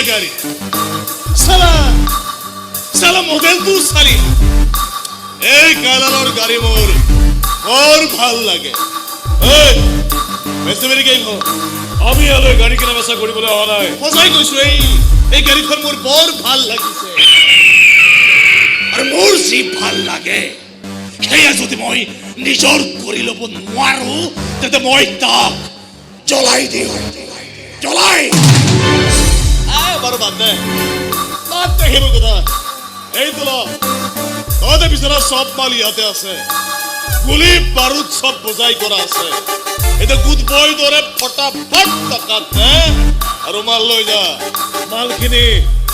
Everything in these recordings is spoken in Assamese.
গাড়ী। চালা চালা মডেলটো চালি। এই কালাৰৰ গাড়ী মোৰ বৰ ভাল লাগে। এই বেছি গাড়ীখন। আমি ইয়ালৈ গাড়ী কিনা বেচা কৰিবলৈ অহা নাই। সঁচাই কৈছো, এই গাড়ীখন মোৰ বৰ ভাল লাগিছে। আৰু মোৰ যি ভাল লাগে সেয়া যদি মই নিজৰ কৰি ল'ব নোৱাৰো, তেন্তে মই তাক জ্বলাই দিওঁ, জ্বলাই। বাৰু বাদ দে, বাদ দে সেইবোৰ কথা। এই তোলা তহঁতে বিচৰা চব মাল ইয়াতে আছে, গুলি বাৰুদ চব বজাই কৰা আছে। এতিয়া গুড বয় দৰে ফটাফট টকা দে আৰু মাল লৈ যা। মালখিনি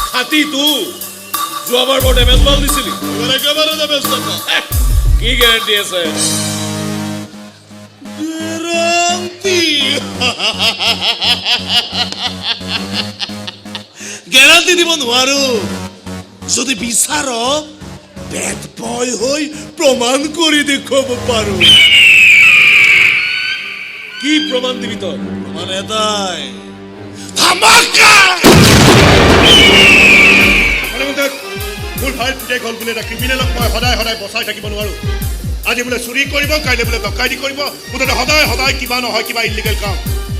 খাটিতো, যোৱাবাৰ বৰ ডেমেজ মাল দিছিলি। এইবাৰ একেবাৰে ডেমেজ টকা। কি গেৰাণ্টি আছে? গেৰাণ্টি? গেৰাণ্টি দিব নোৱাৰো। যদি বিচাৰ বেড বয় হৈ প্ৰমাণ কৰি দেখুৱাব পাৰো। কি প্ৰমাণ দিবি তই? প্ৰমাণ এটাই, ধামাকা। মোৰ ভাইৰ পুতেক হ'ল বোলে এটা ক্ৰিমিনেলক মই সদায় সদায় বচাই থাকিব নোৱাৰো। আজি বোলে চুৰি কৰিব, কাইলৈ বোলে ডকাইতি কৰিব, মুঠতে সদায় সদায় কিবা নহয় কিবা ইলিগেল কাম,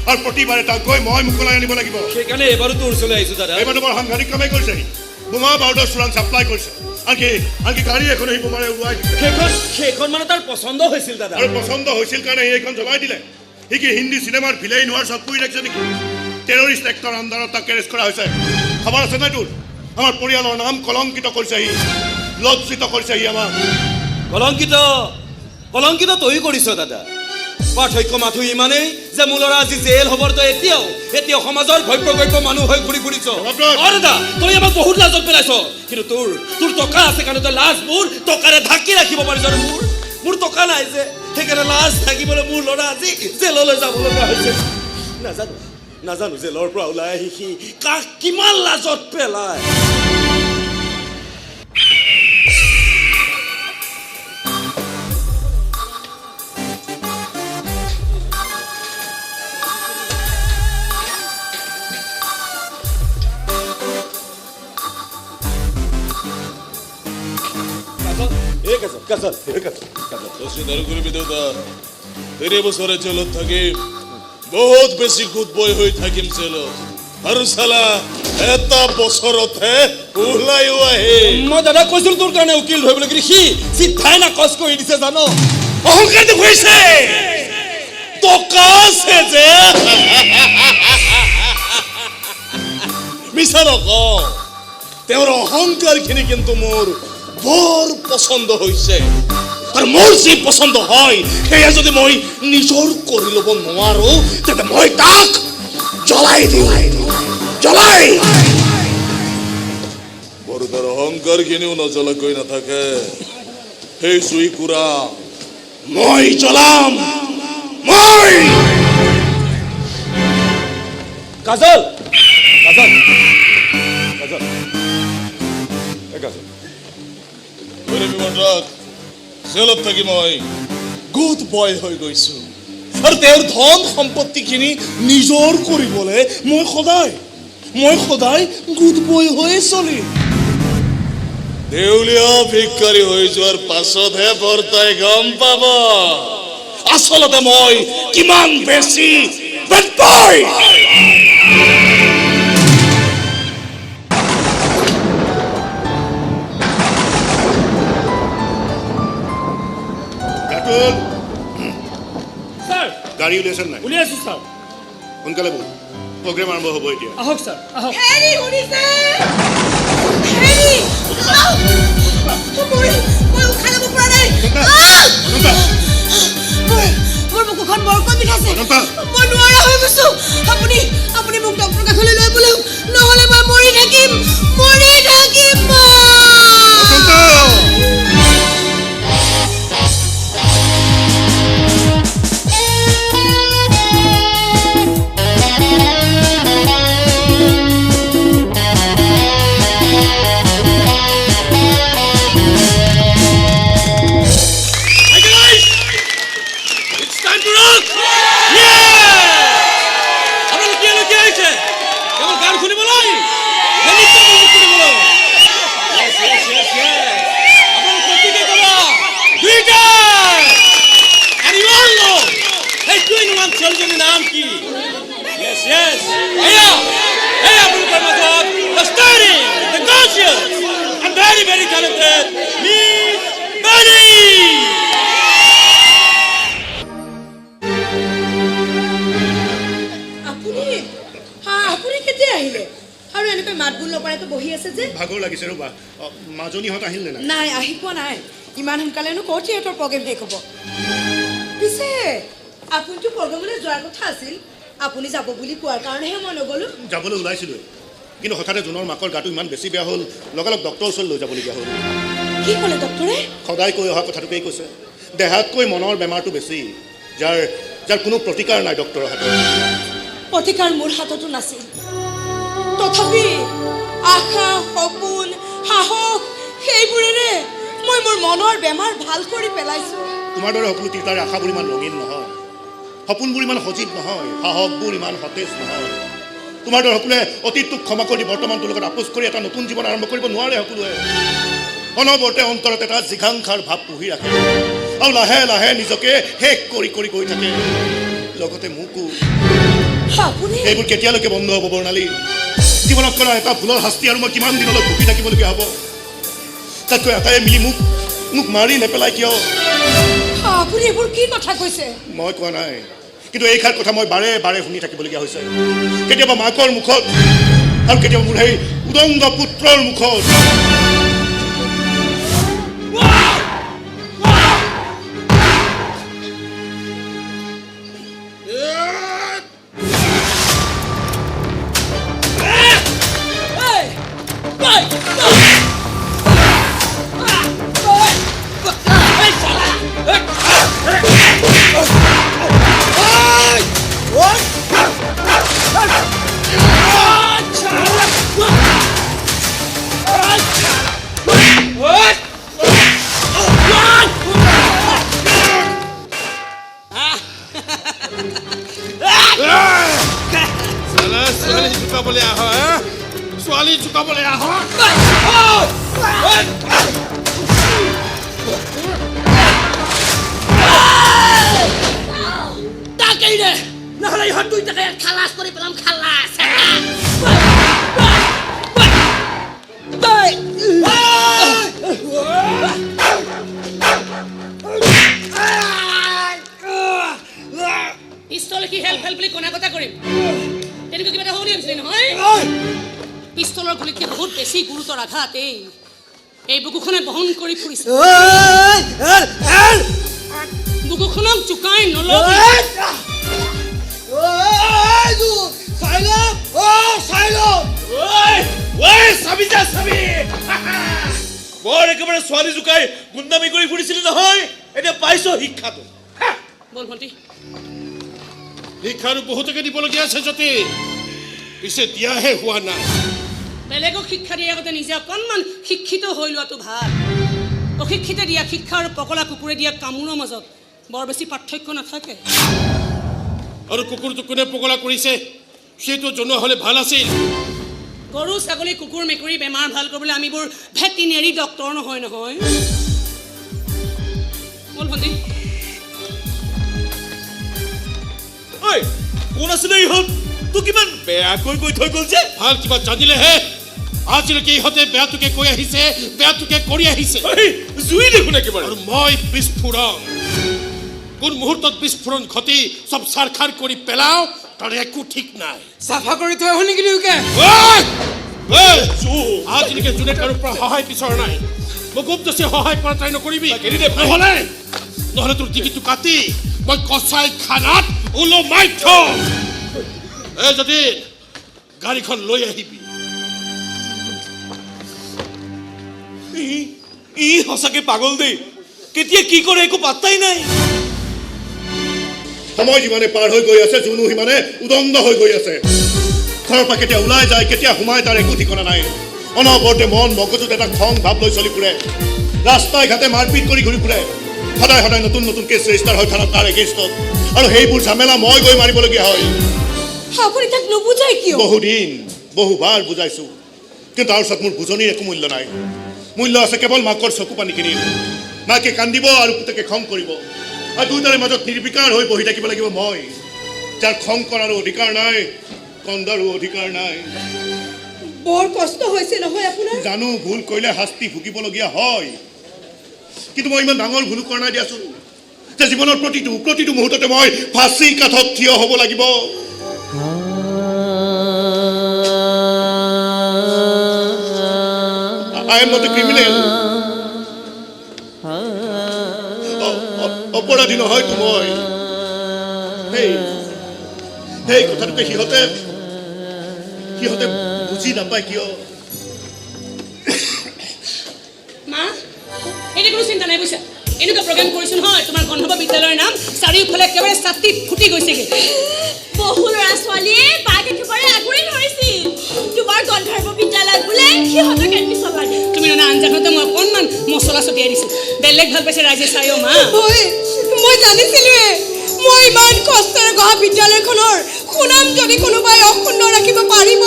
আৰু প্ৰতিবাৰে তাক গৈ মই মোকলাই আনিব লাগিব। সেইকাৰণে এইবাৰো তোৰ ওচৰলৈ আহিছো দাদা। এইবাৰতো বৰ সাংঘাতিক কামেই কৰিছে সি, বোমা বাৰুদৰ চোৰাং ছাপ্লাই কৰিছে, আনকি আনকি গাড়ী এখনো সি বোমাৰে উৰুৱাই দিছে। সেইখন মানে তাৰ পচন্দ হৈছিল দাদা। আৰু পচন্দ হৈছিল কাৰণে সি এইখন জ্বলাই দিলে। সি কি হিন্দী চিনেমাৰ ভিলেইন হোৱাৰ চখ কৰি ৰাখিছে নেকি? টেৰৰিষ্ট এক্টৰ আণ্ডাৰত তাক এৰেষ্ট কৰা হৈছে। খবৰ আছে নাই তোৰ? আমাৰ পৰিয়ালৰ নাম কলংকিত কৰিছে সি, লজ্জিত কৰিছে সি আমাক। কলংকিত কলংকিত তয়ো কৰিছ দাদা। পাৰ্থক্য মাথো ইমানেই যে মোৰ ল'ৰা আজি জেল হ'বৰ তই এতিয়াও এতিয়াও সমাজৰ ভব্য গব্য মানুহ হৈ ঘূৰি ফুৰিছ। অ দাদা, তই আমাক বহুত লাজত পেলাইছ, কিন্তু তোৰ তোৰ টকা আছে কাৰণে তই লাজবোৰ টকাৰে ঢাকি ৰাখিব পাৰিছ। আৰু মোৰ মোৰ টকা নাই যে, সেইকাৰণে লাজ থাকিবলৈ মোৰ ল'ৰা আজি জেললৈ যাব লগা হৈছে। নাজানো নাজানো জেলৰ পৰা ওলাই আহি সি কাক কিমান লাজত পেলায়। কৰিবি দেউতা, 3 বছৰে জেলত থাকিম, বহুত বেছি গুড বয় হৈ থাকিম জেলত, আৰু চালা এটা বছৰতহে ওলাইও আহিম। মই দাদাক কৈছিলো তোৰ কাৰণে উকিল ধৰিবলৈ, কিন্তু সি চিধাই নাকচ কৰি দিছে জান। অহংকাৰ দেখুৱাইছে, টকা আছে যে। মিছা নকওঁ, তেওঁৰ অহংকাৰখিনি কিন্তু মোৰ বৰ পচন্দ হৈছে। আৰু মোৰ যি পচন্দ হয় সেয়া যদি মই নিজৰ কৰি ল'ব নোৱাৰো, তেন্তে মই তাক জ্বলাই দিওঁ, জ্বলাই। বাৰু তাৰ অহংকাৰখিনিও নজ্বলাকৈ নাথাকে। সেই জুইকুৰা মই জ্বলাম, মই। কাজল, কাজল, কাজল, এই কাজল। জেলত থাকি মই গুড বয় হৈ গৈছো, আৰু তেওঁৰ ধন সম্পত্তিখিনি নিজৰ কৰিবলৈ মই সদায় গুড বয় হৈয়ে চলিম। দেউলীয়া ভিক্ষাৰী হৈ যোৱাৰ পাছতহে বৰ্তাই গম পাব আচলতে মই কিমান বেছি বেড বয়। ৰাতুল ছাৰ, গাড়ী উলিয়াইছে নাই? উলিয়াইছো ছাৰ। সোনকালে বল, প্ৰগ্ৰেম আৰম্ভ হ'ব এতিয়া। আহক ছাৰ, আহক। হেৰি শুনিছে? হেৰি, মই উশাহ ল'ব পৰা নাই। মোৰ বুকুখন বৰকৈ বিষাইছে, মই নোৱাৰা হৈ গৈছো। আপুনি আপুনি মোক ডক্টৰৰ কাষলৈ লৈ বলক, নহ'লে মই মৰি থাকিম, মৰি থাকিম মই। It's time to rock! Yeah! আপোনালোক ইয়ালৈ কিয় আহিছে? talented Miss Bunny! আপুনি, হা, আপুনি কেতিয়া আহিলে? আৰু এনেকৈ মাত বোল নকৰাকৈ বহি আছে যে? ভাগৰ লাগিছে ৰ'বা। মাজনীহঁত আহিল নে নাই? নাই, আহি পোৱা নাই। ইমান সোনকালেনো ক'ত সিহঁতৰ প্ৰগ্ৰেম শেষ হ'ব? পিছে আপুনিতো প্ৰগ্ৰেমলৈ যোৱাৰ কথা আছিল। আপুনি যাব বুলি কোৱাৰ কাৰণেহে মই নগ'লো। যাবলৈ ওলাইছিলোৱে, কিন্তু হঠাতে জোনৰ মাকৰ গাটো ইমান বেছি বেয়া হ'ল, লগালগ ডক্টৰৰ ওচৰলৈ লৈ যাবলগীয়া হ'ল। কি ক'লে ডক্টৰে? সদায় কৈ অহা কথাটোকেই কৈছে, দেহাতকৈ মনৰ বেমাৰটো বেছি, যাৰ যাৰ কোনো প্ৰতিকাৰ নাই ডক্টৰৰ হাতত। প্ৰতিকাৰ মোৰ হাততো নাছিল, তথাপি আশা, সপোন, সাহস সেইবোৰেৰে মই মোৰ মনৰ বেমাৰ ভাল কৰি পেলাইছো। তোমাৰ দৰে সকলো তিৰোতাৰ আশাবোৰ ইমান ৰঙীন নহয়, সপোনবোৰ ইমান সজীৱ নহয়, সাহসবোৰ ইমান সতেজ নহয়। তোমাৰ দৰে সকলোৱে অতীতটোক ক্ষমা কৰি বৰ্তমানটোৰ লগত আপোচ কৰি এটা নতুন জীৱন আৰম্ভ কৰিব নোৱাৰে। সকলোৱে অনবৰতে অন্তৰত এটা জিঘাংসাৰ ভাৱ পুহি ৰাখে আৰু লাহে লাহে নিজকে শেষ কৰি কৰি গৈ থাকে, লগতে মোকো। আপুনি এইবোৰ কেতিয়ালৈকে বন্ধ হ'ব বৰ্ণালী? জীৱনত কৰা এটা ভুলৰ শাস্তি আৰু মই কিমান দিনলৈ ভুগি থাকিবলগীয়া হ'ব? তাতকৈ এটাই মিলি মোক মোক মাৰি নেপেলাই কিয়? আপুনি এইবোৰ কি কথা কৈছে? মই কোৱা নাই, কিন্তু এইষাৰ কথা মই বাৰে বাৰে শুনি থাকিবলগীয়া হৈছে। কেতিয়াবা মাকৰ মুখত আৰু কেতিয়াবা মোৰ সেই উদংগ পুত্ৰৰ মুখত। ছোৱালী জোকাবলৈ আহ, ছোৱালী জোকাবলৈ আহ। তাকেই দে, নহ'লে ইহঁত দুইটাকে খালাচ কৰি পেলাম, খালাচ। পিষ্টল কি হেল্প হেল্প বুলি কণা কটা কৰিম তেনেকুৱা কিবা এটা হ'ব বুলি ভাবিছিলি নহয়? পিষ্টলৰ গুলিতকৈ বহুত বেছি গুৰুতৰ আঘাত এই বুকুখনে বহন কৰি ফুৰিছে। বুকুখনক জোকাই নলবি। বৰ একেবাৰে ছোৱালী জোকাই গুণ্ডামি কৰি ফুৰিছিলি নহয়, এতিয়া পাইছ শিক্ষাটো। বল ভণ্টি। শিক্ষা আৰু বহুতকে দিবলগীয়া আছে যতীন, পিছে দিয়াহে হোৱা নাই। বেলেগক শিক্ষা দিয়াৰ আগতে নিজে অকণমান শিক্ষিত হৈ লোৱাটো ভাল। অশিক্ষিতে দিয়া শিক্ষা আৰু পগলা কুকুৰে দিয়া কামোৰৰ মাজত বৰ বেছি পাৰ্থক্য নাথাকে। আৰু কুকুৰটো কোনে পগলা কৰিছে সেইটো জনোৱা হ'লে ভাল আছিল। গৰু, ছাগলী, কুকুৰ, মেকুৰী বেমাৰ ভাল কৰিবলৈ আমিবোৰ ভেটেনেৰী ডক্তৰ নহয় নহয়। বল ভণ্টি। ঐ, কোন আছিলে ইহঁত? তোক ইমান বেয়াকৈ কৈ থৈ গ'ল যে? ভাল কিবা জানিলেহে। আজিলৈকে ইহঁতে বেয়াটোকে কৈ আহিছে, বেয়াটোকে কৰি আহিছে। জুই দেখোন একেবাৰে। আৰু মই বিস্ফোৰণ, কোন মুহূৰ্তত বিস্ফোৰণ ঘটি চব চাৰখাৰ কৰি পেলাওঁ তাৰ একো ঠিক নাই। চাফা কৰি থৈ আহো নেকি দুয়োকে? আজিলৈকে যোনে কাৰো পৰা সহায় বিচৰা নাই, মোক বেছি সহায় কৰা ট্ৰাই নকৰিবি। নহ'লে নহ'লে তোৰ টিকিটটো কাটি মই কচাই খানাত ওলমাই থম। এই যদি গাড়ীখন লৈ আহিবি। ই সঁচাকে পাগল দেই, কেতিয়া কি কৰে একো পাত্তাই নাই। সময় যিমানে পাৰ হৈ গৈ আছে, জোনো সিমানে উদণ্ড হৈ গৈ আছে। ঘৰৰ পৰা কেতিয়া ওলাই যায়, কেতিয়া সোমায় তাৰ একো ঠিকনা নাই। অনবৰতে মন মগজুত এটা খং ভাৱ লৈ চলি ফুৰে, ৰাস্তাই ঘাটে মাৰপিট কৰি ঘূৰি ফুৰে। সদায় সদায় নতুন নতুন কেছ ৰেজিষ্টাৰ হয় থানাত তাৰ এগেইনষ্টত, আৰু সেইবোৰ ঝামেলা মই গৈ মাৰিবলগীয়া হয়। আপুনি তাক নুবুজাই কিয়? বহুদিন বহুবাৰ বুজাইছো, কিন্তু তাৰ ওচৰত মোৰ বুজনিৰ একো মূল্য নাই। মূল্য আছে কেৱল মাকৰ চকু পানীখিনিৰ। মাকে কান্দিব আৰু পুতেকে খং কৰিব, আৰু দুয়োটাৰে মাজত নিৰ্বিকাৰ হৈ বহি থাকিব লাগিব মই, যাৰ খং কৰাৰো অধিকাৰ নাই, কন্দাৰো অধিকাৰ নাই। বৰ কষ্ট হৈছে নহয় আপোনাৰ? জানো ভুল কৰিলে শাস্তি ভুগিবলগীয়া হয়, কিন্তু মই ইমান ডাঙৰ ভুলো কৰা নাই দিয়াচোন যে জীৱনৰ প্ৰতিটো প্ৰতিটো মুহূৰ্ততে মই ফাঁচি কাঠত থিয় হ'ব লাগিব। I am not a criminal. অপৰাধী নহয়তো মই। সেই সেই কথাটোকে সিহঁতে সিহঁতে বুজি নাপায় কিয়? মা, এতিয়া কোনো চিন্তা নাই বুজিছা। এনেকুৱা প্ৰগ্ৰেম কৰিছো নহয়, তোমাৰ গন্ধৰ্ব বিদ্যালয়ৰ নাম চাৰিওফালে একেবাৰে ছাতি ফুটি গৈছেগৈ। বহু ল'ৰা ছোৱালীয়ে বাক একেবাৰে আগুৰি ধৰিছিল তোমাৰ গন্ধৰ্ব বিদ্যালয়ত বোলে সিহঁতক এডমিশ্যন লাগে। তুমি ৰন্ধা আঞ্জাখনতে মই অকণমান মছলা ছটিয়াই দিছোঁ, বেলেগ ভাল পাইছে ৰাইজে চাই। অ' মা, মই জানিছিলোৱে, মই ইমান কষ্টৰে গঢ়া বিদ্যালয়খনৰ সুনাম যদি কোনোবাই অক্ষুণ্ণ ৰাখিব পাৰিব,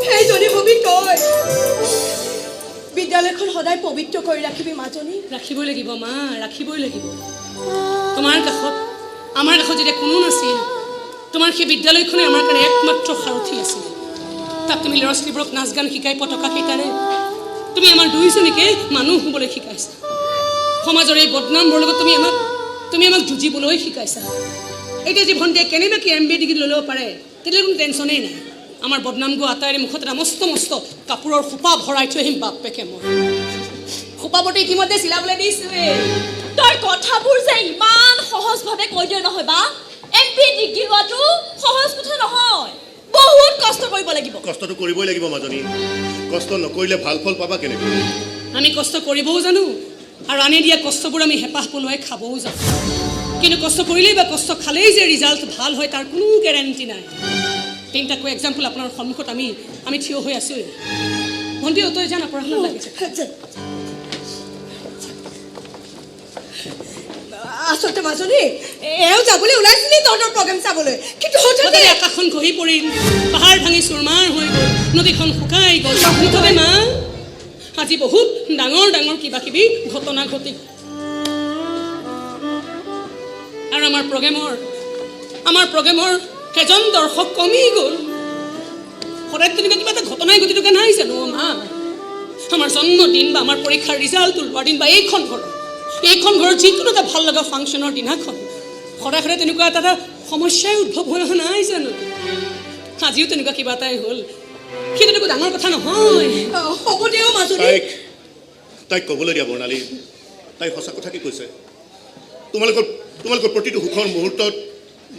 সেইজনী হবি তই। বিদ্যালয়খন সদায় পবিত্ৰ কৰি ৰাখিবি মাজনী। ৰাখিবই লাগিব মা, ৰাখিবই লাগিব। তোমাৰ কাষত, আমাৰ কাষত যেতিয়া কোনো নাছিল, তোমাৰ সেই বিদ্যালয়খনে আমাৰ কাৰণে একমাত্ৰ সাৰথি আছিল। তাত তুমি ল'ৰা ছোৱালীবোৰক নাচ গান শিকাই পতাকা কেইটাৰে তুমি আমাৰ দুয়োজনীকে মানুহ হ'বলৈ শিকাইছা। সমাজৰ এই বদনামবোৰৰ লগত তুমি আমাক যুঁজিবলৈ শিকাইছা। এতিয়া যি ভণ্টিয়ে কেনেবাকৈ এম বি এ ডিগ্ৰী লৈ ল'ব পাৰে, তেতিয়া কোনো টেনশ্যনেই নাই। আমাৰ বদনাম গোৱা আটাইৰে মুখত এটা মস্ত মস্ত কাপোৰৰ সোপা ভৰাই থৈ আহিম বাপেকে মই। সোপাবতী ইতিমধ্যে চিলাবলৈ দিছোঁৱেই। তই কথাবোৰ যে ইমান সহজভাৱে কৈ দিয় নহয় বা, এম বি এ ডিগ্ৰী লোৱাটো সহজ কথা নহয়, বহুত কষ্ট কৰিব লাগিব। কষ্টটো কৰিবই লাগিব মাজনী, কষ্ট নকৰিলে ভাল ফল পাবা কেনেকৈ? আমি কষ্ট কৰিবও জানো আৰু আনি দিয়া কষ্টবোৰ আমি হেঁপাহ পলুৱাই খাবও জানো। কিন্তু কষ্ট কৰিলেই বা কষ্ট খালেই যে ৰিজাল্ট ভাল হয় তাৰ কোনো গেৰেণ্টি নাই। তিনিটাকৈ এক্সাম্পল আপোনাৰ সন্মুখত আমি আমি থিয় হৈ আছোঁৱেই। ভণ্টি, তই জানা পঢ়া শুনা লাগিছে। আচলতে মাজনী, এওঁ যাবলৈ ওলাইছিলি তহঁতৰ প্ৰগ্ৰেম চাবলৈ, কিন্তু হঠাতে আকাশখন খহি পৰিল, পাহাৰ ভাঙি চুৰমাৰ হৈ গ'ল, নদীখন শুকাই গ'ল। মুঠতে মা, আজি বহুত ডাঙৰ ডাঙৰ কিবা কিবি ঘটনা ঘটি গ'ল। আৰু আমাৰ প্ৰগ্ৰেমৰ এজন দৰ্শক কমি গ'ল। সদায় তেনেকুৱা কিবা এটা ঘটনাই ঘটি থকা নাই জানো মা? আমাৰ জন্মদিন বা আমাৰ পৰীক্ষাৰ ৰিজাল্ট ওলোৱাৰ দিন বা এইখন ঘৰৰ যিকোনো এটা ভাল লগা ফাংচনৰ দিনাখন সদায় সদায় তেনেকুৱা এটা এটা সমস্যাই উদ্ভৱ হৈ অহা নাই জানো? আজিও তেনেকুৱা কিবা এটাই হ'ল, সেইটো একো ডাঙৰ কথা নহয়। হ'ব দে মাজনী। তাইক ক'বলৈ দিয়া বৰ্ণালী, তাই সঁচা কথাকে কৈছে। তোমালোকৰ তোমালোকৰ প্ৰতিটো সুখৰ মুহূৰ্তত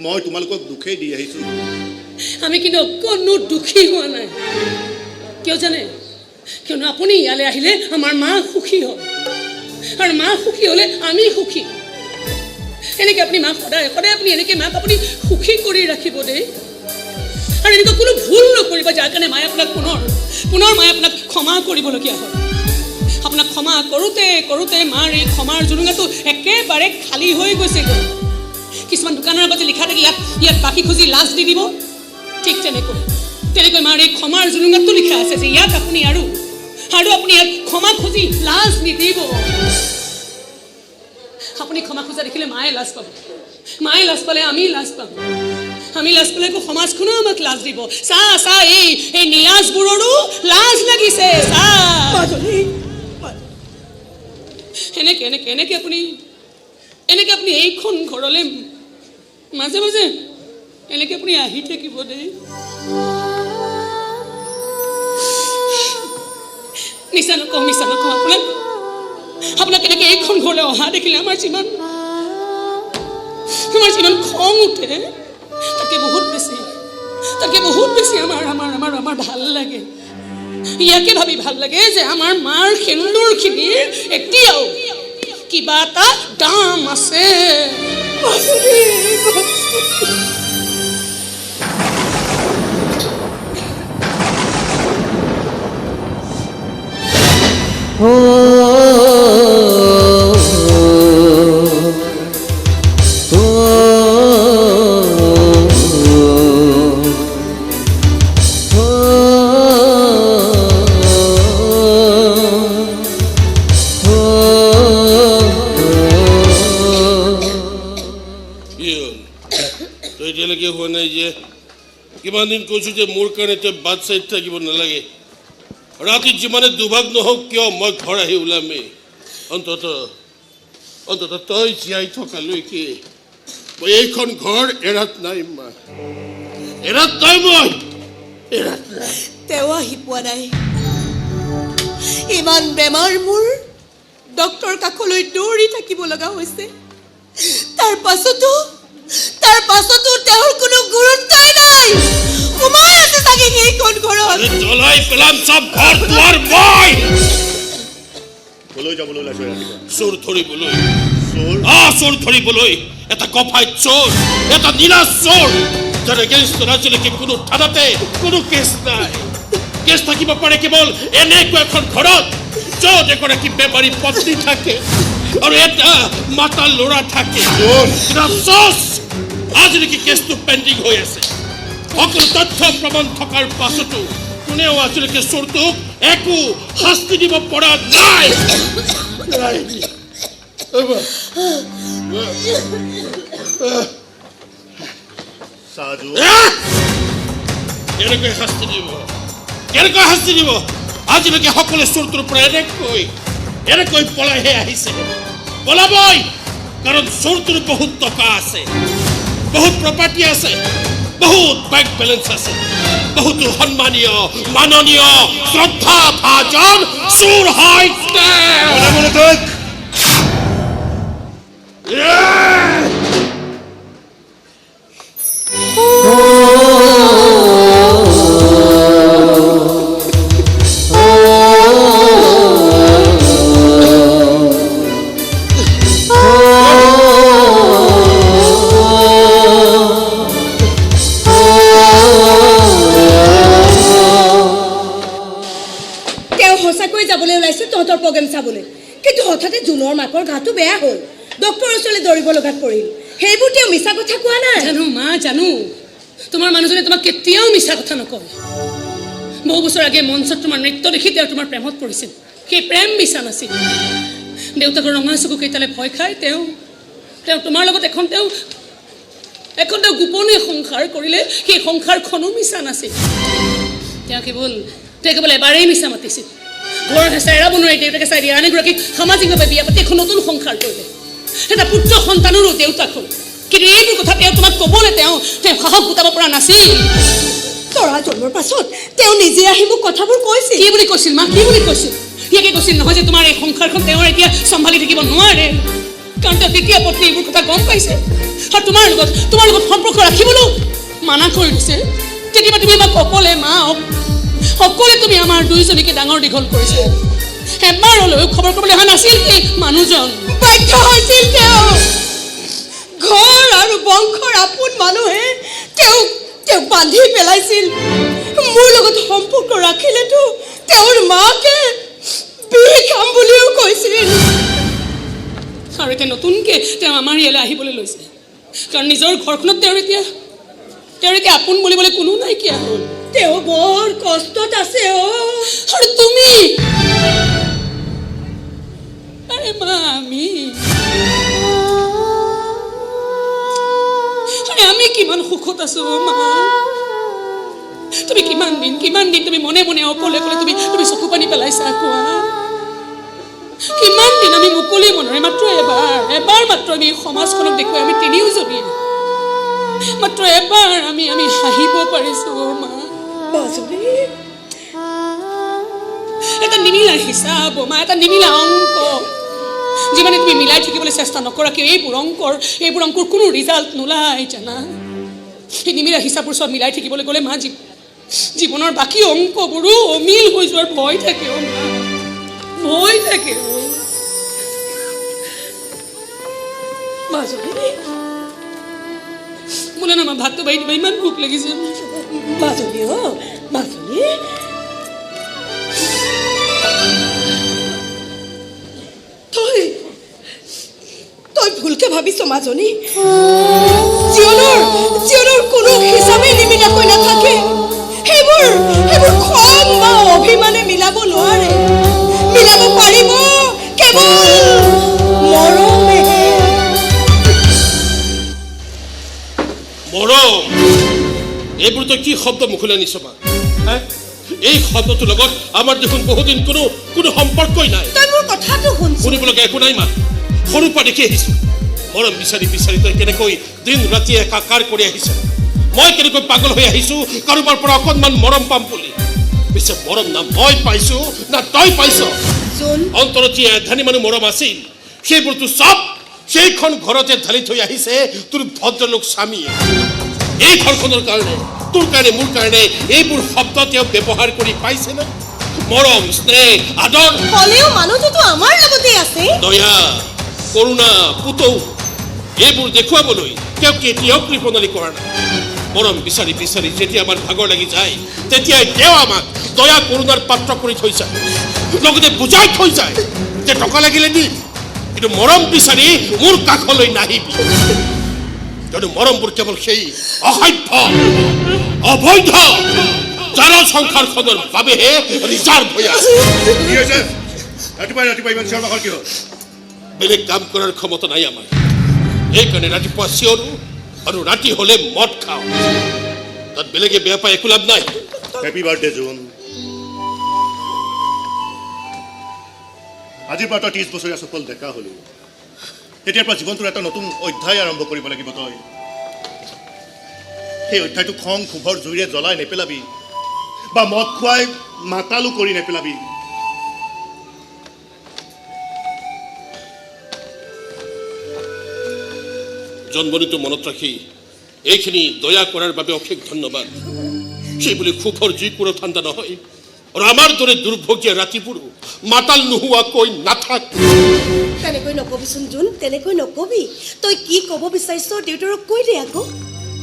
মই তোমালোকক দুখেই দি আহিছোঁ। আমি কিন্তু অকণো দুখী হোৱা নাই। কিয় জানে? কিয়নো আপুনি ইয়ালৈ আহিলে আমাৰ মা সুখী হয়, আৰু মা সুখী হ'লে আমি সুখী। এনেকৈ আপুনি মাক সদায় সদায় আপুনি এনেকৈ মাক আপুনি সুখী কৰি ৰাখিব দেই। আৰু এনেকুৱা কোনো ভুল নকৰিব যাৰ কাৰণে মায়ে আপোনাক পুনৰ পুনৰ মায়ে আপোনাক ক্ষমা কৰিবলগীয়া হয়। আপোনাক ক্ষমা কৰোঁতে কৰোঁতে মাৰ এই ক্ষমাৰ জুলুঙাটো একেবাৰে খালী হৈ গৈছেগৈ। কিছুমান দোকানৰ আগত যে লিখা থাকে ইয়াত ইয়াত বাকী খুজি লাজ দি দিব, ঠিক তেনেকৈ তেনেকৈ মাৰ এই ক্ষমাৰ জুলুঙাটো লিখা আছে যে ইয়াত আপুনি আৰু আৰু আপুনি ইয়াত ক্ষমা খুজি লাজ নিদিব। আপুনি ক্ষমা খোজা দেখিলে মায়ে লাজ পাব, মায়ে লাজ পালে আমি লাজ পাম, আমি লাজ পালে আকৌ সমাজখনেও আমাক লাজ দিব। চা চা, এই এই নিলাজবোৰৰো লাজ লাগিছে। চা, এনেকে এনেকে এনেকে আপুনি এনেকে আপুনি এইখন ঘৰলৈ মাজে মাজে এনেকে আপুনি আহি থাকিব দেই। মিছা নকওঁ, মিছা নকওঁ, আপোনাক আপোনাক এনেকে এইখন ঘৰলৈ অহা দেখিলে আমাৰ যিমান খং উঠে, তাতকে বহুত বেছি আমাৰ আমাৰ আমাৰ আমাৰ ভাল লাগে। ইয়াকে ভাবি ভাল লাগে যে আমাৰ মাৰ সেন্দুৰখিনিৰ এতিয়াও কিবা এটা দাম আছে। কি হ'ল? কিমান দিন কৈছোঁ যে মোৰ কাৰণে তই বাট চাই থাকিব নালাগে। ৰাতি যিমানে দুভাগ নহওক কিয় মই ঘৰ আহি ওলামেই। অন্তত অন্তত তই জীয়াই থকালৈকে মই এইখন ঘৰ এৰাত নাই মা, এৰাত নাই, মই এৰাত নাই। তেওঁ আহি পোৱা নাই, ইমান বেমাৰ মোৰ, ডক্তৰ কাষলৈ দৌৰি থাকিব লগা হৈছে। তাৰ পাছতো তেওঁৰ কোনো গুৰুত্বই নাই। সোমাই আছে চাগে সেইখন ঘৰত। জ্বলাই পেলাম চব ঘৰ দুৱাৰ মই। কলৈ যাবলৈ ওলাইছ ৰাতিপুৱা? চোৰ ধৰিবলৈ। চোৰ? চোৰ ধৰিবলৈ। এটা গফাই চোৰ, এটা নীলা চোৰ, যাৰ এগেইনষ্টত আজিলৈকে কোনো থানাতে কোনো কেছ নাই। কেছ থাকিব পাৰে কেৱল এনেকুৱা এখন ঘৰত য'ত এগৰাকী বেমাৰী পত্নী থাকে আৰু এটা মাতা ল'ৰা থাকে। আফচোচ আজিলৈকে কেছটো পেণ্ডিং হৈ আছে। সকলো তথ্য প্ৰমাণ থকাৰ পাছতো কোনেও আজিলৈকে চোৰটোক একো শাস্তি দিব পৰা নাই। কেনেকৈ শাস্তি দিব, কেনেকৈ শাস্তি দিব? আজিলৈকে সকলোৱে চোৰটোৰ পৰা এনেকৈ এনেকৈ পলাইহে আহিছে। পলাবই, কাৰণ চোৰটোৰ বহুত টকা আছে, বহুত প্ৰপাৰ্টি আছে, বহুত বেংক বেলেঞ্চ আছে, বহুতো সন্মানীয় মাননীয় শ্ৰদ্ধা ভাজন চোৰ হয় তেওঁ। তেওঁ সঁচাকৈ যাবলৈ ওলাইছিল তহঁতৰ প্ৰগ্ৰেম চাবলৈ, কিন্তু হঠাতে জোনৰ মাকৰ গাটো বেয়া হ'ল, ডক্টৰৰ ওচৰলৈ দৌৰিব লগাত পৰিল। সেইবোৰ তেওঁ মিছা কথা কোৱা নাই। জানো মা, জানো তোমাৰ মানুহজনে তোমাক কেতিয়াও মিছা কথা নকয়। বহু বছৰ আগে মঞ্চত তোমাৰ নৃত্য দেখি তেওঁ তোমাৰ প্ৰেমত পৰিছিল। সেই প্ৰেম মিছা নাছিল। দেউতাকৰ ৰঙা চকু কেইটালে ভয় খাই তেওঁ তেওঁ তোমাৰ লগত এখন তেওঁ এখন তেওঁ গোপনে সংসাৰ কৰিলে। সেই সংসাৰখনো মিছা নাছিল। তেওঁ কেৱল এবাৰেই মিছা মাতিছিল। ঘৰৰ হেঁচা এৰাব নোৱাৰি দেউতাকে চাই দিয়া আন এগৰাকীক সামাজিকভাৱে বিয়া পাতি এখন নতুন সংসাৰ কৰিলে। এটা পুত্ৰ সন্তানৰো দেউতাক হ'ল। কিন্তু এইবোৰ কথা তেওঁ তোমাক ক'বলৈ তেওঁ তেওঁ সাহস গোটাব পৰা নাছিল। তৰা জন্মৰ পাছত তেওঁ নিজে আহি মোক কথাবোৰ কৈছিল। কি বুলি কৈছিল মা, কি বুলি কৈছিল? ইয়াকে কৈছিল নহয় যে তোমাৰ এই সংসাৰখন তেওঁৰ এতিয়া চম্ভালি থাকিব নোৱাৰে, কাৰণ তেওঁ দ্বিতীয় পত্নী এইবোৰ কথা গম পাইছে আৰু তোমাৰ লগত সম্পৰ্ক ৰাখিবলৈও মানা কৰি দিছে। কেতিয়াবা তুমি আমাক অকলে মা, অকলে তুমি আমাৰ দুয়োজনীকে ডাঙৰ দীঘল কৰিছা। এবাৰলৈও খবৰ কৰিবলৈ অহা নাছিল সেই মানুহজন। বাধ্য হৈছিল তেওঁ। ঘৰ আৰু বংশৰ আপোন মানুহে তেওঁক বান্ধি পেলাইছিল। মোৰ লগত সম্পৰ্ক ৰাখিলেতো তেওঁৰ মাকে বিহ খাম বুলিও কৈছিল। আৰু এতিয়া নতুনকৈ তেওঁ আমাৰ ইয়ালৈ আহিবলৈ লৈছে, কাৰণ নিজৰ ঘৰখনত তেওঁৰ এতিয়া আপোন বুলিবলৈ কোনো নাইকিয়া হ'ল। তেওঁ বৰ কষ্টত আছে অ। আৰু তুমি, আৰে মা, আমি আমি কিমান সুখত আছো মা। তুমি কিমান দিন তুমি মনে মনে অকলে অকলে তুমি তুমি চকু পানী পেলাইছা কোৱা? কিমান দিন আমি মুকলি মনেৰে মাত্ৰ এবাৰ মাত্ৰ আমি সমাজখনক দেখুৱাই আমি তিনিওজনীয়ে মাত্ৰ এবাৰ আমি আমি হাঁহিব পাৰিছো মা। এটা নিমিলা হিচাপ মা, এটা নিমিলা অংক। যিমানে তুমি মিলাই থাকিবলৈ চেষ্টা নকৰা কিয় এইবোৰ অংকৰ কোনো ৰিজাল্ট নোলায় জানা। সেই নিমিলা হিচাপবোৰ চব মিলাই থাকিবলৈ গ'লে মা জীৱনৰ বাকী অংকবোৰো অমিল হৈ যোৱাৰ ভয় থাকে অ মা, ভয় থাকে অ। মাজনী বোলে না মা, ভাতটো বাঢ়ি দিবা, ইমান ভোক লাগিছে। মাজনী অ, মাজনী, তই ভুলকে ভাবিছ মাজনী। জীৱনৰ কোনো হিচাপেই নিমিলাকৈ নাথাকে। সেইবোৰ খং বা অভিমানে মিলাব নোৱাৰে। মিলাব পাৰিব কেৱল মৰমেহে। মৰম এইবোৰ তই কি শব্দ মুখলৈ আনিছ মা? এই শব্দটোৰ লগত আমাৰ দেখোন বহুদিন কোনো কোনো সম্পৰ্কই নাই। তই মোৰ কথাটো শুন। শুনিবলগীয়া একো নাই মা। সৰুৰ পৰা দেখি আহিছোঁ মৰম বিচাৰি বিচাৰি তই কেনেকৈ দিন ৰাতি একাকাৰ কৰি আহিছ। মই কেনেকৈ পাগল হৈ আহিছোঁ কাৰোবাৰ পৰা অকণমান মৰম পাম বুলি। পিছে মৰম না মই পাইছোঁ না তই পাইছ। অন্তৰত যি এধানি মানুহ মৰম আছিল সেইবোৰতো চব সেইখন ঘৰতে ঢালি থৈ আহিছে তোৰ ভদ্ৰলোক স্বামীয়ে। এই ঘৰখনৰ কাৰণে, তোৰ কাৰণে, মোৰ কাৰণে এইবোৰ শব্দ তেওঁ ব্যৱহাৰ কৰি পাইছে নে? মৰম, স্নেহ, আদৰ। হ'লেও মানুহটোতো আমাৰ লগতে আছে। দয়া, কৰুণা, পুতৌ এইবোৰ দেখুৱাবলৈ তেওঁ কেতিয়াও কৃপণালি কৰা নাই। মৰম বিচাৰি বিচাৰি যেতিয়া আমাৰ ভাগৰ লাগি যায় তেতিয়াই তেওঁ আমাক দয়া কৰুণাৰ পাত্ৰ কৰি থৈ যায়, লগতে বুজাই থৈ যায় যে টকা লাগিলে দিম, কিন্তু মৰম বিচাৰি মোৰ কাষলৈ নাহিবি। কিয়নো মৰমবোৰ কেৱল সেই অসভ্য অবৈধ যাৰ সংসাৰখনৰ বাবেহে ৰিজাৰ্ভ হৈ আছে। কি হৈছে ৰাতিপুৱাই ৰাতিপুৱা ইমান চিঞৰ বাখৰ কি হ'ল? বেলেগ কাম কৰাৰ ক্ষমতা নাই আমাৰ, এইকাৰণে ৰাতিপুৱা চিঞৰো আৰু ৰাতি হ'লে মদ খাওঁ। তাত বেলেগে বেয়া পাই একো লাভ নাই। হেপী বাৰ্থডে জোন। আজিৰ পৰা তই 30 বছৰীয়া সফল ডেকা হলি। তেতিয়াৰ পৰা জীৱনটোৰ এটা নতুন অধ্যায় আৰম্ভ কৰিব লাগিব তই। সেই অধ্যায়টো খং ক্ষোভৰ জুইৰে জ্বলাই নেপেলাবি বা মদ খুৱাই মাতালো কৰি নেপেলাবি। জন্মদিনটো মনত ৰাখি এইখিনি দয়া কৰাৰ বাবে অশেষ ধন্যবাদ। সেই বুলি ক্ষোভৰ জুই কোনো ঠাণ্ডা নহয় আৰু আমাৰ দৰে দুৰ্ভগীয়া ৰাতিবোৰো মাতাল নোহোৱাকৈ নাথাক। তেনেকৈ নকবিচোন জোন, তেনেকৈ নকবি। তই কি ক'ব বিচাৰিছ দেউতাৰক কৈ দে আকৌ।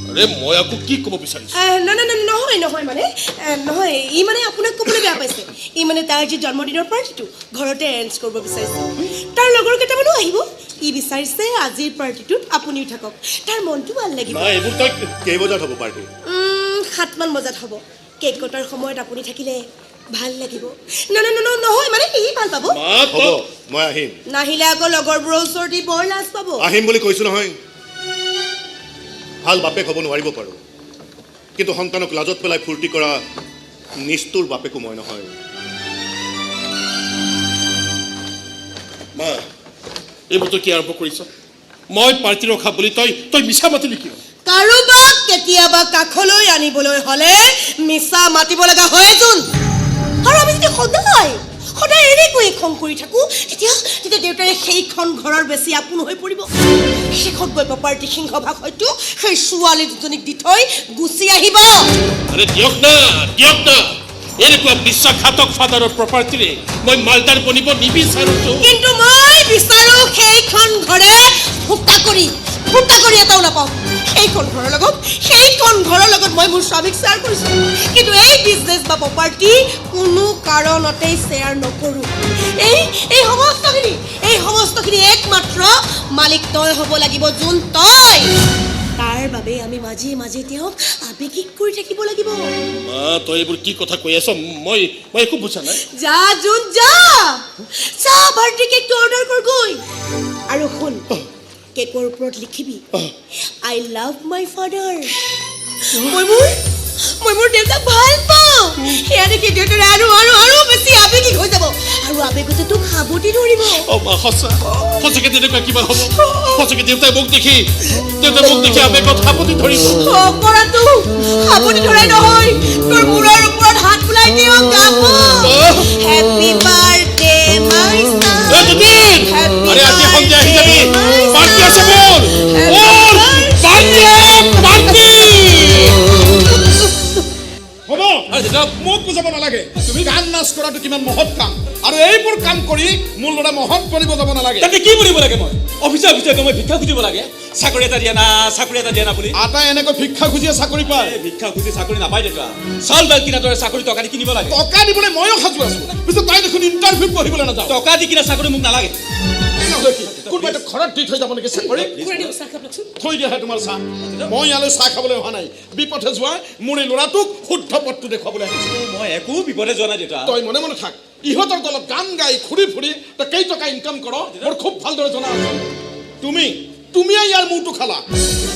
আৰে মই আকৌ কি ক'ব বিচাৰিছো? নহয় নহয় মানে নহয়, ই মানে আপোনাক ক'বলৈ বেয়া পাইছে। ই মানে তাৰ যি জন্মদিনৰ পাৰ্টিটো ঘৰতে এৰেঞ্জ কৰিব বিচাৰিছে। তাৰ লগৰ কেইটামানো আহিব। ই বিচাৰিছে আজিৰ পাৰ্টিটোত আপুনিও থাকক, তাৰ মনটো ভাল লাগিব। কেই বজাত হ'ব পাৰ্টি? 7মান বজাত হ'ব। কেক কটাৰ সময়ত আপুনি থাকিলে ভাল লাগিব। নহয় মানে ই ভাল পাব। হ'ব, মই আহিম। নাহিলে আকৌ লগৰবোৰৰ ওচৰত ই বৰ লাজ পাব। আহিম বুলি কৈছো নহয়। ভাল বাপেক হ'ব নোৱাৰিব পাৰোঁ, কিন্তু সন্তানক লাজত পেলাই ফূৰ্তি কৰা নিষ্ঠুৰ বাপেকো মই নহয়। মা, এইবোৰ তই কি আৰম্ভ কৰিছ? মই পাৰ্টি ৰখা বুলি তই তই মিছা মাতিলি কিয়? কাৰোবাক কেতিয়াবা কাষলৈ আনিবলৈ হ'লে মিছা মাতিব লগা হয় জোন। আৰু আমি যদি সদায় সদায় এনেকৈয়ে খং কৰি থাকোঁ তেতিয়া তেতিয়া দেউতাৰে সেইখন ঘৰৰ বেছি আপোন হৈ পৰিব। শেষত গৈ প্ৰপাৰ্টি সিংহভাগ হয়তো সেই ছোৱালী দুজনীক দি থৈ গুচি আহিব। আৰে দিয়ক না, দিয়ক না। এনেকুৱা বিশ্বাসঘাতক ফাদাৰৰ প্ৰপাৰ্টিৰে মই মালদাৰ বনিব নিবিচাৰোঁ। কিন্তু মই বিচাৰোঁ সেইখন ঘৰে ফুটা কৰি ফুটা কৰি এটাও নাপাওঁ। সেইখন ঘৰৰ লগত মই মোৰ স্বামীক শ্বেয়াৰ কৰিছোঁ, কিন্তু এই বিজনেছ বা প্ৰপাৰ্টি কোনো কাৰণতেই শ্বেয়াৰ নকৰোঁ। এই এই সমস্তখিনি একমাত্ৰ মালিক তই হ'ব লাগিব জোন, তই। তাৰ বাবে আমি মাজে মাজে তেওঁক আৱেগিক কৰি থাকিব লাগিব। মা, তই এইবোৰ কি কথা কৈ আছ? মই মই একো বুজা নাই। যা জোন, যা যা, বাৰ্থডে কেকটো অৰ্ডাৰ কৰগৈ। আৰু শুন, কেকৰ ওপৰত লিখিবি I love my father. মই মোৰ দেউতাক ভাল পাওঁ। সেয়া দেখি দেউতাৰে আৰু আৰু আৰু বেছি আৱেগিক হৈ যাব আৰু আৱেগতে তোক সাৱটি ধৰিব। অ মা, সঁচা সঁচাকে তেনেকুৱা কিবা হ'ব? সঁচাকে দেউতাই মোক দেখি আৱেগত সাৱটি ধৰিব? অকৰাটো সাৱটি ধৰাই নহয়, তোৰ মূৰৰ ওপৰত হাত বুলাই দিয়ক গাব। হেপী বাৰ্থডে মাই ছান। আৰে আজি সন্ধিয়া আহি যাবি, পাৰ্টি আছে মোৰ। Party party. হ'ব, মোক বুজাব নালাগে। তুমি গান নাচ কৰাটো কিমান মহৎ কাম, আৰু এইবোৰ কাম কৰি মোৰ ল'ৰা মহৎ বনিব যাব নালাগে। তাতে কি বনিব লাগে? মই অফিচে অফিচে মই ভিক্ষা খুজিব লাগে, চাকৰি এটা দিয়া না, চাকৰি এটা দিয়া না বুলি। আটাই এনেকৈ ভিক্ষা খুজিয়ে চাকৰি পায়? ভিক্ষা খুজি চাকৰি নাপায় দেউতা। চাউল দাল কিনা দৰে চাকৰি টকা দি কিনিব লাগে। টকা দিবলৈ ময়ো সাজু আছো, পিছত তাই দেখোন ইণ্টাৰভিউত বহিবলৈ নাযাওঁ। টকা দি কিনা চাকৰি মোক নালাগে। কোনোবাই ঘৰত দি থৈ যাব নেকি চাকৰি? থৈ দিয়াহে তোমাৰ চাহ। মই ইয়ালৈ চাহ খাবলৈ অহা নাই, বিপথে যোৱা মোৰ এই ল'ৰাটোক শুদ্ধ পথটো দেখুৱাবলৈ আহিছো। মই একো বিপদে যোৱা নাই দেউতা। তই মনে মনে থাক। ইহঁতৰ দলত গান গাই ঘূৰি ফুৰি তই কেইটকা ইনকাম কৰ মোৰ খুব ভালদৰে জনা আছে। তুমি তুমিয়ে ইয়াৰ মূৰটো খালা।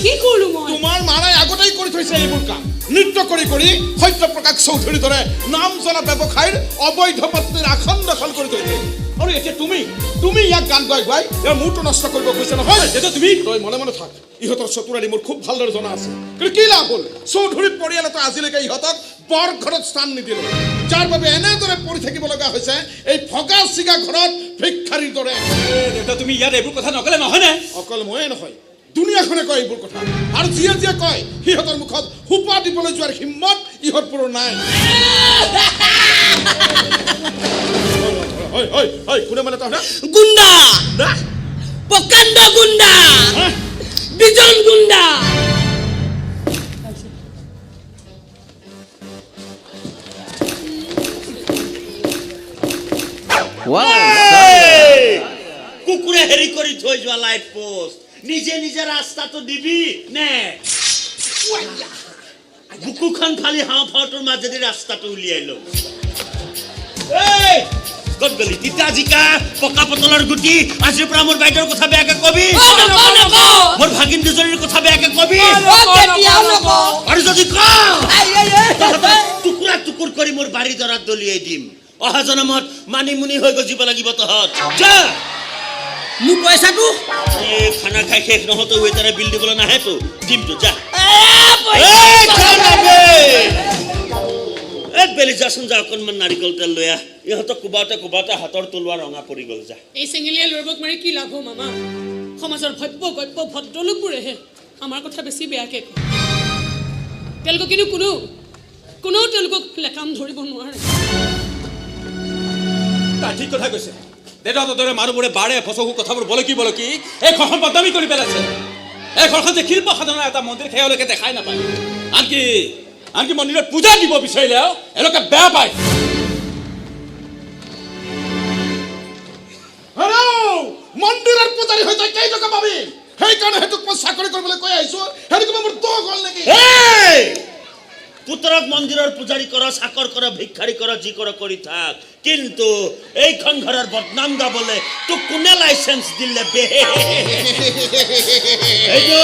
কি কৰিলো মই? তোমাৰ মাৰাই আগতেই কৰি থৈছে এইবোৰ কাম। নৃত্য কৰি কৰি সত্যপ্ৰকাশ চৌধুৰীৰ দৰে নাম জনা ব্যৱসায়ীৰ অবৈধ পত্নীৰ আসন দখল কৰি থৈছে। আৰু এতিয়া তুমি তুমি ইয়াক গান গাই গাই ইয়াৰ মূৰটো নষ্ট কৰিব কৈছে নহয়। তেতিয়া তুমি তই মনে মনে থাক। ইহঁতৰ চতুৰালি মোৰ খুব ভালদৰে জনা আছে। কিন্তু কি লাভ হ'ল? চৌধুৰী পৰিয়ালতো আজিলৈকে ইহঁতক বৰ ঘৰত স্থান নিদিলে, যাৰ বাবে এনেদৰে পৰি থাকিব লগা হৈছে এই ভগা চিগা ঘৰত ভিক্ষাৰীৰ দৰে। দেউতা, তুমি ইয়াত এইবোৰ কথা নকলে নহয় নে? অকল ময়ে নহয়, দুনীয়াখনে কয় এইবোৰ কথা। আৰু যিয়ে যিয়ে কয় সিহঁতৰ মুখত সোপা দিবলৈ যোৱাৰ হিম্মত ইহঁতবোৰৰ নাই। কোনে মানে তহঁতে? গুণ্ডা, প্ৰকাণ্ড গুণ্ডা, বিজন গুণ্ডা। কুকুৰে হেৰি কৰি থৈ যোৱা লাইট পোষ্ট, নিজে নিজে ৰাস্তাটো দিবি নে? বুকুখন ফালি হাওঁফাওঁটোৰ মাজেদি ৰাস্তাটো উলিয়াই লওঁ। ক'ত গ'লি তিতা জিকা পকা পটলৰ গুটি? আজিৰ পৰা মোৰ বাইদেউৰ কথা বেয়াকে কবি, মোৰ ভাগিন দুজনীৰ কথা বেয়াকে কবি, আৰু যদি টুকুৰা টুকুৰ কৰি মোৰ বাৰী দৰাত দলিয়াই দিম। অহা জনমত মানিমুনি হৈ গজিব লাগিব তহঁত। যা। মোৰ পইচাটো? এই খানা খাই শেষ নহওঁতে ৱেটাৰে বিল দিবলৈ নাহেতো, দিমতো, যা। এক বেলি যাচোন যা, অকণমান নাৰিকল তেল লৈ আহ। ইহঁতক কোবাওঁতে কোবাওঁতে হাতৰ তলুৱা ৰঙা পৰি গ'ল। যা। এই চেঙেলীয়া ল'ৰাবোৰক মাৰি কি লাভ হ'ব মামা? সমাজৰ ভব্য গব্য ভদ্ৰলোকবোৰেহে আমাৰ কথা বেছি বেয়াকে কয়। তেওঁলোকক কিন্তু কোনেও তেওঁলোকক লেকাম ধৰিব নোৱাৰে। তাই ঠিক কথা কৈছে। দেউতাহঁতৰ দৰে মানুহবোৰে বাৰে ফচকু কথাবোৰ বলকি বলকি এই ঘৰখন বদনামী কৰি পেলাইছে। এই ঘৰখন যে শিল্প সাধনাৰ এটা মন্দিৰ সেয়ালৈকে দেখাই নাপায়। আনকি আনকি মন্দিৰত পূজা দিব বিচাৰিলেও এওঁলোকে বেয়া পায়। মন্দিৰৰ পূজাৰী হৈ তই কেইটকা পাবি? সেইকাৰণে সেইটোক মই চাকৰি কৰিবলৈ কৈ আহিছো। সেইটো কিবা মোৰ দোষ হ'ল নেকি? পুতৰক মন্দিৰৰ পূজাৰী কৰ, চাকৰ কৰ, ভিক্ষাৰী কৰ, যি কৰ কৰি থাক, কিন্তু এইখন ঘৰৰ বদনাম গাবলৈ তোক কোনে লাইচেঞ্চ দিলে বে? এইটো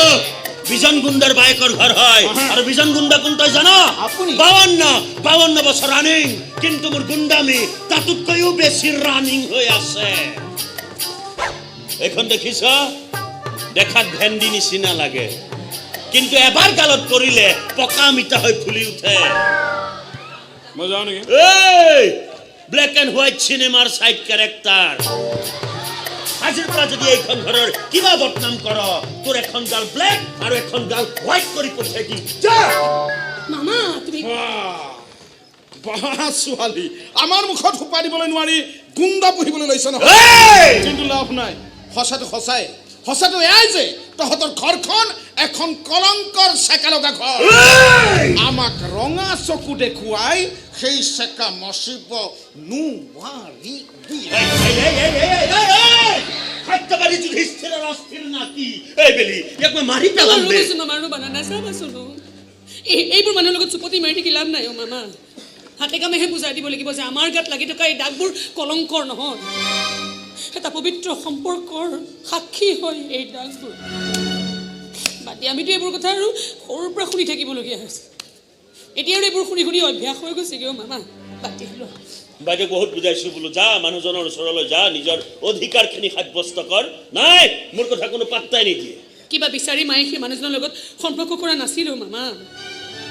বিজন গুণ্ডাৰ বায়েকৰ ঘৰ হয়। আৰু বিজন গুণ্ডা কোন তই জান? 52 বছৰ ৰানিং, কিন্তু মোৰ গুণ্ডামি তাতোতকৈও বেছি ৰানিং হৈ আছে। এইখন দেখিছ? দেখাত ভেন্দি নিচিনা লাগে, কিন্তু এবাৰ গালত পৰিলে পকা মিঠা হৈ ফুলি উঠে। মই যাওঁ নেকি? এই ব্লেক এণ্ড হোৱাইট চিনেমাৰ চাইড কেৰেক্টাৰ। আজিৰ পৰা যদি এইখন ঘৰৰ কিবা বদনাম কৰ, তোৰ এখন গাল ব্লেক আৰু এখন গাল হোৱাইট কৰি পঠিয়াই দিম। যা। মামা তুমি বাহ ছোৱালী, আমাৰ মুখত সোপা দিবলৈ নোৱাৰি গুণ্ডা পুহিবলৈ লৈছ নহয়। কিন্তু লাভ নাই, সঁচাটো সঁচাই। সঁচাটো এয়াই যে তহঁতৰ ঘৰখন এখন কলংকৰ চেকা লগা ঘৰ। আমাক ৰঙা চকু দেখুৱাই সেই চেকা মচিব নোৱাৰি। সত্যবাদী যুধিষ্ঠিৰৰ অস্থিৰ নাতি। এই বেলি ইয়াক মই মাৰি পেলাম। মামা ৰ'বা না, নাচাবাচোন। এইবোৰ মানুহৰ লগত চুপতি মাৰি থাকি লাভ নাই অ' মামা। হাতে কামেহে বুজাই দিব লাগিব যে আমাৰ গাত লাগি থকা এই দাগবোৰ কলংকৰ নহয়, এটা পবিত্ৰ সম্পৰ্কৰ সাক্ষী হয় এই দাগবোৰ। বাদ দিয়া, আমিতো এইবোৰ কথা আৰু সৰুৰ পৰা শুনি থাকিবলগীয়া হৈছে। এতিয়া আৰু এইবোৰ শুনি শুনি অভ্যাস হৈ গৈছেগৈ অ' মামা। বাদ দিয়া। বাইদেউ বহুত বুজাইছো, বোলো যা মানুহজনৰ ওচৰলৈ যা, নিজৰ অধিকাৰখিনি সাব্যস্ত কৰ। নাই, মোৰ কথা কোনো পাত্তাই নিদিয়ে। কিবা বিচাৰি মায়ে সেই মানুহজনৰ লগত সম্পৰ্ক কৰা নাছিলো মামা।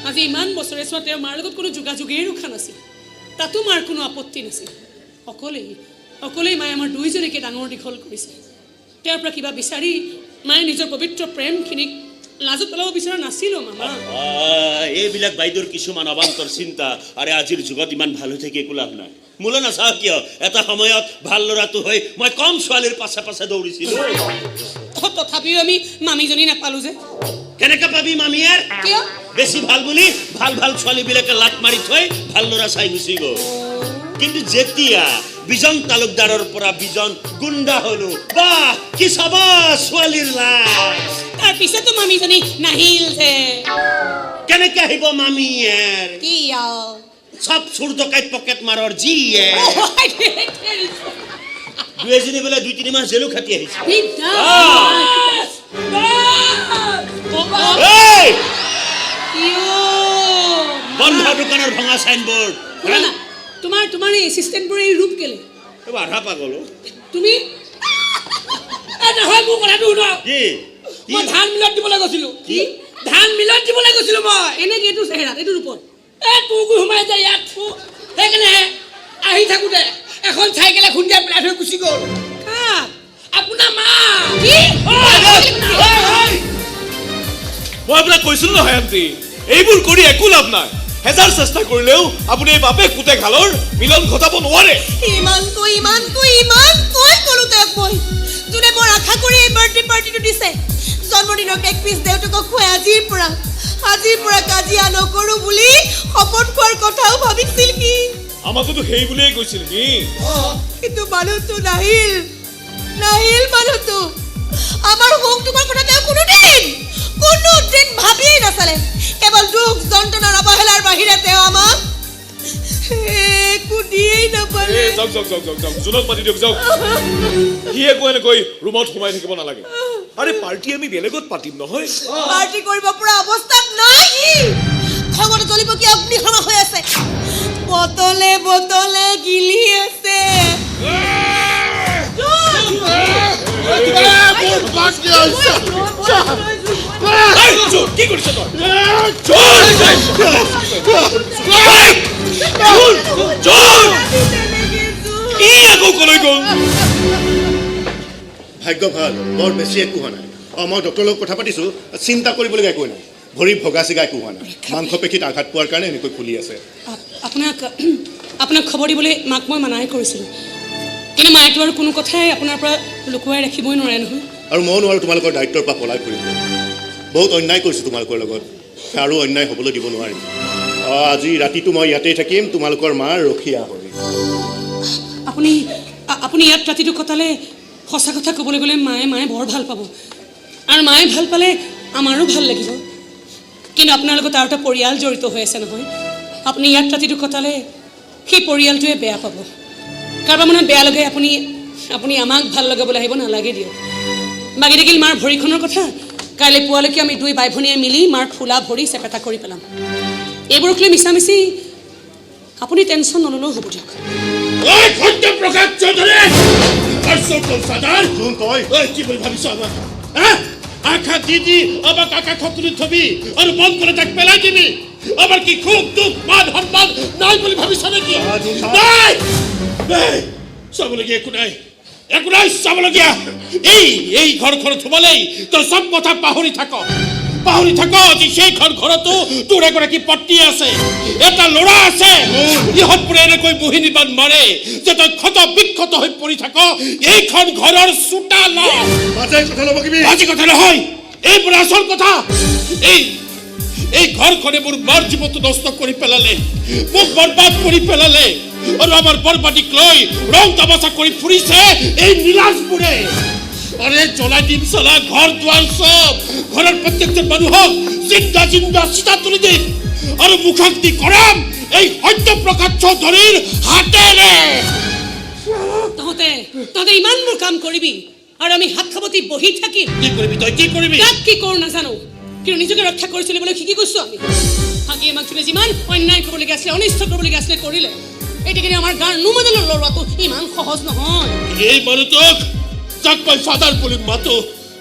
আজি ইমান বছৰে চোৱা তেওঁৰ মাৰ লগত কোনো যোগাযোগেই ৰখা নাছিল, তাতো মাৰ কোনো আপত্তি নাছিল। অকলেই অকলেই মায়ে আমাৰ দুইজনীকে ডাঙৰ দীঘল কৰিছে। তেওঁৰ পৰা কিবা বিচাৰি মায়ে নিজৰ পবিত্ৰ প্ৰেমখিনিক লাজত পেলাব বিচৰা নাছিলো মামা। এইবিলাক বাইদেউৰ কিছুমান অবান্তৰ চিন্তা। আৰে আজিৰ যুগত ইমান ভাল হৈ থাকি একো লাভ নাই। মোলৈ নাচাওঁ কিয়, এটা সময়ত ভাল ল'ৰাটো হৈ মই কম ছোৱালীৰ পাছে পাছে দৌৰিছিলো। তথাপিও আমি মামীজনী নাপালো যে। কেনেকে পাবি মামীয়াৰ? কিয়? বেছি ভাল বুলি ভাল ভাল ছোৱালীবিলাকে লাট মাৰি থৈ ভাল ল'ৰা চাই গুচি গ'ল। কিন্তু যেতিয়া বিজন তালুকদাৰৰ পৰা বিজন গুণ্ডা হলো, বাহ কি চাবা ছোৱালীৰ লাজ। তাৰপিছতো মামীজনী নাহিল যে। কেনেকে আহিব মামীয়েৰ? কিয়? চব চোৰ ডকাইত পকেট মাৰৰ যিয়ে। দুই এজনী বোলে 2-3 মাহ জেলো খাটি আহিছে। বন্ধ দোকানৰ ভঙা চাইনবোৰ্ড। শুনা না, তোমাৰ তোমাৰ এই এছিষ্টেণ্টবোৰে এই ৰূপ কেলে? আধা পাগল অ'। তুমি নহয়, মোৰ কথাটো শুনক। কি? মই ধান মিলত দিবলৈ গৈছিলো। কি? ধান মিলত দিবলৈ গৈছিলো মই। এনেকে এইটো চেহেৰাত, এইটো ৰূপত? এ তোৰ সোমাই যায় ইয়াত, সেইকাৰণেহে আহি থাকোঁতে এখন চাইকেলে খুন্দিয়াই পেলাই থৈ গুচি গ'ল। কাক? আপোনাৰ মা। কি? মই আপোনাক কৈছিলো নহয় আণ্টি, এইবোৰ কৰি একো লাভ নাই। হেজাৰ চেষ্টা কৰিলেও আপুনি এই বাপেক পুতেক হালৰ মিলন ঘটাব নোৱাৰে। ইমানকৈ ইমানকৈ ইমানকৈ ক'লো তেওঁক মই, যোনে বৰ আশা কৰি এই বাৰ্থডে পাৰ্টিটো দিছে। জন্মদিনৰ কেক পিচ দেউতাকক খুৱাই আজিৰ পৰা কাজিয়া নকৰো বুলি শপত খোৱাৰ কথাও ভাবিছিল সি। আমাকোতো সেই বুলিয়েই কৈছিল সি। কিন্তু মানুহটো নাহিল, নাহিল মানুহটো। আমাৰ সুখ দুখৰ কথা তেওঁ কোনোদিন ভাবিয়েই নাচালে। কেৱল দুখ যন্ত্ৰণাৰ অৱহেলাৰ বাহিৰে তেওঁ আমাক একো দিয়েই নাপালে। যাওক যাওক যাওক যাওক যাওক, জোনক মাতি দিয়ক যাওক। সি একো এনেকৈ ৰুমত সোমাই থাকিব নালাগে। আৰে পাৰ্টি আমি বেলেগত পাতিম নহয়। পাৰ্টি কৰিব পৰা অৱস্থাত নাই সি। খঙত জ্বলিব কি অগ্নিশৰ্মা হৈ আছে, বটলে বটলে গিলি আছে। কি কৰিছ তই? আকৌ কলৈ গ'ল? ভাগ্য ভাল, বৰ বেছি একো হোৱা নাই। অঁ, মই ডক্টৰৰ লগত কথা পাতিছোঁ, চিন্তা কৰিবলগীয়া একো নাই। ভৰি ভগা চিগা একো হোৱা নাই, মাংসপেশীত আঘাত পোৱাৰ কাৰণে এনেকৈ ফুলি আছে। আপোনাক খবৰ দিবলৈ মাক মই মানাই কৰিছিলোঁ, কিন্তু মায়েতো আৰু কোনো কথাই আপোনাৰ পৰা লুকুৱাই ৰাখিবই নোৱাৰে নহয়। আৰু ময়ো নোৱাৰোঁ তোমালোকৰ দায়িত্বৰ পৰা পলাই ফুৰিব। বহুত অন্যায় কৰিছোঁ তোমালোকৰ লগত, আৰু অন্যায় হ'বলৈ দিব নোৱাৰিম। আজি ৰাতিটো মই ইয়াতেই থাকিম, তোমালোকৰ মাৰ ৰখীয়া হৈ। আপুনি ইয়াত ৰাতিটো কটালে সঁচা কথা ক'বলৈ গ'লে মায়ে বৰ ভাল পাব, আৰু মায়ে ভাল পালে আমাৰো ভাল লাগিব। কিন্তু আপোনাৰ লগত আৰু এটা পৰিয়াল জড়িত হৈ আছে নহয়। আপুনি ইয়াত ৰাতিটো কটালে সেই পৰিয়ালটোৱে বেয়া পাব। কাৰোবাৰ মনত বেয়া লগাই আপুনি আমাক ভাল লগাবলৈ আহিব নালাগে দিয়ক। বাকী থাকিল মাৰ ভৰিখনৰ কথা। কাইলৈ পুৱালৈকে আমি দুই বাই ভনীয়ে মিলি মাৰ ফুলা ভৰি চেপেটা কৰি পেলাম। এইবোৰক লৈ মিছামিছি আপুনি টেনশ্যন নল'লেও হ'ব দিয়ক। কি বুলি ভাবিছ আমাক? আশা দি দি আমাক আকাশত তুলি থবি আৰু মন গ'লে তাক পেলাই দিবি। আমাৰ কি সুখ দুখ মান সন্মান নাই বুলি ভাবিছ নেকি? নাই, চাবলগীয়া একো নাই, একো নাই চাবলগীয়া। এই ঘৰখনত সোমালেই তই চব কথা পাহৰি থাক, পাহৰি থাক যে সেইখন ঘৰতো তোৰ এগৰাকী পত্নী আছে, এটা ল'ৰা আছে। ইহঁতবোৰে এনেকৈ মোহিনী বান মাৰে যে তই ক্ষত বিক্ষত হৈ পৰি থাক এইখন ঘৰৰ চোতালত। বাজে কথা নহয়, এইবোৰ আচল কথা। এই ঘৰখনে মোৰ মাৰ জীৱনটো নষ্ট কৰি পেলালে, মোক বৰবাদ কৰি পেলালে, আৰু আমাৰ বৰবাদীক লৈ ৰং তামাচা কৰি ফুৰিছে এই নীলাজবোৰে। আৰে জ্বলাই দিম চালা ঘৰ দুৱাৰ চব, ঘৰৰ প্ৰত্যেকজন মানুহক জিন্দা জিন্দা চিতা তুলি দিম আৰু মুখাগ্নি কৰাম এই সত্যপ্ৰকাশ চৌধুৰীৰ হাতেৰে। তহঁতে তহঁতে ইমানবোৰ কাম কৰিবি আৰু আমি হাত খাবতি বহি থাকিম? কি কৰিবি তই? কি কৰিবি? কাক কি কৰোঁ নাজানো, কিন্তু নিজকে ৰক্ষা কৰি চলিবলৈ শিকি গৈছোঁ আমি। বাকী আমাক যোনে যিমান অন্যায় কৰিবলগীয়া আছিলে, অনিষ্ট কৰিবলগীয়া আছিলে কৰিলে। এতিয়া কিন্তু আমাৰ গাৰ নোমডালৰ লৰোৱাটো ইমান সহজ নহয়। এই মানুহটোক যাক মই ফাদাৰ বুলি মাতো,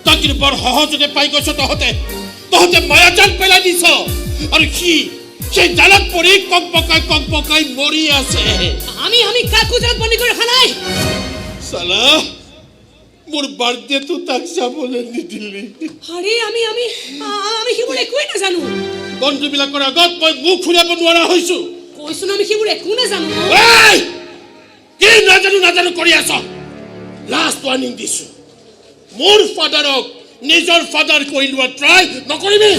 তাক কিন্তু বৰ সহজতে পাই গৈছ তহঁতে। তহঁতে মায়াজাল পেলাই দিছ আৰু সি সেই জালত পৰি কক পকাই মৰি আছে। আমি আমি কাকো জালত বন্দী কৰি ৰখা নাই। চালা মোৰ বাৰ্থডেটো তাক যাবলৈ নিদিলি। আৰে আমি আমি আমি সেইবোৰ একোৱেই নাজানো। বন্ধুবিলাকৰ আগত মই মুখ উলিয়াব নোৱাৰা হৈছো। কৈছো ন আমি সেইবোৰ একো নাজানো। কি নাজানো নাজানো কৰি আছ? লাষ্ট ৱাৰ্ণিং দিছো, মোৰ ফাদাৰক নিজৰ ফাদাৰ কৰি লোৱা ট্ৰাই নকৰিবি।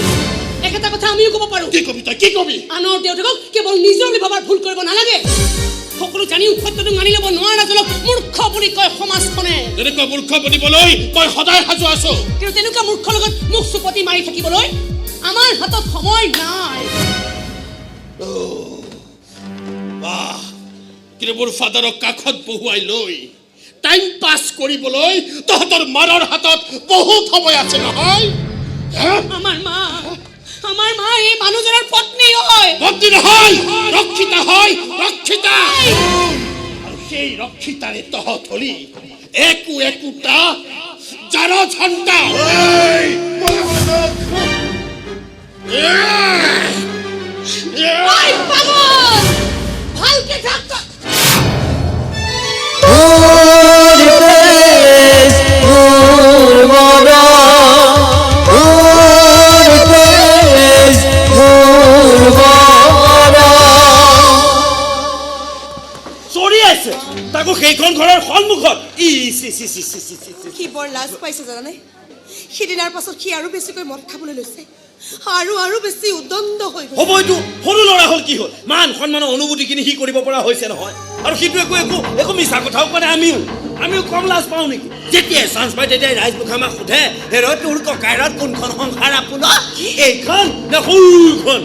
একেটা কথা আমিও ক'ব পাৰো। কি কবি তই? কি কবি? আনৰ দেউতাকক কেৱল নিজৰ বুলি ভবাৰ ভুল কৰিব নালাগে। সকলো জানিও সত্যটো মানি ল'ব নোৱাৰাজনক মূৰ্খ বুলি কয় সমাজখনে। তেনেকুৱা মূৰ্খ বনিবলৈ মই সদায় সাজু আছো, কিন্তু তেনেকুৱা মূৰ্খৰ লগত মুখ চুপতি মাৰি থাকিবলৈ আমাৰ হাতত সময় নাই। বাহ, কিন্তু মোৰ ফাদাৰক কাষত বহুৱাই লৈ টাইম পাছ কৰিবলৈ তহঁতৰ মাৰৰ হাতত বহুত সময় আছে নহয়। আমাৰ মা, আমাৰ মা এই মানুহজনৰ পত্নী হয়। পত্নী নহয়, ৰক্ষিতা হয়, ৰক্ষিতা। আৰু সেই ৰক্ষিতাৰে তহঁত হলি একো একোটা জাৰজ সন্তান। ভালকে থাক। তাকো সেইখন ঘৰৰ সন্মুখত। সি বৰ লাজ পাইছে জানানে? সিদিনাৰ পাছত সি আৰু বেছিকৈ মদ খাবলৈ লৈছে আৰু আৰু বেছি উদণ্ড হৈ গৈছে। হ'ব, এইটো সৰু ল'ৰা হ'ল কি হ'ল, মান সন্মানৰ অনুভূতিখিনি সি কৰিব পৰা হৈছে নহয়। আৰু সিটো একো একো একো মিছা কথাও কোৱা নাই। আমিও কম লাজ পাওঁ নেকি? যেতিয়াই চান্স পায় তেতিয়াই ৰাইজ মুখে আমাক সোধে, হেৰ তোৰ ককাইৰত কোনখন সংসাৰ আপোনাৰ, এইখন নে সৌখন?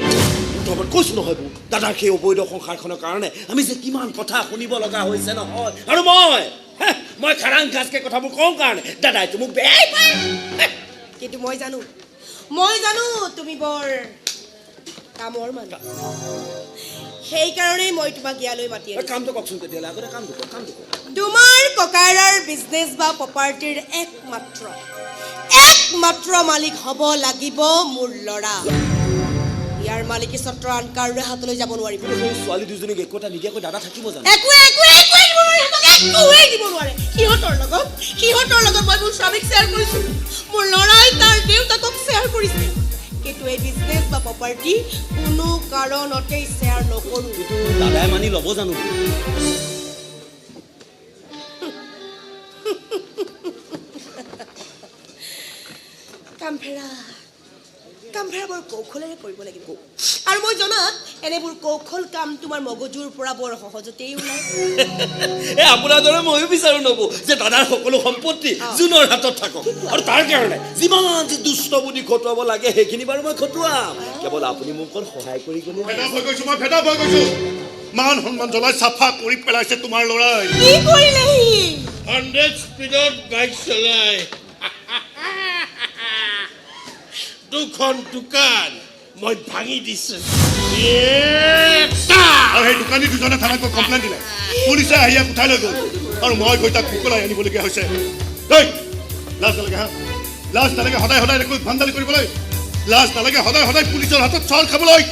কৈছো নহয় দাদাৰ সেই অবৈধ সংসাৰখনৰ কাৰণে আমি যে কিমান কথা শুনিব লগা হৈছে নহয়। আৰু মই খাৰাং খাচকে কথাবোৰ কওঁ কাৰণে দাদাইতো মোক বেয়াই পায়। কিন্তু মই জানো তুমি বৰ কামৰ মানুহ, সেইকাৰণেই মই তোমাক ইয়ালৈ মাতি আনিছো। কামটো কওকচোন তেতিয়াহ'লে, আগতে কামটো কওক, কামটো কওক। তোমাৰ ককাইৰাৰ বিজনেছ বা প্ৰপাৰ্টিৰ একমাত্ৰ মালিক হ'ব লাগিব মোৰ ল'ৰা। ইয়াৰ মালিকী স্বত্ব আন কাৰোৰে হাতলৈ যাব নোৱাৰিব। সেই ছোৱালী দুজনীক একো এটা নিদিয়াকৈ দাদা থাকিব জানো? একোৱে দিব নোৱাৰে, একোৱেই দিব নোৱাৰে। সিহঁতৰ লগত মই মোৰ স্বামীক শ্বেয়াৰ কৰিছোঁ, মোৰ ল'ৰাই তাৰ দেউতাকক শ্বেয়াৰ কৰিছে, কিন্তু এই বিজনেছ বা প্ৰপাৰ্টি কোনো কাৰণতেই শ্বেয়াৰ নকৰোঁ। কিন্তু দাদাই মানি ল'ব জানো? কামফেৰা বৰ কৌশলেৰে কৰিব লাগিব। আৰু মই জনাত এনেবোৰ কৌশল কাম তোমাৰ মগজুৰ পৰা বৰ সহজতেই ওলায়। এই আপোনাৰ দৰে ময়ো বিচাৰো নবৌ যে দাদাৰ সকলো সম্পত্তি জোনৰ হাতত থাকক, আৰু তাৰ কাৰণে যিমান যি দুষ্ট বুদ্ধি খটুৱাব লাগে সেইখিনি বাৰু মই খটুৱাম। কেৱল আপুনি মোক অকণ সহায় কৰি গ'লে। মই ফেটা হৈ গৈছো। মান সন্মান জ্বলাই চাফা কৰি পেলাইছে তোমাৰ ল'ৰাই। কি কৰিলে সি? 100 স্পীডত বাইক চলাই দুখন দোকান মই ভাঙি দিছো। আৰু সেই দোকানী দুজনে থানাত গৈ কমপ্লেইন দিলে, পুলিচে আহি ইয়াক উঠাই লৈ গ'ল আৰু মই গৈ তাক মোকলাই আনিবলগীয়া হৈছে। লাজ নালাগে হা? লাজ নালাগে সদায় সদায় এনেকৈ ভাণ্ডালি কৰিবলৈ? লাজ নালাগে সদায় সদায় পুলিচৰ হাতত চৰ খাবলৈ?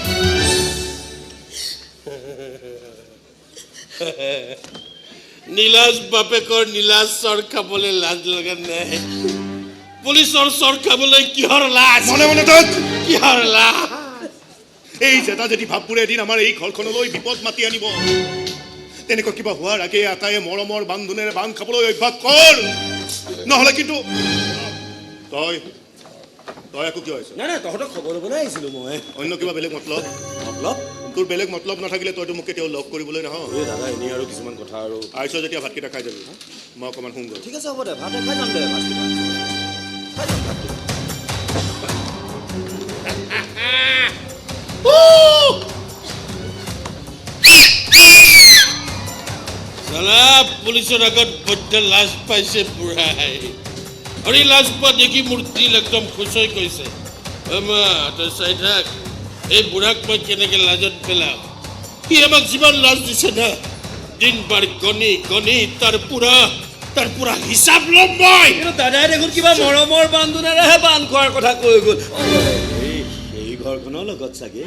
নীলাজ বাপেকৰ নীলাজ চৰ খাবলৈ লাজ লগা নাই। পুলিচৰ চৰ খাবলৈ কিহৰ লাজ? মনে মনে থাক। কিহৰ লাজ? এই জেদা জেদী ভাৱবোৰে এদিন আমাৰ এই ঘৰখনলৈ বিপদ মাতি আনিব। তেনেকুৱা কিবা হোৱাৰ আগে আটায়ে মৰমৰ বান্ধোনেৰে বান্ধ খাবলৈ অভ্যাস কৰ, নহ'লে কিন্তু তই তই আকৌ কিয় আহিছ? নাই নাই, তহঁতক খবৰ ল'বলৈ আহিছিলোঁ মই। অন্য কিবা বেলেগ মতলব? মতলব? তোৰ বেলেগ মতলব নাথাকিলে তইতো মোক কেতিয়াও লগ কৰিবলৈ নাহ। এই দাদা, এনেই আৰু কিছুমান কথা আৰু। আহিছ যেতিয়া ভাতকেইটা খাই যাবি, মই অকণমান শুমগৈ। ঠিক আছে, হ'ব দে, ভাতে খাই যাম দে, ভাতকেইটা খাই যাম ভাতকেইটা। চালা পুলিচৰ আগত বৈদ্য লাজ পাইছে বুঢ়াই, আৰু এই লাজ পোৱা দেখি মোৰ দিল একদম খুচ হৈ গৈছে। মা, তই চাই থাক এই বুঢ়াক মই কেনেকৈ লাজত পেলাম। সি আমাক যিমান লাজ দিছে না, দিন বাৰ গণি গণি তাৰ পুৰা হিচাপ ল'ম মই। কিন্তু দাদাই দেখোন কিবা মৰমৰ বান্ধোনেৰেহে বান্ধ খোৱাৰ কথা কৈ গ'ল। সেই ঘৰখনৰ লগত চাগে।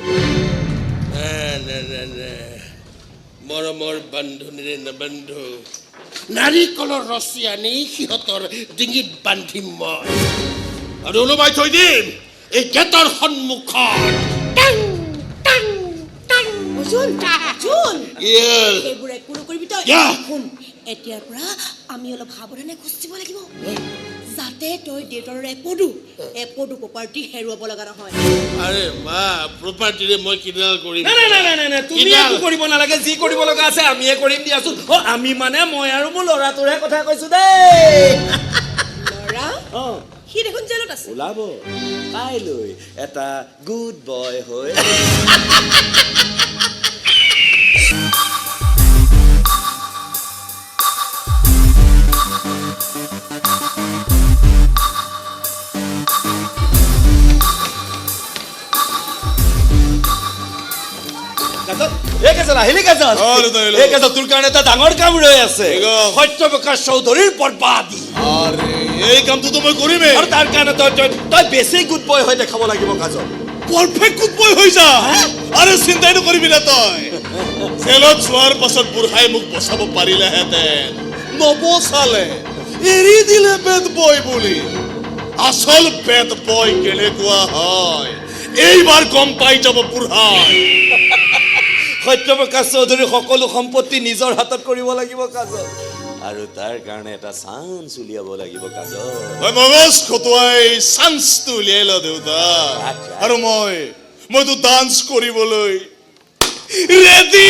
মৰমৰ বান্ধোনেৰে নাবান্ধো, নাৰিকলৰ ৰছী আনি সিহঁতৰ ডিঙিত বান্ধিম মই, আৰু ওলোমাই থৈ দিম এই গেটৰ সন্মুখত। এতিয়াৰ পৰা আমি অলপ সাৱধানে খোজ দিব লাগিব, যাতে তই দেউতাৰ এপদো প্ৰপাৰ্টি হেৰুৱাব লগা নহয়। আৰে মা, প্ৰপাৰ্টিৰে মই কিডাল কৰিম? নাই নাই নাই নাই, তুমি একো কৰিব নালাগে, যি কৰিব লগা আছে আমিয়ে কৰিম দিয়াচোন। অ, আমি মানে মই আৰু মোৰ ল'ৰাটোৰহে কথা কৈছো দেই। ল'ৰা? অ, সি দেখোন জেলত আছে। ওলাব কাইলৈ এটা গুড বয় হৈ। এই কাজল, আহিলি কাজল? এই কাজল, তোৰ কাৰণে এটা ডাঙৰ কাম ৰৈ আছে, সত্যপ্ৰকাশ চৌধুৰীৰ বৰবাদী। আৰে এই কামটোতো মই কৰিমেই, আৰু তাৰ কাৰণে তই তই বেছি গুড বয় হৈ দেখাব লাগিব কাজল। পাৰফেক্ট গুড বয় হৈ যা, আৰে চিন্তাই নকৰিবি না তই। জেলত যোৱাৰ পাছত বুঢ়াই মোক বচাব পাৰিলেহেঁতেন, নবচালে, এৰি দিলে বেড বয় বুলি। আচল বেড বয় কেনেকুৱা হয় এইবাৰ গম পাই যাব বুঢ়াই। সত্যপ্ৰকাশ চৌধুৰীৰ সকলো সম্পত্তি নিজৰ হাতত কৰিব লাগিব কাজল, আৰু তাৰ কাৰণে এটা চান্স উলিয়াব লাগিব কাজল। মই মগজ খটুৱাই চান্সটো উলিয়াই ল দেউতা, আৰু মইতো ডান্স কৰিবলৈ ৰেডি।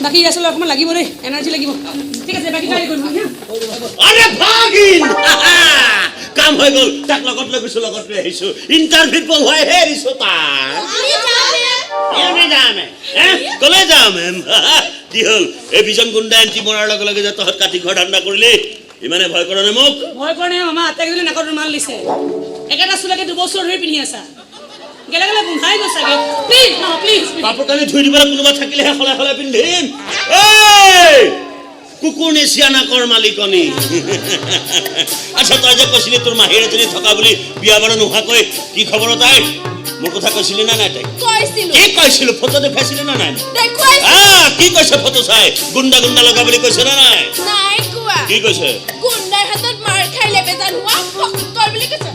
বাকী আচলতে অকণমান লাগিব দেই, এনাৰ্জি লাগিব। ঠিক আছে, বাকী কালি কৰিম। আৰে ভাগিন, কাম হৈ গ'ল, তাক লগত লৈ গৈছো, লগত লৈ আহিছো, ইণ্টাৰভিউত বহুৱাইহে এৰিছো তাক। কলে যাম কি হ'ল? এই বিজন গুণ্ডা এণ্ট্ৰি মৰাৰ লগে লগে যে তহঁত কাটি ঘৰ ধান্দা কৰিলি, ইমানে ভয় কৰা নে মোক? ভয় কৰা নাই মামা, আটাইকেইজনী নাকত ৰুমাল দিছে, একেটা চোলাকে 2 বছৰ ধৰি পিন্ধি আছা, গেলা গেলা গোন্ধাই গৈছাগে। প্লিজ মামা, প্লিজ। কাপোৰ কানি ধুই দিবলৈ কোনোবা থাকিলেহে সলাই সলাই পিন্ধিম। এই কুকুৰ নেচিয়া নাকৰ মালিকনী। আচ্ছা, তই যে কৈছিলি তোৰ মাহীৰ এজনী থকা বুলি বিয়া বাৰু নোহোৱাকৈ, কি খবৰ তাইৰ? মোৰ কথা কৈছিলি নে নাই তাইক? কৈছিলো। কি কৈছিলো? ফটো দেখুৱাইছিলি নে নাই? দেখুৱাইছিলো। কি কৈছে ফটো চাই? গুণ্ডা গুণ্ডা লগা বুলি কৈছে নে নাই? নাই কোৱা। কি কৈছে? গুণ্ডাৰ হাতত মাৰ খাই লেবেজান হোৱা ফক্কৰ বুলি কৈছে।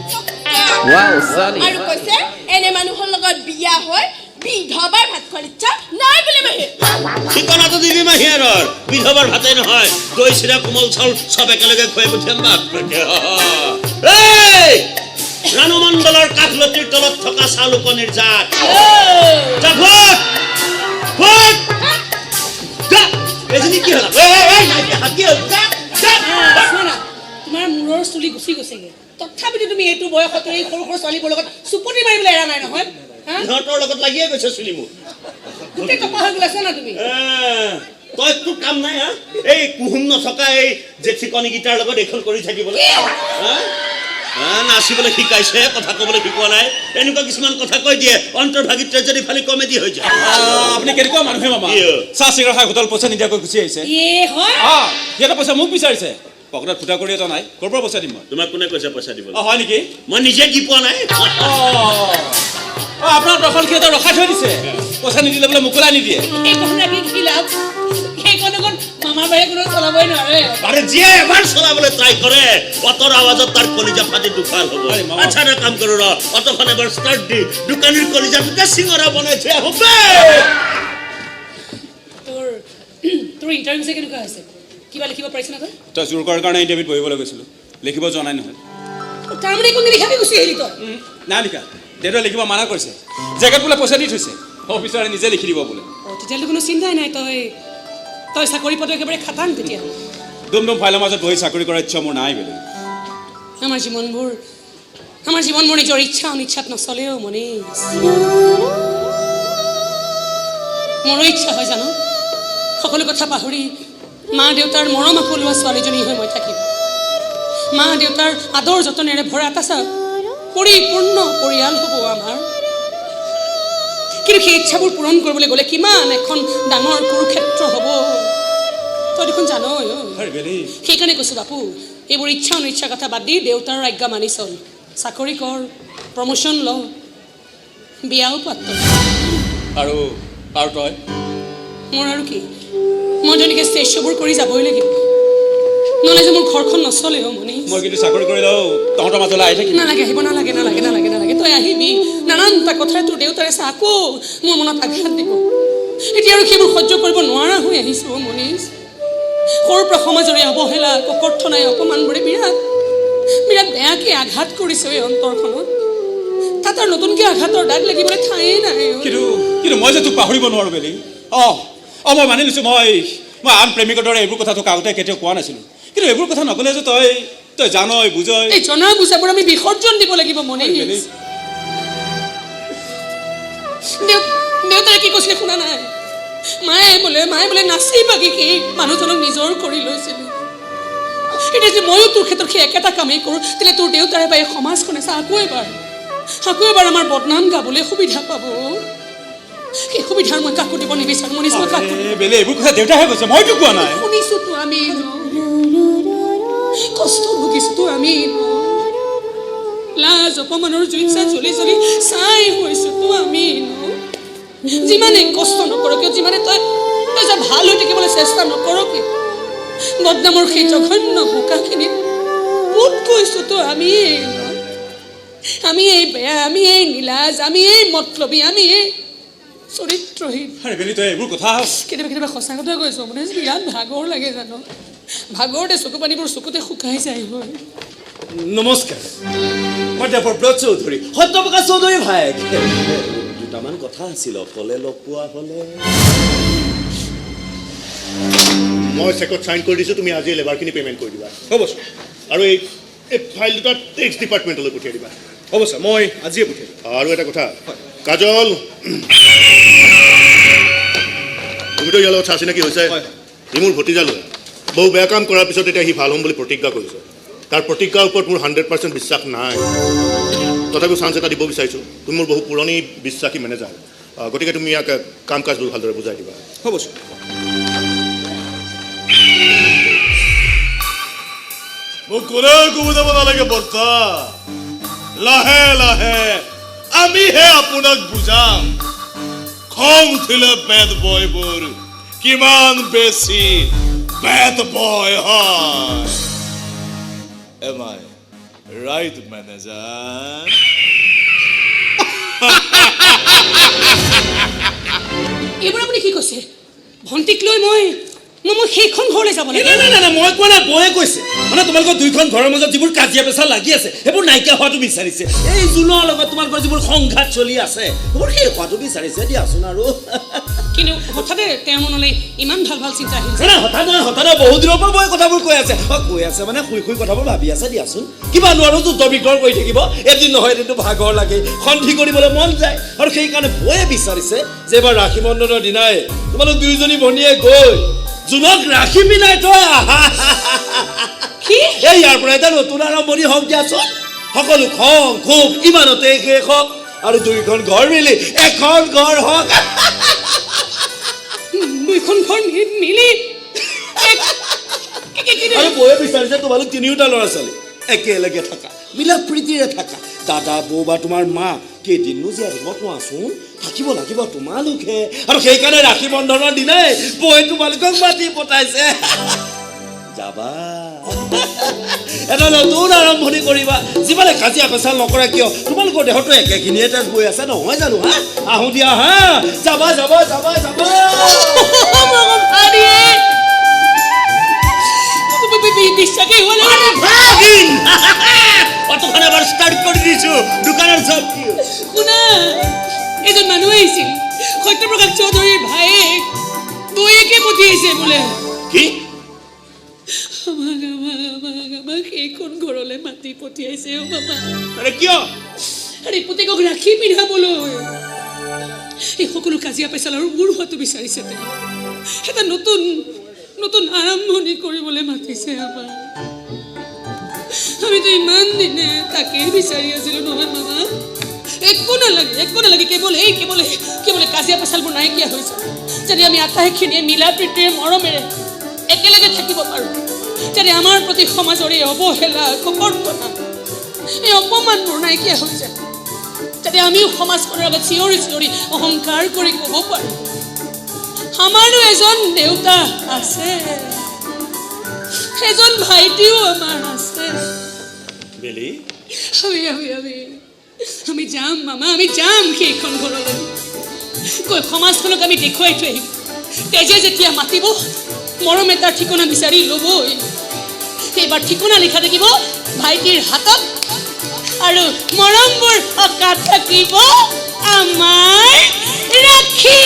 আৰু কৈছে এনে মানুহৰ লগত বিয়া হৈ বিধৱাৰ ভাত খোৱাৰ ইচ্ছা নাই বুলি মাহী। ঠিকনাটো দিবি মাহীয়েৰৰ, বিধৱাৰ ভাতেই নহয়, দৈ চিৰা কোমল চাউল চব একেলগে খুৱাই পঠিয়াম। বাপৰে, এই ৰাণু মণ্ডলৰ কাষলতিৰ তলত থকা চালুকনিৰ জাত। যা ভোট ভোট যা। এজনী কি হ'ল? কি হ'ল? তোমাৰ মূৰৰ চুলি গুচি গৈছেগে, তথাপিতো তুমি এইটো বয়সত এই সৰু সৰু ছোৱালীবোৰৰ লগত চুপতি মাৰিবলৈ এৰা নাই নহয়। সিহঁতৰ লগত লাগিয়ে গৈছে চুলি মোৰ। গোটেই টপা হৈ গ'ল না তুমি। তই তোৰ কাম নাই হা? এই কুহুম নথকা এই জেঠী কণীকেইটাৰ লগত এইখন কৰি থাকিবলৈ নাচিবলৈ শিকাইছে, কথা ক'বলৈ শিকোৱা নাই। এনেকুৱা কিছুমান কথা কৈ দিয়ে, অন্তৰ্ভাগী ট্ৰেজেডি ফালি কমেডি হৈ যায়। আপুনি কেনেকুৱা মানুহে মামা, চাহ চিগাৰেট খাই হোটেল পইচা নিদিয়াকৈ গুচি আহিছে। সিহঁতে পইচা মোক বিচাৰিছে, পকেটত ফুটা কৰি এটা নাই, ক'ৰ পৰা পইচা দিম মই? তোমাক কোনে কৈছে পইচা দিব? অ হয় নেকি? মই নিজে দি পোৱা নাই। অ আপোনাৰ দখল সিহঁতে ৰখাই থৈ দিছে, পইচা নিদিলে বোলে মোকলাই নিদিয়ে। মামাৰ বাহিৰে কোনো চলাবই নোৱাৰে। আৰে যিয়ে এবাৰ চলাবলৈ ট্ৰাই কৰে, অটৰ আৱাজত তাৰ কলিজা ফাটি দুফাল হ'ব। আচ্ছা এটা কাম কৰো ৰ, অট'খন এবাৰ ষ্টাৰ্ট দি দোকানীৰ কলিজাটোকে চিঙৰা বনাই থৈ আহো। তোৰ ইণ্টাৰভিউ কেনেকুৱা হৈছে? কিবা লিখিব পাৰিছ না তই? তই জোৰ কৰাৰ কাৰণে ইণ্টাৰভিউত বহিবলৈ গৈছিলোঁ, লিখিব যোৱা নাই নহয়। তাৰমানে একো নিলিখাকৈ গুচি আহিলি তই? নাই লিখা, দেউতাই লিখিব মানা কৰিছে, জেগাত বোলে পইচা দি থৈছে, অফিচাৰে নিজে লিখি দিব বোলে। তেতিয়াহ'লে কোনো চিন্তাই নাই, তই তই চাকৰি পোৱাটো একেবাৰে খাটাং তেতিয়াহ'লে। দুম দুম ফাইলৰ মাজত বহি চাকৰি কৰাৰ ইচ্ছা মোৰ নাই বেলেগ। আমাৰ জীৱনবোৰ, আমাৰ জীৱনবোৰ নিজৰ ইচ্ছা অনিচ্ছাত নচলেও মনীষ। মোৰো ইচ্ছা হয় জানো, সকলো কথা পাহৰি মা দেউতাৰ মৰম আকলোৱা ছোৱালীজনী হৈ মই থাকিম। মা দেউতাৰ আদৰ যতনেৰে ভৰা এটা পৰিপূৰ্ণ পৰিয়াল হ'ব আমাৰ। কিন্তু সেই ইচ্ছাবোৰ পূৰণ কৰিবলৈ গ'লে কিমান এখন ডাঙৰ কুৰুক্ষেত্ৰ হ'ব তই দেখোন জানই। সেইকাৰণে কৈছোঁ বাপু, এইবোৰ ইচ্ছা অনিচ্ছাৰ কথা বাদ দি দেউতাৰ আজ্ঞা মানি চল, চাকৰি কৰ, প্ৰমোশ্যন ল, বিয়াও পাত। আৰু আৰু তই? মোৰ আৰু কি, মই তেনেকৈ ষ্টেজ শ্ব'বোৰ কৰি যাবই লাগিব, নহ'লে যে মোৰ ঘৰখন নচলে। অ মনীষ, মই কিন্তু চাকৰি কৰিলেও তহঁতৰ মাজলৈ আহি থাকিম। নালাগে আহিব, নালাগে নালাগে নালাগে নালাগে, তই আহিবি। নানানটা কথাৰে তোৰ দেউতাৰে চা আকৌ মোৰ মনত আঘাত দিব। এতিয়া আৰু সেইবোৰ সহ্য কৰিব নোৱাৰা হৈ আহিছোঁ। অ মনীষ, সৰুৰ পৰা সমাজৰে অৱহেলা, ককৰ্থনাই, অপমানবোৰে বিৰাট বিৰাট বেয়াকৈ আঘাত কৰিছে এই অন্তৰখনত। তাত আৰু নতুনকৈ আঘাতৰ দাগ লাগিবলৈ ঠায়েই নাই। কিন্তু কিন্তু মই যে তোক পাহৰিব নোৱাৰোঁ বেলি। অঁ অঁ মই মানি লৈছোঁ, মই মই আন প্ৰেমিকৰ দৰে এইবোৰ কথা তোক আগতে কেতিয়াও কোৱা নাছিলোঁ। কিন্তু এইবোৰ কথা নক'লে যে তই তই জানই বুজই। এই জনা বুজাবোৰ আমি বিসৰ্জন দিব লাগিব মনীষ। দেউতাই কি কৈছিলে শুনা নাই? মায়ে বোলে নাচি বাগি সেই মানুহজনক নিজৰ কৰি লৈছিলে। এতিয়া যে ময়ো তোৰ ক্ষেত্ৰত সেই একেটা কামেই কৰোঁ, তেতিয়া তোৰ দেউতাৰে বা এই সমাজখনে চা আকৌ এবাৰ আমাৰ বদনাম গাবলৈ সুবিধা পাব। সেই সুবিধাৰ মই কাকো দিব নিবিচাৰোঁ মনীষ, মই কাকো। বেলেগ এইবোৰ কথা দেউতাহে কৈছে, মইতো কোৱা নাই। শুনিছোঁতো আমি, কষ্ট ভুগিছোঁতো আমি, লাজ অপমানৰ জুইত চাই জ্বলি জ্বলি ছাই হৈছোঁতো আমি। যিমানে কষ্ট নকৰ কিয়, যিমানে তই তই যে ভাল হৈ থাকিবলৈ চেষ্টা নকৰ কিয়, বদনামৰ সেই জঘন্য বোকাখিনিত পোত গৈছোঁতো আমি। আমি এই বেয়া, আমি এই নীলাজ, আমি এই মতলবী, আমি এই চৰিত্ৰহীন। কেতিয়াবা কেতিয়াবা সঁচা কথা কৈছোঁ মানে বিৰাট ভাগৰ লাগে জানো, ভাগৰতে চকু পানীবোৰ চকুতে শুকাই যায়। হয়। নমস্কাৰ, মই দেৱব্ৰত চৌধুৰী, সত্যপ্ৰকাশ চৌধুৰী ভায়েক। দুটামান কথা আছিল, অকলে লগ পোৱা হ'লে। মই চেকত চাইন কৰি দিছোঁ, তুমি আজি লেবাৰখিনি পে'মেণ্ট কৰি দিবা। হ'ব ছাৰ। আৰু এই ফাইল দুটা টেক্স ডিপাৰ্টমেণ্টলৈ পঠিয়াই দিবা। হ'ব ছাৰ, মই আজিয়ে পঠিয়াই দিম। আৰু এটা কথা কাজল, তুমিতো ইয়াৰ লগত চা চিনাকি হৈছে। সি মোৰ ভতিজা ল'ৰা, বহু বেয়া কাম কৰাৰ পিছত এতিয়া সি ভাল হ'ম বুলি প্ৰতিজ্ঞা কৰিছে। তাৰ প্ৰতিজ্ঞাৰ ওপৰত মোৰ 100% বিশ্বাস নাই, তথাপিও চান্স এটা দিব বিচাৰিছোঁ। তুমি মোৰ বহু পুৰণি বিশ্বাসী মেনেজাৰ, গতিকে তুমি ইয়াক কাম কাজবোৰ ভালদৰে বুজাই দিবা। হ'ব ছাৰ। মোক কোনেও ক'ব যাব নালাগে বৰ্তা, লাহে লাহে আমিহে আপোনাক বুজাম। খং উঠিলে বেড বয়বোৰ কিমান বেছি বেড বয় হয়। Am I right, manager? এইবোৰ আপুনি কি কৈছে? ভণ্টিক লৈ মই মই সেইখন ঘৰলৈ যাব লাগে? নাই নাই নাই, মই কোৱা নাই, বয়ে কৈছে। মানে তোমালোকৰ দুইখন ঘৰৰ মাজত যিবোৰ কাজিয়া পেচাল লাগি আছে সেইবোৰ নাইকিয়া হোৱাটো বিচাৰিছে। এই জোনৰ লগত তোমালোকৰ যিবোৰ সংঘাত চলি আছে সেইবোৰ শেষ হোৱাটো বিচাৰিছে দিয়াচোন। আৰু কিন্তু হঠাতে তেওঁৰ মনলৈ ইমান ভাল ভাল চিন্তা আহিল। নাই হঠাৎ নহয়, হঠাৎ নহয়, বহুত দিনৰ পৰা বয়ে কথাবোৰ কৈ আছে। কৈ আছে মানে শুই শুই কথাবোৰ ভাবি আছে দিয়াচোন। কিমান আৰু যুদ্ধ বিগ্ৰহ কৰি থাকিব, এদিন নহয় এদিনটো ভাগৰ লাগে, সন্ধি কৰিবলৈ মন যায়। আৰু সেইকাৰণে বয়ে বিচাৰিছে যে এইবাৰ ৰাখী বন্ধনৰ দিনাই তোমালোক দুয়োজনী ভনীয়ে গৈ জোনক ৰাখি পিনাই তই আহা। এই ইয়াৰ পৰা এটা নতুন আৰম্ভণি হওক দিয়াচোন। সকলো খং ক্ষোভ ইমানতে শেষ হওক আৰু দুইখন ঘৰ মিলি এখন ঘৰ হওক। দুইখন ঘৰ মিলি আৰু বয়ে বিচাৰিছে তোমালোক তিনিওটা ল'ৰা ছোৱালী একেলগে থাকা, মিলা প্ৰীতিৰে থাকা। দাদা বৌ বা তোমাৰ মা কেইদিননো জীয়াই থাকিব কোৱাচোন, থাকিব লাগিব তোমালোকহে। আৰু সেইকাৰণে ৰাখী বন্ধনৰ দিনাই বৌয়ে তোমালোকক মাতি পঠাইছে। যাবা, এটা নতুন আৰম্ভণি কৰিবা। যিমানে কাজিয়া পেচাল নকৰা কিয়, তোমালোকৰ দেহতো একেখিনিয়ে তেজ বৈ আছে নহয় জানো? হা, আহোঁ দিয়া। হা, যাবা যাবা যাবা যাবা। বিশ্বাসেই হোৱা নাই। অটোখন এবাৰ ষ্টাৰ্ট কৰি দিছো, দোকানৰ চব। শুনা, এজন মানুহ আহিছিল, সত্যপ্ৰকাশ চৌধুৰীৰ ভায়েক, বৌয়েকে পঠিয়াইছে বোলে। কি? আমাক আমাক আমাক আমাক সেইখন ঘৰলৈ মাতি পঠিয়াইছে। অ মামা। আৰে কিয়? আৰে পুতেকক ৰাখি পিন্ধাবলৈ। এই সকলো কাজিয়া পেচাল আৰু উৰ হোৱাটো বিচাৰিছে তেওঁ। এটা নতুন নতুন আৰম্ভণি কৰিবলৈ মাতিছে আমাক। আমিতো ইমান দিনে তাকেই বিচাৰি আছিলো নহয় মামা। একো নালাগে, একো নালাগে, কেৱল এই কেৱল কেৱল কাজিয়া পেচালবোৰ নাইকিয়া হৈছে, যাতে আমি আটাইখিনিয়ে মিলা প্ৰীতিৰে মৰমেৰে একেলগে থাকিব পাৰোঁ, যাতে আমাৰ প্ৰতি সমাজৰ এই অৱহেলা, ককৰ্থনা, এই অপমানবোৰ নাইকিয়া হৈ যায়, যাতে আমিও সমাজখনৰ আগত চিঞৰি চিঞৰি অহংকাৰ কৰি ক'ব পাৰোঁ আমাৰো এজন দেউতা আছে, এজন ভাইটিও আমাৰ আছে। বেলি, আমি আমি আমি আমি যাম মামা, আমি যাম সেইখন ঘৰলৈ গৈ সমাজখনক আমি দেখুৱাই থৈ আহিম। তেজে যেতিয়া মাতিব, মৰমে তাৰ ঠিকনা বিচাৰি ল'বই। এইবাৰ ঠিকনা লিখা থাকিব ভাইটিৰ হাতত আৰু মৰমবোৰ অকাত থাকিব আমাৰ ৰাখী।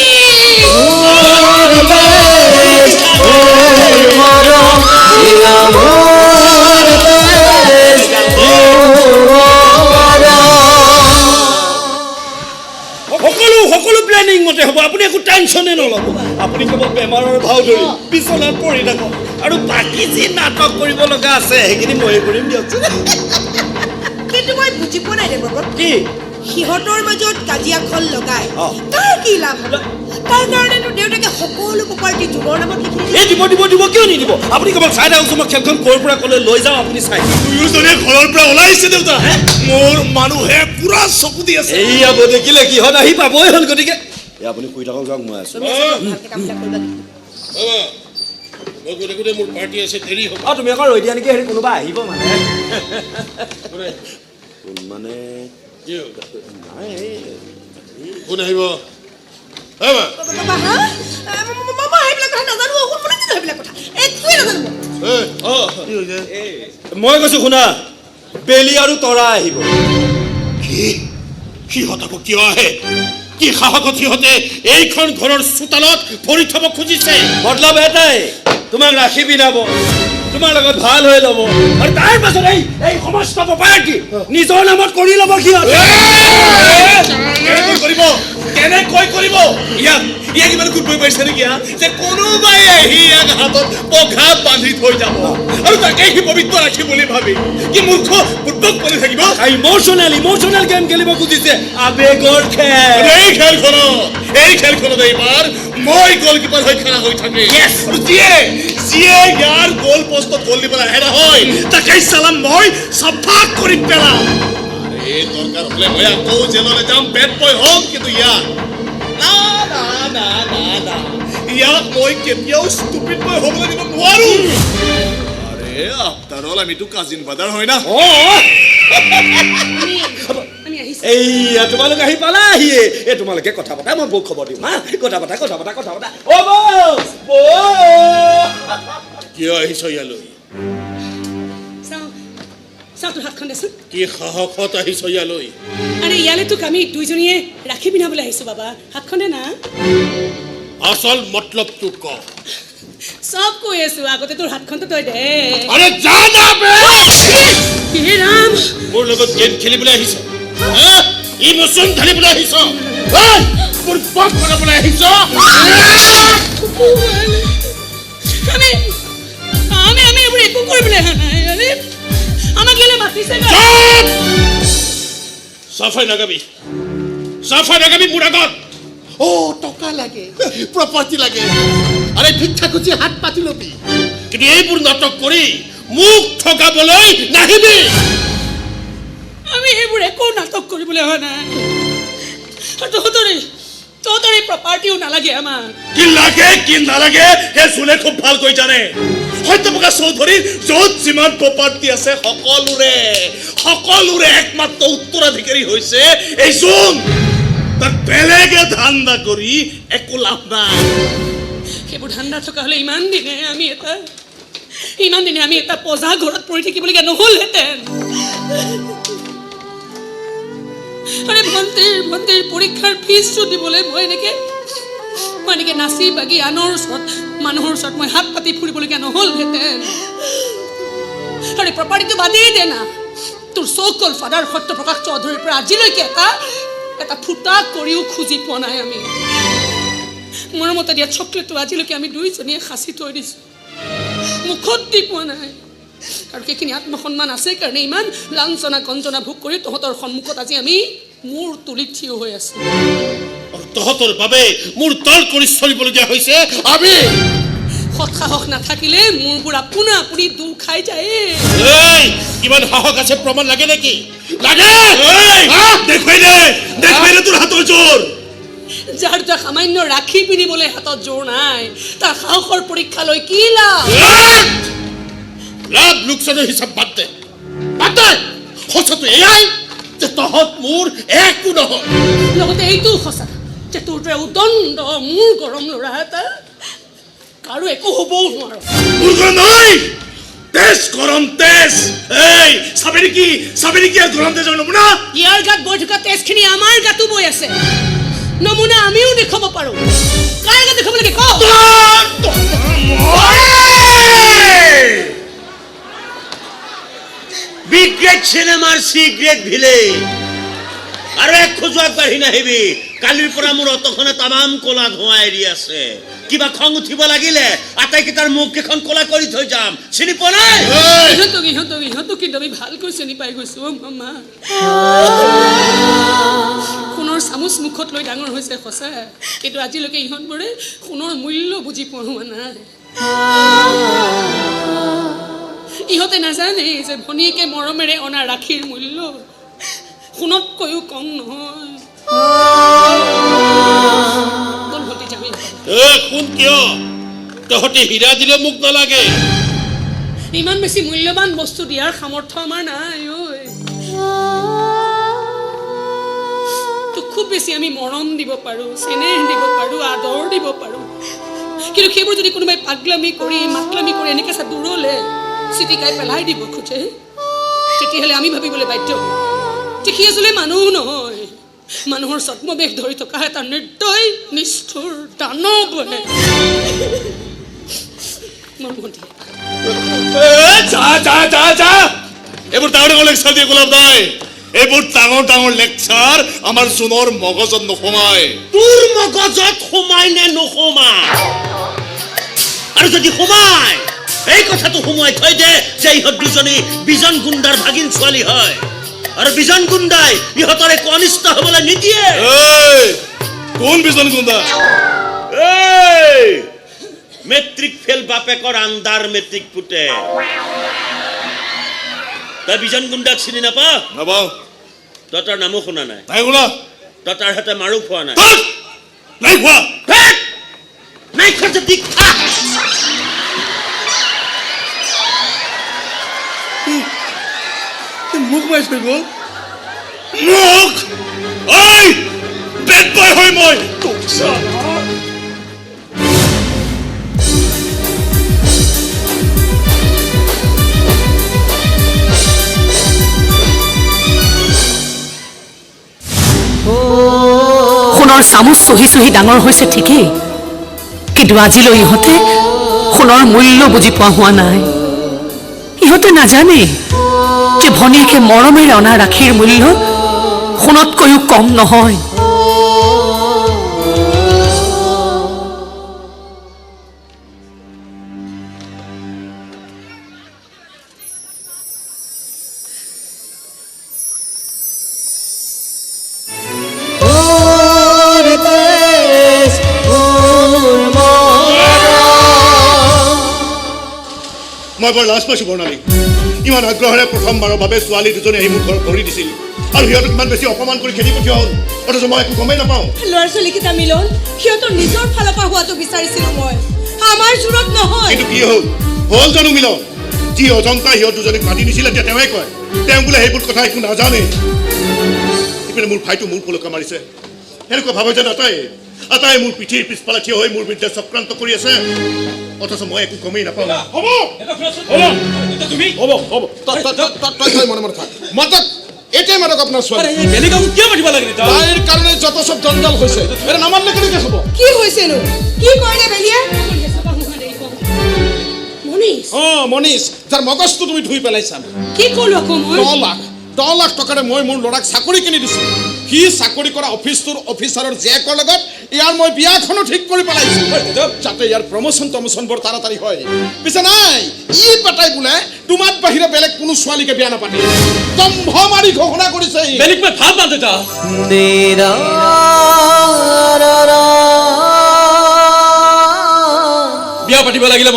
সকলো সকলো প্লেনিং মতে হ'ব, আপুনি একো টেনশ্যনে নল'ব। আপুনি কেৱল বেমাৰৰ ভাও ধৰি বিচনাত পৰি থাকক আৰু বাকী যি নাটক কৰিব লগা আছে সেইখিনি ময়ে কৰিম দিয়কচোন। কিন্তু মই বুজি পোৱা নাই দেৱব্ৰত, কি সিহঁতৰ মাজত কাজিয়াখন লগাই তাৰ কি লাভ হ'ব? তাৰ কাৰণেতো দেউতাকে সকলো প্ৰপাৰ্টি জুনৰ নামত লিখি দিছে। এই দিব দিব দিব, কিয় নিদিব? আপুনি কেৱল চাই থাককচোন, মই খেলখন ক'ৰ পৰা ক'লৈ লৈ যাওঁ আপুনি চাই। দুয়োজনে ঘৰৰ পৰা ওলাইছে দেউতা, মোৰ মানুহে পুৰা চকু দি আছে। এইয়া দেখিলে কিহত আহি পাবই হ'ল, গতিকে এই আপুনি শুই থাকক, যাওক, মই আছোঁ। ভালকে কামবিলাক কৰিবা কিন্তু। মই গোটেই গোটেই মোৰ পাৰ্টি আছে, দেৰি হ'ব। অঁ, তুমি আকৌ ৰৈ দিয়া নেকি? হেৰি কোনোবা আহিব মানে, কোন মানে নাই, কোন আহিব? বাবা, হা? মই সেইবিলাক কথা নাজানো, মই নাজানো সেইবিলাক কথা, একোৱে নাজানো মই। মই কৈছো শুনা, বেলি আৰু তৰা আহিব। কি? সিহঁত আকৌ কিয় আহে? কি সাহসত সিহঁতে এইখন ঘৰৰ চোতালত ভৰি থব খুজিছে? মতলব এটাই, তোমাক ৰাখি পিন্ধাব, তোমাৰ লগত ভাল হৈ ল'ব আৰু তাৰ পাছত এই এই সমস্ত প্ৰপাৰ্টি নিজৰ নামত কৰি ল'ব সিহঁতে। কেনেকৈ কৰিব? কেনেকৈ কৰিব? ইয়াক ইয়াক ইমান গোট বৈ পাইছে নেকি যে কোনোবাই আহি ইয়াক হাতত পঘা বান্ধি থৈ যাব আৰু তাকে সি পবিত্ৰ ৰাখি বুলি ভাবি কি মূৰ্খ বুৰ্বক কৰি থাকিব? ইমোচনেল ইমোচনেল গেম খেলিব খুজিছে, আবেগৰ খেল। এই খেলখনত এইবাৰ মই গলকিপাৰ হৈ খেলা হৈ থাকিম। আৰু যিয়ে যিয়ে ইয়াৰ গ'ল পোষ্টত গ'ল দিবলৈ আহে নহয়, তাকেই চালাম মই চাফা কৰি পেলাম। আৰে দৰকাৰ হ'লে মই আকৌ জেললৈ যাম, বেড বয় হ'ম, কিন্তু ইয়াক না না না না না, ইয়াক মই কেতিয়াও ষ্টুপিড বয় হ'বলৈ দিব নোৱাৰো। আৰে আফটাৰ অল আমিতো কাজিন ব্ৰাদাৰ হয় না। এইয়া তোমালোক আহি পালাহিয়ে। এই তোমালোকে কথা পাতা, মই বৌক খবৰ দিম। হা, কথা পাতা কথা পাতা কথা পাতা। অ বৌ, বৌ কিয় আহিছ ইয়ালৈ? চাওঁ চাওঁ তোৰ হাতখন দেচোন। কি সাহসত আহিছ ইয়ালৈ? আৰে ইয়ালৈ তোক আমি দুইজনীয়ে ৰাখি পিন্ধাবলৈ আহিছোঁ বাবা, হাতখন দে না। আচল মতলবটো ক। চব কৈ আছো, আগতে তোৰ হাতখনটো তই দে। আৰে যা না বে! হে ৰাম, মোৰ লগত গেম খেলিবলৈ আহিছ? ইমোচন ঢালিবলৈ আহিছ? মোৰ বাপ বনাবলৈ আহিছ? আমি আমি আমি এইবোৰ একো কৰিবলৈ অহা নাই। আৰে আমাক ইয়ালৈ মাতিছে। চাফাই নাগাবি, চাফাই নাগাবি মোৰ আগত। অ টকা লাগে, প্ৰপাৰ্টি লাগে, আৰে ভিক্ষা খুজি হাত পাতি ল'বি। কিন্তু এইবোৰ নাটক কৰি মোক ঠগাবলৈ নাহিবি। আমি সেইবোৰ একো নাটক কৰিবলৈ অহা নাই। তহঁতৰে তহঁতৰে প্ৰপাৰ্টিও নালাগে আমাক। কি লাগে কি নালাগে সেই জোনে খুব ভালকৈ জানে। সত্যপ্ৰকাশ চৌধুৰীৰ য'ত যিমান প্ৰপাৰ্টি আছে সকলোৰে সকলোৰে একমাত্ৰ উত্তৰাধিকাৰী হৈছে এই জোন। তাক বেলেগে ধান্দা কৰি একো লাভ নাই। সেইবোৰ ধান্দা থকা হ'লে ইমান দিনে আমি এটা ইমান দিনে আমি এটা পজা ঘৰত পৰি থাকিবলগীয়া নহ'লহেঁতেন। আৰে ভণ্টিৰ ভণ্টিৰ পৰীক্ষাৰ ফিজটো দিবলৈ মই এনেকে নাচি বাগি আনৰ ওচৰত মানুহৰ ওচৰত মই হাত পাতি ফুৰিবলগীয়া নহ'লহেঁতেন। আৰে প্ৰপাৰ্টিটো বাদেই দে না, তোৰ চৌকল ফাদাৰ সত্যপ্ৰকাশ চৌধুৰীৰ পৰা আজিলৈকে এটা এটা ফুটা কৰিও খুজি পোৱা নাই আমি। মৰমতে দিয়া চকলেটটো আজিলৈকে আমি দুইজনীয়ে সাঁচি থৈ দিছোঁ, মুখত দি পোৱা নাই। আৰু সেইখিনি আত্মসন্মান আছে কাৰণে ইমান লাঞ্ছনা গঞ্জনা ভোগ কৰি তহঁতৰ সন্মুখত আজি আমি মূৰ তুলি থিয় হৈ আছোঁ। আৰু তহঁতৰ বাবে মোৰ তল কৰি চলিবলগীয়া হৈছে। আমি সৎ সাহস নাথাকিলে মূৰবোৰ আপোনা আপুনি দূৰ খাই যায়। কিমান সাহস আছে প্ৰমাণ লাগে নেকি? লাগে। দেখুৱাই দে, দেখুৱাই দে তোৰ হাতৰ জোৰ। যাৰ দুটা সামান্য ৰাখি পিন্ধিবলৈ হাতত জোৰ নাই, তাৰ সাহসৰ পৰীক্ষা লৈ কি লাভ? লাভ লোকচানৰ হিচাপ বাদ দে, বাদ দে। সঁচাটো এয়াই যে তহঁত মোৰ একো নহয়। লগতে এইটোও সঁচা যে তোৰ দৰে উদণ্ড মূৰ গৰম ল'ৰা এটা কাৰো একো হ'বও নোৱাৰো। মোৰ গৰম নহয়, তেজ গৰম তেজ। এই চাবি নেকি, চাবি নেকি গৰম তেজৰ নমুনা? ইয়াৰ গাত বৈ থকা তেজখিনি আমাৰ গাতো বৈ আছে, নমুনা আমিও দেখুৱাব পাৰো। কাৰ গাত দেখুৱাব লাগে ক? বি গ্ৰেড চিনেমাৰ চি গ্ৰেড ভিলেইন। আৰু এক খোজো আগবাঢ়ি নাহিবি। কালিৰ পৰা মোৰ অট'খনে তামাম ক'লা ধোঁৱা এৰি আছে। কিবা খং উঠিব লাগিলে আটাইকেইটাৰ মুখকেইখন ক'লা কৰি থৈ যাম। চিনি পোৱা নাই ইহঁতক? ইহঁতক ইহঁতক কিন্তু আমি ভালকৈ চিনি পাই গৈছো। মামা সোণৰ চামুচ মুখত লৈ ডাঙৰ হৈছে সঁচা, কিন্তু আজিলৈকে ইহঁতবোৰে সোণৰ মূল্য বুজি পোৱা হোৱা নাই। ইহঁতে নাজানে যে ভনীয়েকে মৰমেৰে অনা ৰাখীৰ মূল্য সোণতকৈও কম নহয়। সোণ কিয় তহঁতে হীৰা দিলে মোক নালাগে। ইমান বেছি মূল্যৱান বস্তু দিয়াৰ সামৰ্থ্য আমাৰ নাই ঐ। তোক খুব বেছি আমি মৰম দিব পাৰোঁ, চেনেহ দিব পাৰোঁ, আদৰ দিব পাৰোঁ, কিন্তু সেইবোৰ যদি কোনোবাই পাগলামি কৰি মাতলামি কৰি এনেকৈ চা দূৰলৈ চিটিকাই পেলাই দিব খোজে, তেতিয়াহ'লে আমি ভাবিবলৈ বাধ্য যে সি আচলতে মানুহ নহয়, মানুহৰ ছদ্মবেশ ধৰি থকা এটা নিৰ্দয় নিষ্ঠুৰ দানৱহে। যা যা যা যা, এইবোৰ ডাঙৰ ডাঙৰ লেকচাৰ দিয়ে লাভ নাই। এইবোৰ ডাঙৰ ডাঙৰ লেকচাৰ আমাৰ জোনৰ মগজত নোসোমায়। তোৰ মগজত সোমায় নে নোসোমায়? আৰু যদি সোমায়, এই কথাটো সোমোৱাই থৈ দে যে ইহঁত দুজনী বিজন গুণ্ডাৰ ভাগিন ছোৱালী হয়, আৰু বিজন গুণ্ডাই ইহঁতৰ একো অনিষ্ট হ'বলৈ নিদিয়ে। কোন বিজন গুণ্ডা? এই মেট্ৰিক ফেইল বাপেকৰ আণ্ডাৰ মেট্ৰিক পুতে। তই বিজন গুণ্ডাক চিনি নাপাৱ? নাপাওঁ। তই তাৰ নামো শুনা নাই? নাই শুনা। তই তাৰ হাতে মাৰো খোৱা নাই? নাই খোৱা। নাই খোৱা যদি খা। মোক মাৰি থৈ গ'ল? মোক? ঐ বেড বয় হৈ মই তোক। সোণৰ চামুচ চহি চহি ডাঙৰ হৈছে ঠিকেই, কিন্তু আজিলৈ ইহঁতে সোণৰ মূল্য বুজি পোৱা হোৱা নাই। ইহঁতে নাজানে যে ভনীয়েকে মৰমেৰে অনা ৰাখীৰ মূল্য সোণতকৈও কম নহয়। মই বৰ লাজ পাইছোঁ বৰ্ণালী। ইমান আগ্ৰহেৰে প্ৰথমবাৰৰ বাবে ছোৱালী দুজনী আহি মোৰ ঘৰত ভৰি দিছিল, আৰু সিহঁতক ইমান বেছি অপমান কৰি খেদি পঠিওৱা হ'ল, অথচ মই একো গমেই নাপাওঁ। ল'ৰা ছোৱালীকেইটা মিলন সিহঁতৰ নিজৰ ফালৰ পৰা হোৱাটো বিচাৰিছিলোঁ মই, আমাৰ জোৰত নহয়। কিন্তু কি হ'ল? হ'ল জানো মিলন? যি অজন্তা সিহঁত দুজনীক মাতি নিছিল, এতিয়া তেওঁৱে কয় তেওঁ বোলে সেইবোৰ কথা একো নাজানে। ইপিনে মোৰ ভাইটো মোৰ পলকা মাৰিছে, সেনেকুৱা ভাবে যেন আটাই মোৰ পিঠিৰ পিছফালে থিয় হৈ মোৰ বিৰুদ্ধে চক্ৰান্ত কৰি আছে, অথচ মই একো গমেই নাপাওঁ। হ'ব হ'ব হ'ব, তই মনে মনে থাক। মাতক এতিয়াই মাতক আপোনাৰ ছোৱালী। বেলেগ কিয় মাতিব লাগে? তাইৰ কাৰণে যত চব জঞ্জাল হৈছে, এটা নামানিলে কেনেকৈ হ'ব? কি হৈছেনো? কি কৰিলে বেলিয়ে? অ মনীষ, যাৰ মগজটো তুমি ধুই পেলাইছা। কি ক'লো আকৌ মই? 10 লাখ টকাৰে মই মোৰ ল'ৰাক চাকৰি কিনি দিছোঁ। সি চাকৰি কৰা অফিচটোৰ অফিচাৰৰ জীয়েকৰ লগত ইয়াৰ মই বিয়াখনো ঠিক কৰি পেলাইছোঁ, যাতে ইয়াৰ প্ৰমোচন টমোচন বৰ তাড়াতাড়ি হয়। পিছে নাই, ই পেটাই বোলে তোমাৰ বাহিৰে বেলেগ কোনো ছোৱালীকে বিয়া নাপাতে, দম্ভ মাৰি ঘোষণা কৰিছে। বেলেগ মই ভাব না দেউতা। বিয়া পাতিব লাগিলে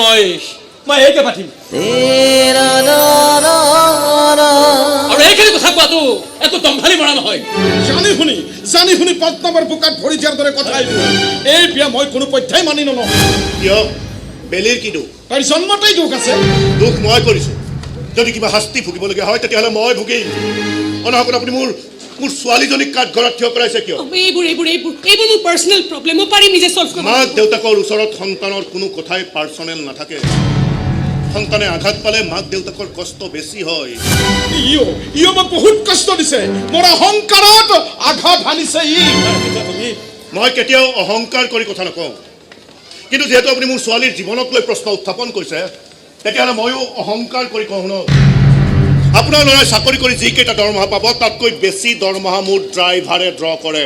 মই এইকে পাতিম। আৰু এইখিনি কথা কোৱাটো একো দম্ভালি মৰা নহয়। জানি শুনি জানি শুনি পদ্মাবৰ বোকাত ভৰি দিয়াৰ দৰে কথা এইবোৰ। এই বিয়া মই কোনো পধ্যেই মানি নলওঁ। কিয়? বেলিৰ কি দোষ? তাইৰ জন্মতেই দোষ আছে। দোষ মই কৰিছোঁ। যদি কিবা শাস্তি ভুগিবলগীয়া হয় তেতিয়াহ'লে মই ভুগিম। অনাহকত আপুনি মোৰ মোৰ ছোৱালীজনীক কাঠঘৰত থিয় কৰাইছে কিয়? এইবোৰ এইবোৰ এইবোৰ এইবোৰ মোৰ পাৰ্চনেল প্ৰব্লেম, মই পাৰিম নিজে ছল্ভ কৰিব। মাক দেউতাকৰ ওচৰত সন্তানৰ কোনো কথাই পাৰ্চনেল নাথাকে। সন্তানে আঘাত পালে মাক দেউতাকৰ কষ্ট বেছি হয়। ইও মোক বহুত কষ্ট দিছে, মোৰ অহংকাৰত আঘাত হানিছে ই। মই কেতিয়াও অহংকাৰ কৰি কথা নকওঁ, কিন্তু যিহেতু আপুনি মোৰ ছোৱালীৰ জীৱনক লৈ প্ৰশ্ন উত্থাপন কৰিছে, তেতিয়াহ'লে ময়ো অহংকাৰ কৰি কওঁ, শুনক, আপোনাৰ ল'ৰাই চাকৰি কৰি যিকেইটা দৰমহা পাব তাতকৈ বেছি দৰমহা মোৰ ড্ৰাইভাৰে ড্ৰ কৰে।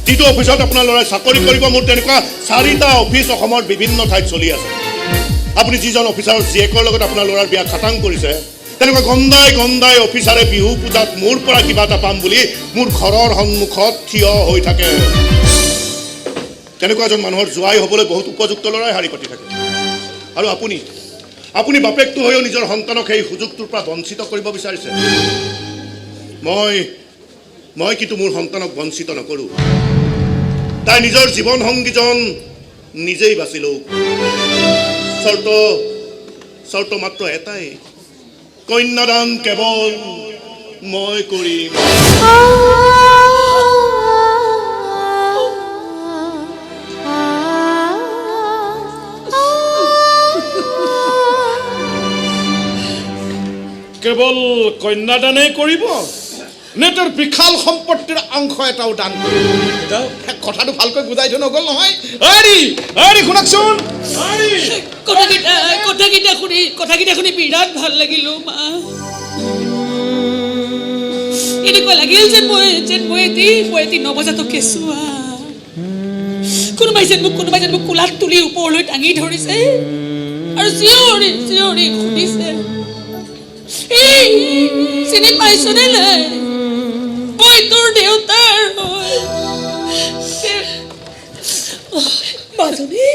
যিটো অফিচত আপোনাৰ ল'ৰাই চাকৰি কৰিব, মোৰ তেনেকুৱা 4টা অফিচ অসমৰ বিভিন্ন ঠাইত চলি আছে। আপুনি যিজন অফিচাৰৰ জীয়েকৰ লগত আপোনাৰ ল'ৰাৰ বিয়া খাটাং কৰিছে, তেনেকুৱা গন্দাই গন্দাই অফিচাৰে বিহু পূজাত মোৰ পৰা কিবা এটা পাম বুলি মোৰ ঘৰৰ সন্মুখত থিয় হৈ থাকে। তেনেকুৱা এজন মানুহৰ জোৱাই হ'বলৈ বহুত উপযুক্ত ল'ৰাই শাৰী পাতি থাকে। আৰু আপুনি আপুনি বাপেকটো হৈও নিজৰ সন্তানক সেই সুযোগটোৰ পৰা বঞ্চিত কৰিব বিচাৰিছে। মই কিন্তু মোৰ সন্তানক বঞ্চিত নকৰোঁ। তাই নিজৰ জীৱন সংগীজন নিজেই বাছি লওক। চৰ্ত মাত্ৰ এটাই, কন্যাদান কেৱল মই কৰিম। কেৱল কন্যাদানেই কৰিব নে তোৰ বিশাল সম্পত্তিৰ অংশ এটাও দান কৰিব? কথাটো ভালকৈ বুজাই থৈ নগ'ল নহয়। হেৰি শুনকচোন, কথাকেইটা শুনি বিৰাট ভাল লাগিল মা। এনেকুৱা লাগিল যেন মই এটি নৱজাতক কেঁচুৱা, কোনোবাই যেন মোক কোলাত তুলি ওপৰলৈ দাঙি ধৰিছে আৰু চিঞৰি চিঞৰি সুধিছে, এই চিনি পাইছনে নাই, মই তোৰ দেউতাৰ হয়। মাজনী,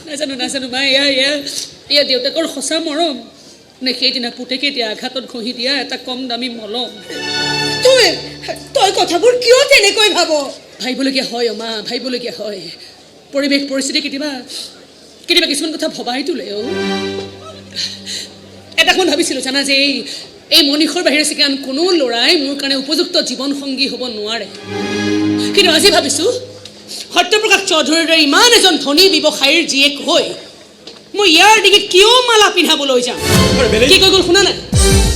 নাজানো মা, এয়া এয়া এয়া দেউতাকৰ সঁচা মৰম নে সেইদিনা পুতেকে দিয়া আঘাতত ঘঁহি দিয়া এটা কম দামী মলম? তই কথাবোৰ কিয় তেনেকৈ ভাব? ভাবিবলগীয়া হয় অ মা, ভাবিবলগীয়া হয়। পৰিৱেশ পৰিস্থিতি কেতিয়াবা কেতিয়াবা কিছুমান কথা ভবাই তোলে। অ এটা সময়ত ভাবিছিলোঁ জানা যে এই মনীষৰ বাহিৰে চাগে আন কোনো ল'ৰাই মোৰ কাৰণে উপযুক্ত জীৱনসংগী হ'ব নোৱাৰে। কিন্তু আজি ভাবিছোঁ সত্যপ্ৰকাশ চৌধুৰীৰ দৰে ইমান এজন ধনী ব্যৱসায়ীৰ জীয়েক হৈ মই ইয়াৰ ডিঙিত কিয় মালা পিন্ধাবলৈ যাম? কি কৈ গ'ল শুনা নাই?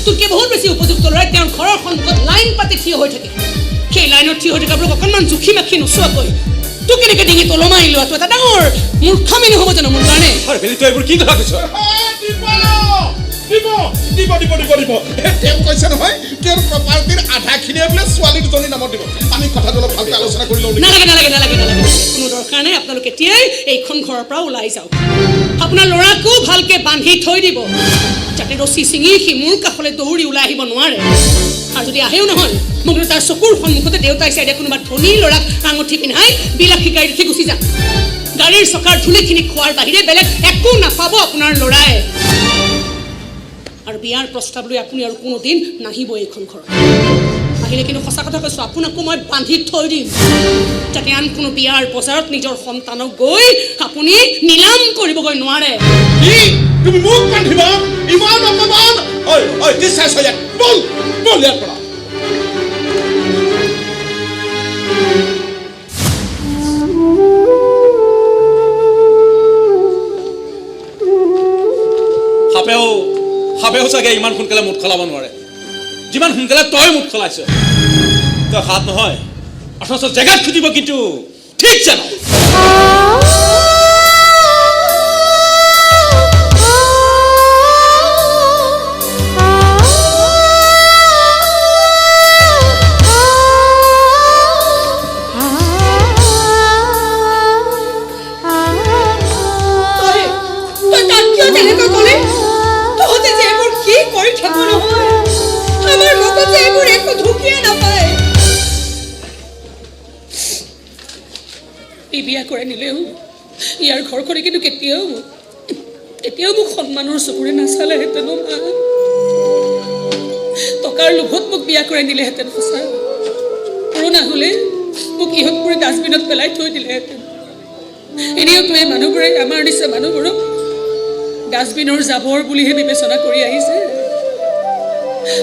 তোতকৈ বহুত বেছি উপযুক্ত ল'ৰাই তেওঁৰ ঘৰৰ সন্মুখত লাইন পাতি থিয় হৈ থাকে। সেই লাইনত থিয় হৈ থকাবোৰক অকণমান জুখি মাখি নোচোৱাকৈ তোক কেনেকৈ ডিঙিত ওলমাই লোৱাটো এটা ডাঙৰ মূৰ্খামি নহ'ব জানো মোৰ কাৰণে? কি কথা কৈছ? দিব দিব দিব দিব দিব। তেওঁ কৈছে নহয়, তেওঁৰ প্ৰপাৰ্টিৰ আধাখিনিয়ে বোলে ছোৱালী দুজনীৰ নামত দিব। আমি কথাটো অলপ ভালকৈ আলোচনা কৰি লওঁ। নালাগে নালাগে নালাগে নালাগে, কোনো দৰকাৰ নাই। আপোনালোক এতিয়াই এইখন ঘৰৰ পৰা ওলাই যাওক। আপোনাৰ ল'ৰাকো ভালকৈ বান্ধি থৈ দিব, যাতে ৰছী ছিঙি সি মোৰ কাষলৈ দৌৰি ওলাই আহিব নোৱাৰে। আৰু যদি আহেও নহয়, মোক তাৰ চকুৰ সন্মুখতে দেউতাই চাই দিয়া কোনোবা ধনী ল'ৰাক আঙুঠি পিন্ধাই বিলাসী গাড়ীত উঠি গুচি যাম। গাড়ীৰ চকাৰ ধূলিখিনি খোৱাৰ বাহিৰে বেলেগ একো নাপাব আপোনাৰ ল'ৰাই। আৰু বিয়াৰ প্ৰস্তাৱ লৈ আপুনি আৰু কোনোদিন নাহিব এইখন ঘৰত। আহিলে কিন্তু সঁচা কথা কৈছোঁ, আপোনাকো মই বান্ধি থৈ দিম, যাতে আন কোনো বিয়াৰ বজাৰত নিজৰ সন্তানক গৈ আপুনি নিলাম কৰিবগৈ নোৱাৰে। কি তুমি মোক বান্ধিবা? ইমান অপমান! ঐ ঐ ডিচচাৰ্জ হৈ ইয়াত, বল বল ইয়াৰ পৰা। সাপেও চাগে ইমান সোনকালে মুঠ খলাব নোৱাৰে যিমান সোনকালে তই মুঠ খলাইছ। তই সাপ নহয়, অথচ জেগাত খুজিব কিন্তু ঠিক জানো। বিয়া কৰাই নিলেও ইয়াৰ ঘৰখনে কিন্তু কেতিয়াও মোক সন্মানৰ চকুৰে নাচালেহেঁতেন। মা, টকাৰ লোভত মোক বিয়া কৰাই নিলেহেঁতেন সঁচা। পুৰণি নহ'লে মোক ইহঁতবোৰে ডাষ্টবিনত পেলাই থৈ দিলেহেঁতেন। এনেওতো এই মানুহবোৰে আমাৰ নিচিনা মানুহবোৰক ডাষ্টবিনৰ জাবৰ বুলিহে বিবেচনা কৰি আহিছে।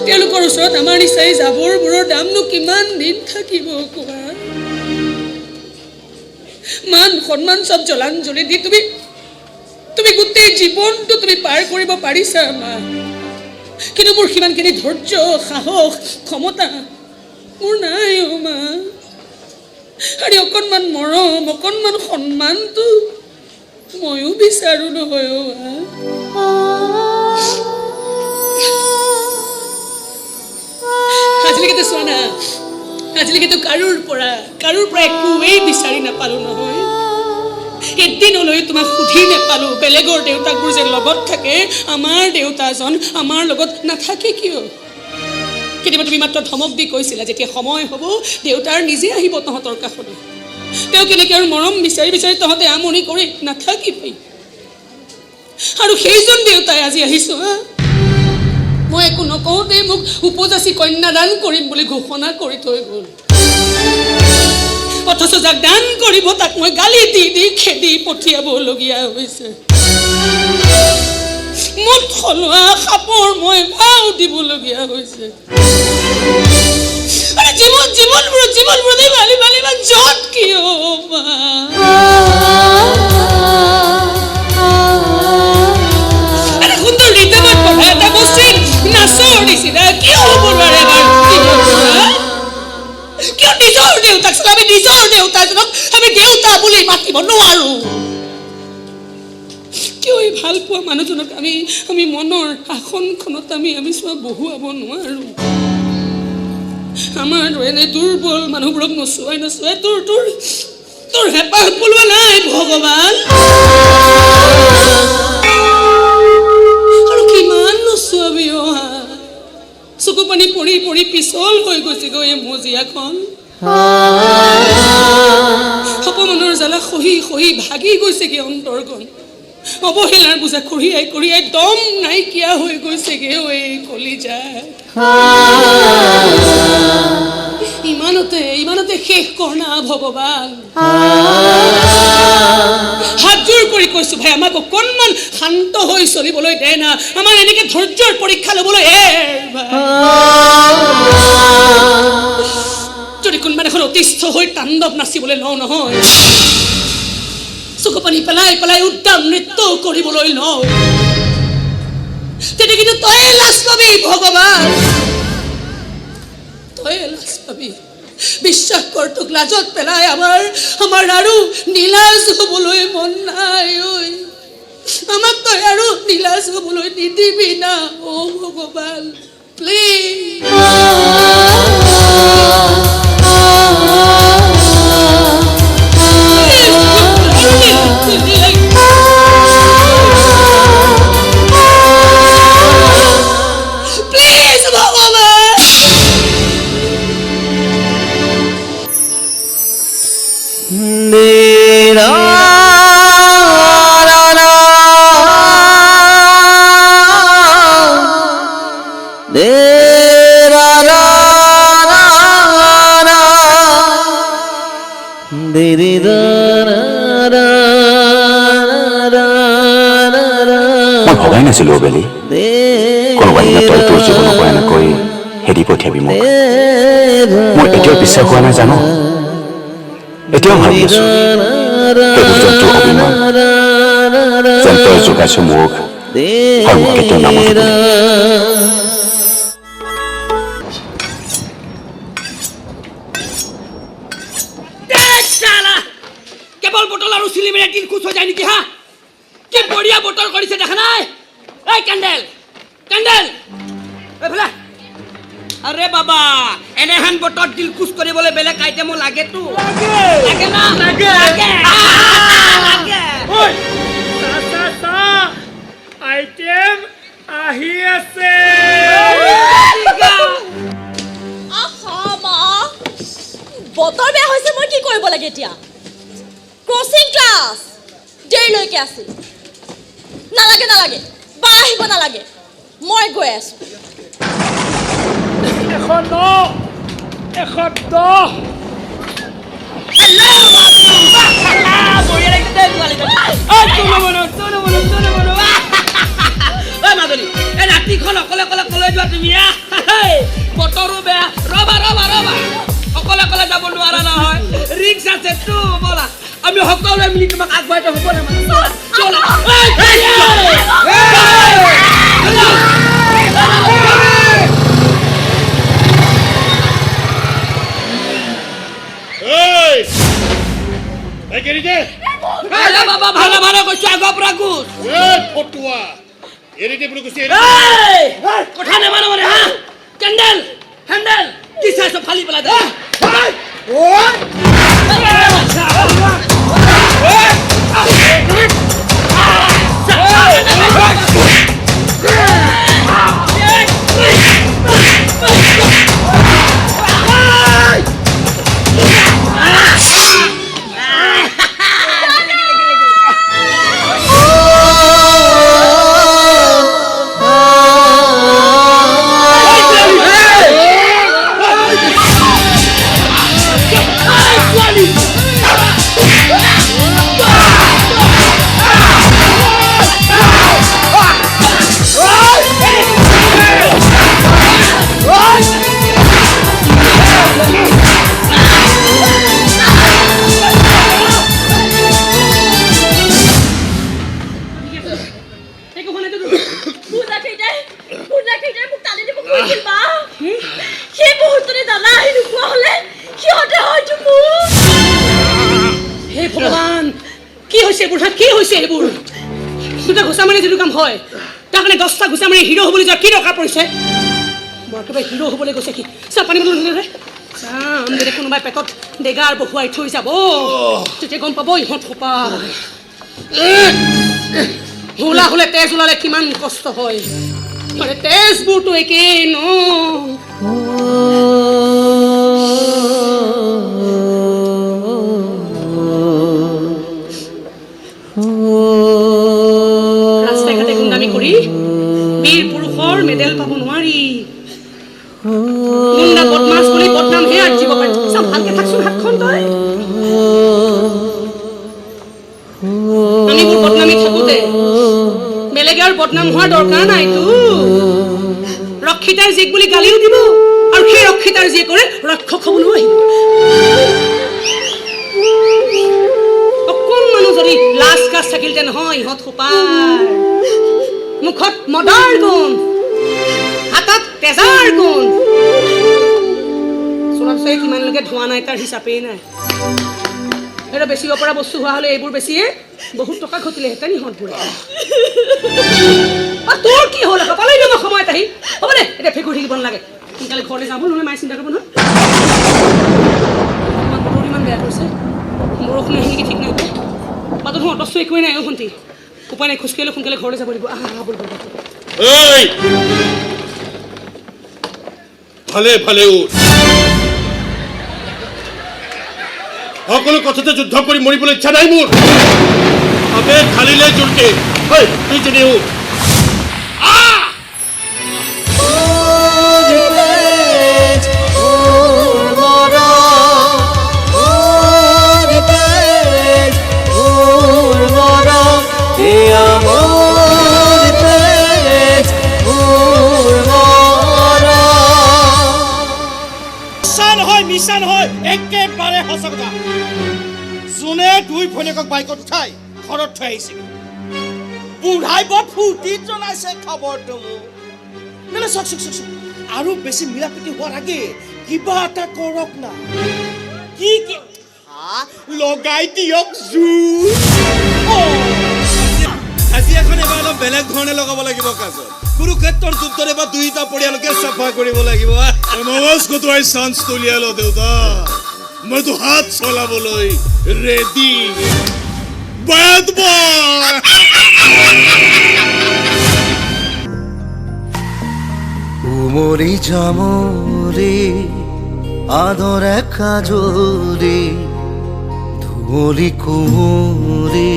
তেওঁলোকৰ ওচৰত আমাৰ নিচিনা এই জাবৰবোৰৰ দামনো কিমান দিন থাকিব কোৱা? মান সন্মান চব জলাঞ্জলি দি তুমি তুমি গোটেই জীৱনটো তুমি পাৰ কৰিব পাৰিছা মা, কিন্তু মোৰ সিমানখিনি ধৈৰ্য, সাহস, ক্ষমতা মোৰ নাই অ' মা। আৰু অকণমান মৰম, অকণমান সন্মানটো ময়ো বিচাৰোঁ নহয় অ' মা। আজিলৈকেতো চোৱা না, আজিলৈকেতো কাৰোৰ পৰা একোৱেই বিচাৰি নাপালোঁ নহয়। এদিনলৈ তোমাক সুধি নাপালোঁ বেলেগৰ দেউতাকবোৰ যে লগত থাকে, আমাৰ দেউতাজন আমাৰ লগত নাথাকে কিয়? কেতিয়াবা তুমি মাত্ৰ ধমক দি কৈছিলা যেতিয়া সময় হ'ব দেউতাৰ নিজে আহিব তহঁতৰ কাষলৈ। তেওঁ কেনেকৈ আৰু মৰম বিচাৰি বিচাৰি তহঁতে আমনি কৰি নাথাকিবি। আৰু সেইজন দেউতাই আজি আহিছোঁ, হা, মই একো নকওঁতেই মোক উপযাচি কন্যাদান কৰিম বুলি ঘোষণা কৰি থৈ গ'ল। অথচ যাক দান কৰিব তাক মই গালি দি দি খেদি পঠিয়াবলগীয়া হৈছে। মুঠ সলোৱা সাপৰ মই ভাও দিবলগীয়া হৈছে। জীৱন জীৱনবোৰত জীৱনবোৰত ইমান ইমান ইমান যত কিয় মা? এটা সুন্দৰ ৰিদমত বহা এটা মসৃণ নাচৰ নিচিনা কিয় হ'ব নোৱাৰে আমাৰ জীৱনবোৰত? কিয় নিজৰ দেউতাক আমি নিজৰ দেউতাজনক আমি দেউতা বুলি মাতিব নোৱাৰো? কিয় এই ভাল পোৱা মানুহজনক আমি আমি মনৰ আসনখনত আমি আমি চোৱা বহুৱাব নোৱাৰো? আমাৰ এনে দুৰ্বল মানুহবোৰক নচুৱাই নচুৱাই তোৰ তোৰ তোৰ হেঁপাহ পলোৱা নাই ভগৱান। আৰু কিমান নচুৱাবি অ, চকু পানী পৰি পৰি পিছল হৈ গৈছেগৈ এই মজিয়াখন। অপমানৰ জ্বালা খহি খহি ভাগি গৈছেগৈ অন্তৰখন। অৱহেলাৰ বোজা কঢ়িয়াই কঢ়িয়াই দম নাইকিয়া হৈ গৈছেগে এই কলিজা। ইমানতে ইমানতে শেষ কৰ না ভগৱান। হাতযোৰ কৰি কৈছো ভাই, আমাক অকণমান শান্ত হৈ চলিবলৈ দে না। আমাৰ এনেকে ধৈৰ্যৰ পৰীক্ষা ল'বলৈ এৰ ভাই। যদি কোনোবা এখন অতিষ্ঠ হৈ তাণ্ডৱ নাচিবলৈ লওঁ নহয়, চকু পানী পেলাই পেলাই উদ্দাম নৃত্য কৰিবলৈ লওঁ, তেতিয়া কিন্তু তয়ে লাজ পাবি ভগৱান, তয়ে লাজ পাবি। বিশ্বাস কৰ, তোক লাজত পেলাই আমাৰ আমাৰ আৰু নিলাজ হ'বলৈ মন নাই ঐ। আমাক তই আৰু নিলাজ হ'বলৈ নিদিবি না অ ভগৱান, প্লিজ। প্লিজ ভগৱান। মই ভবাই নাছিলো অবেলি কোনোবা দিনা তই তোৰ জীৱনৰ পৰা এনেকৈ খেদি পঠিয়াবি মোক। মোৰ এতিয়াও বিশ্বাস হোৱা নাই জানো, এতিয়াও ভাবি আছো সেইবোৰ যেন তোৰ অভিমান, যেন তই যোগাইছ মোক আৰু মোক কেতিয়াও নামাতো বুলি। কেৱল বটল আৰু চিলিমেৰে দিল খুচ হৈ যায় নেকি? হা, কি বঢ়িয়া বটল কৰিছে দেখা নাই? এই কেণ্ডেল কেণ্ডেল এইফালে। আৰে বাবা, এনেহেন বতৰত দিল খুচ কৰিবলৈ বেলেগ আইটেমো লাগেতো। লাগে না? লাগে লাগে। আইটেম আহি আছে। আহা মা, বতৰ বেয়া হৈছে, মই কি কৰিব লাগে এতিয়া? ক্ৰচিং ক্লাছ দেৰিলৈকে আছিল। নালাগে নালাগে, বা আহিব নালাগে, মই গৈ আছো। 109। 110। মাজনী, এই ৰাতিখন অকলে অকলে কলৈ যোৱা তুমি? বতৰো বেয়া। ৰবা ৰবা ৰবা, অকলে অকলে যাব নোৱাৰা নহয়, ৰিক্স আছে তো। ব'লা, আমি সকলোৱে মিলি তোমাক আগবঢ়াই থৈ হ'ব। ভালে ভালে কৈছো, আগৰ পৰা গুচ। ফটুৱা, এৰি দে বুলি কৈছো। কথা নেমানো মানে? হা, কেণ্ডেল হেণ্ডেল কি চাইছ? ফালি পেলাই দে। হে ভগৱান, কি হৈছে এইবোৰ? কি হৈছে এইবোৰ? দুটা ঘোচা মাৰি যিটো কাম হয়, তাৰ কাৰণে 10টা ঘোচা মাৰি হিৰ' হ'বলৈ যোৱা কি দৰকাৰ পৰিছে? মোৰ একেবাৰে হিৰ' হ'বলৈ গৈছে কি? চাহ পানী বটল ধৰে চাম, যদি কোনোবাই পেটত ডেগাৰ বহুৱাই থৈ যাব, তেতিয়া গম পাব ইহঁত সোপা। হোলা হ'লে তেজ ওলালে কিমান কষ্ট হয়, মানে তেজবোৰতো একেই ন। ৰাস্তাই ঘাটে গুণ্ডামি কৰি বীৰ পুৰুষৰ মেডেল পাব নোৱাৰি। গুণ্ডা বদমাছ বুলি বদনামহে আৰ্জিব পাৰি। চাওঁ, ভালকে থাকচোন হাতখন তই। আমিবোৰ বদনামী থাকোতে বেলেগে আৰু বদনাম হোৱাৰ দৰকাৰ নাইতো। ৰক্ষিতাৰ জীয়েক বুলি গালিও দিব, আৰু সেই ৰক্ষিতাৰ জীয়েকৰে ৰক্ষক হ'বলৈও আহিব। অকণমানো যদি লাজ কাজ থাকিলতে নহয় ইহঁত সোপাৰ। মুখত মদৰ গুণ, হাতত তেজৰ গুণ। চোলা চাগে কিমানলৈকে ধোৱা নাই তাৰ হিচাপেই নাই। এটা বেচিব পৰা বস্তু হোৱা হ'লে এইবোৰ বেছিয়ে বহুত টকা ঘটিলেহেঁতেন ইহঁতবোৰে। তোৰ কি হ'ল আকৌ? পালেই মই সময়ত আহি। হ'ব দে, এতিয়া ফেকুৰি থাকিব নালাগে, সোনকালে ঘৰলৈ যাম, নহ'লে মায়ে চিন্তা কৰিব নহয়। বতৰ ইমান বেয়া কৰিছে, বৰষুণ আহি নেকি ঠিক নাই। বাটত দেখোন অটচ্ছো একোৱেই নাই। অ' ভণ্টি, উপায় নাই, খোজকাঢ়ি সোনকালে ঘৰলৈ যাব লাগিব। আহা আহা, ব'ল ব'ল। ভালে ভালে উঠ। সকলো কথাতে যুদ্ধ কৰি মৰিবলৈ ইচ্ছা নাই মোৰ। আবে খালিলে জোৰকে। ঐ দুইজনী উঠ। মিছা নহয়, একেবাৰে সঁচা কথা। যোনে দুই ভনীয়েকক বাইকত উঠাই ঘৰত থৈ আহিছিল, বুঢ়াই বৰ ফূৰ্তিত জনাইছে খবৰটো মোক। নাই, চাওক চাওক চাওক, আৰু বেছি মিলা প্ৰীতি হোৱাৰ আগে কিবা এটা কৰক না। কি কি লগাই দিয়ক জুই। কাজিয়াখন এবাৰ অলপ বেলেগ ধৰণে লগাব লাগিব। কাজত কুৰুক্ষেত্ৰৰ যুদ্ধত এবাৰ দুয়োটা পৰিয়ালকে চাফা কৰিব লাগিব। মগজ কটোৱাই চান্স উলিয়াই ল দেউতা, মইতো হাত চলাবলৈ ৰেডি। Bad boy. Umri জামৰি আদৰ কাজৰি ধুমলি কুমৰি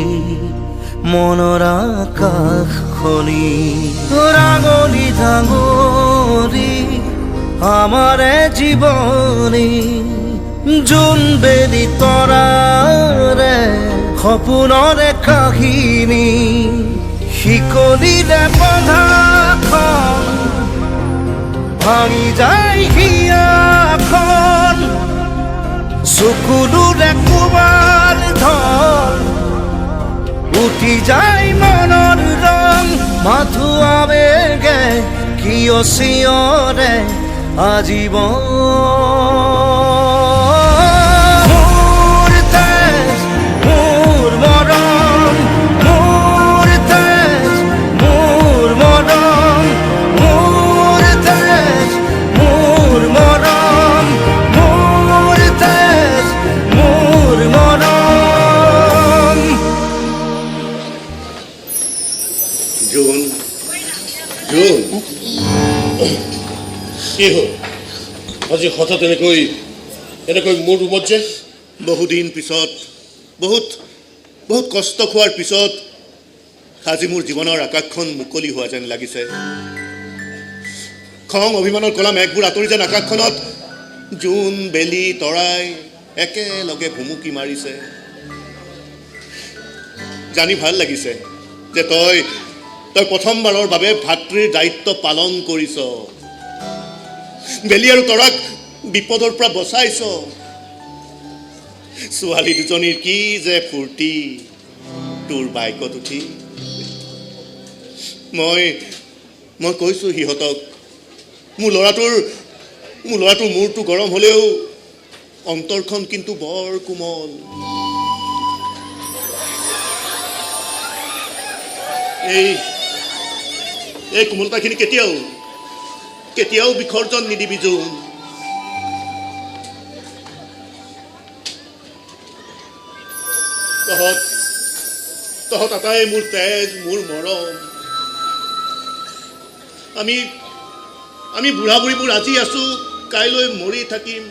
মনৰ আকাশখনি ৰাঙলী ডাঙৰি। আমাৰে জীৱনী জোন বেলি তৰাৰে সপোনৰে কাহিনী শিকলিৰে বন্ধাখন ভাঙি যায় হিয়াখন চকুলোৰে কোবাল ধল উঠি যায় মনৰ ৰং মাথো আবেগে কিয় চিঞৰে আজীৱন মোৰ তেজ মোৰ মৰম মোৰ তেজ মোৰ মৰম মোৰ তেজ মোৰ মৰম মোৰ তেজ মোৰ মৰম। জোন, জোন, কি হ'ল আজি হঠাৎ এনেকৈ এনেকৈ মোৰ ৰুমত যে? বহুদিন পিছত, বহুত বহুত কষ্ট খোৱাৰ পিছত আজি মোৰ জীৱনৰ আকাশখন মুকলি হোৱা যেন লাগিছে। খং অভিমানৰ কলা মেঘবোৰ আঁতৰি যেন আকাশখনত জোন বেলি তৰাই একেলগে ভুমুকি মাৰিছে। জানি ভাল লাগিছে যে তই তই প্ৰথমবাৰৰ বাবে ভাতৃৰ দায়িত্ব পালন কৰিছ, বেলি আৰু তৰাক বিপদৰ পৰা বচাইছ। ছোৱালী দুজনীৰ কি যে ফূৰ্তি তোৰ বাইকত উঠি। মই মই কৈছোঁ সিহঁতক, মোৰ ল'ৰাটোৰ মূৰটো গৰম হ'লেও অন্তৰখন কিন্তু বৰ কোমল। এই এই কোমলতাখিনি কেতিয়াও কেতিয়াও বিসৰ্জন নিদিবি জোন। তহঁত তহঁত আটাই মোৰ তেজ, মোৰ মৰম। আমি আমি বুঢ়া বুঢ়ীবোৰ আজি আছো, কাইলৈ মৰি থাকিম,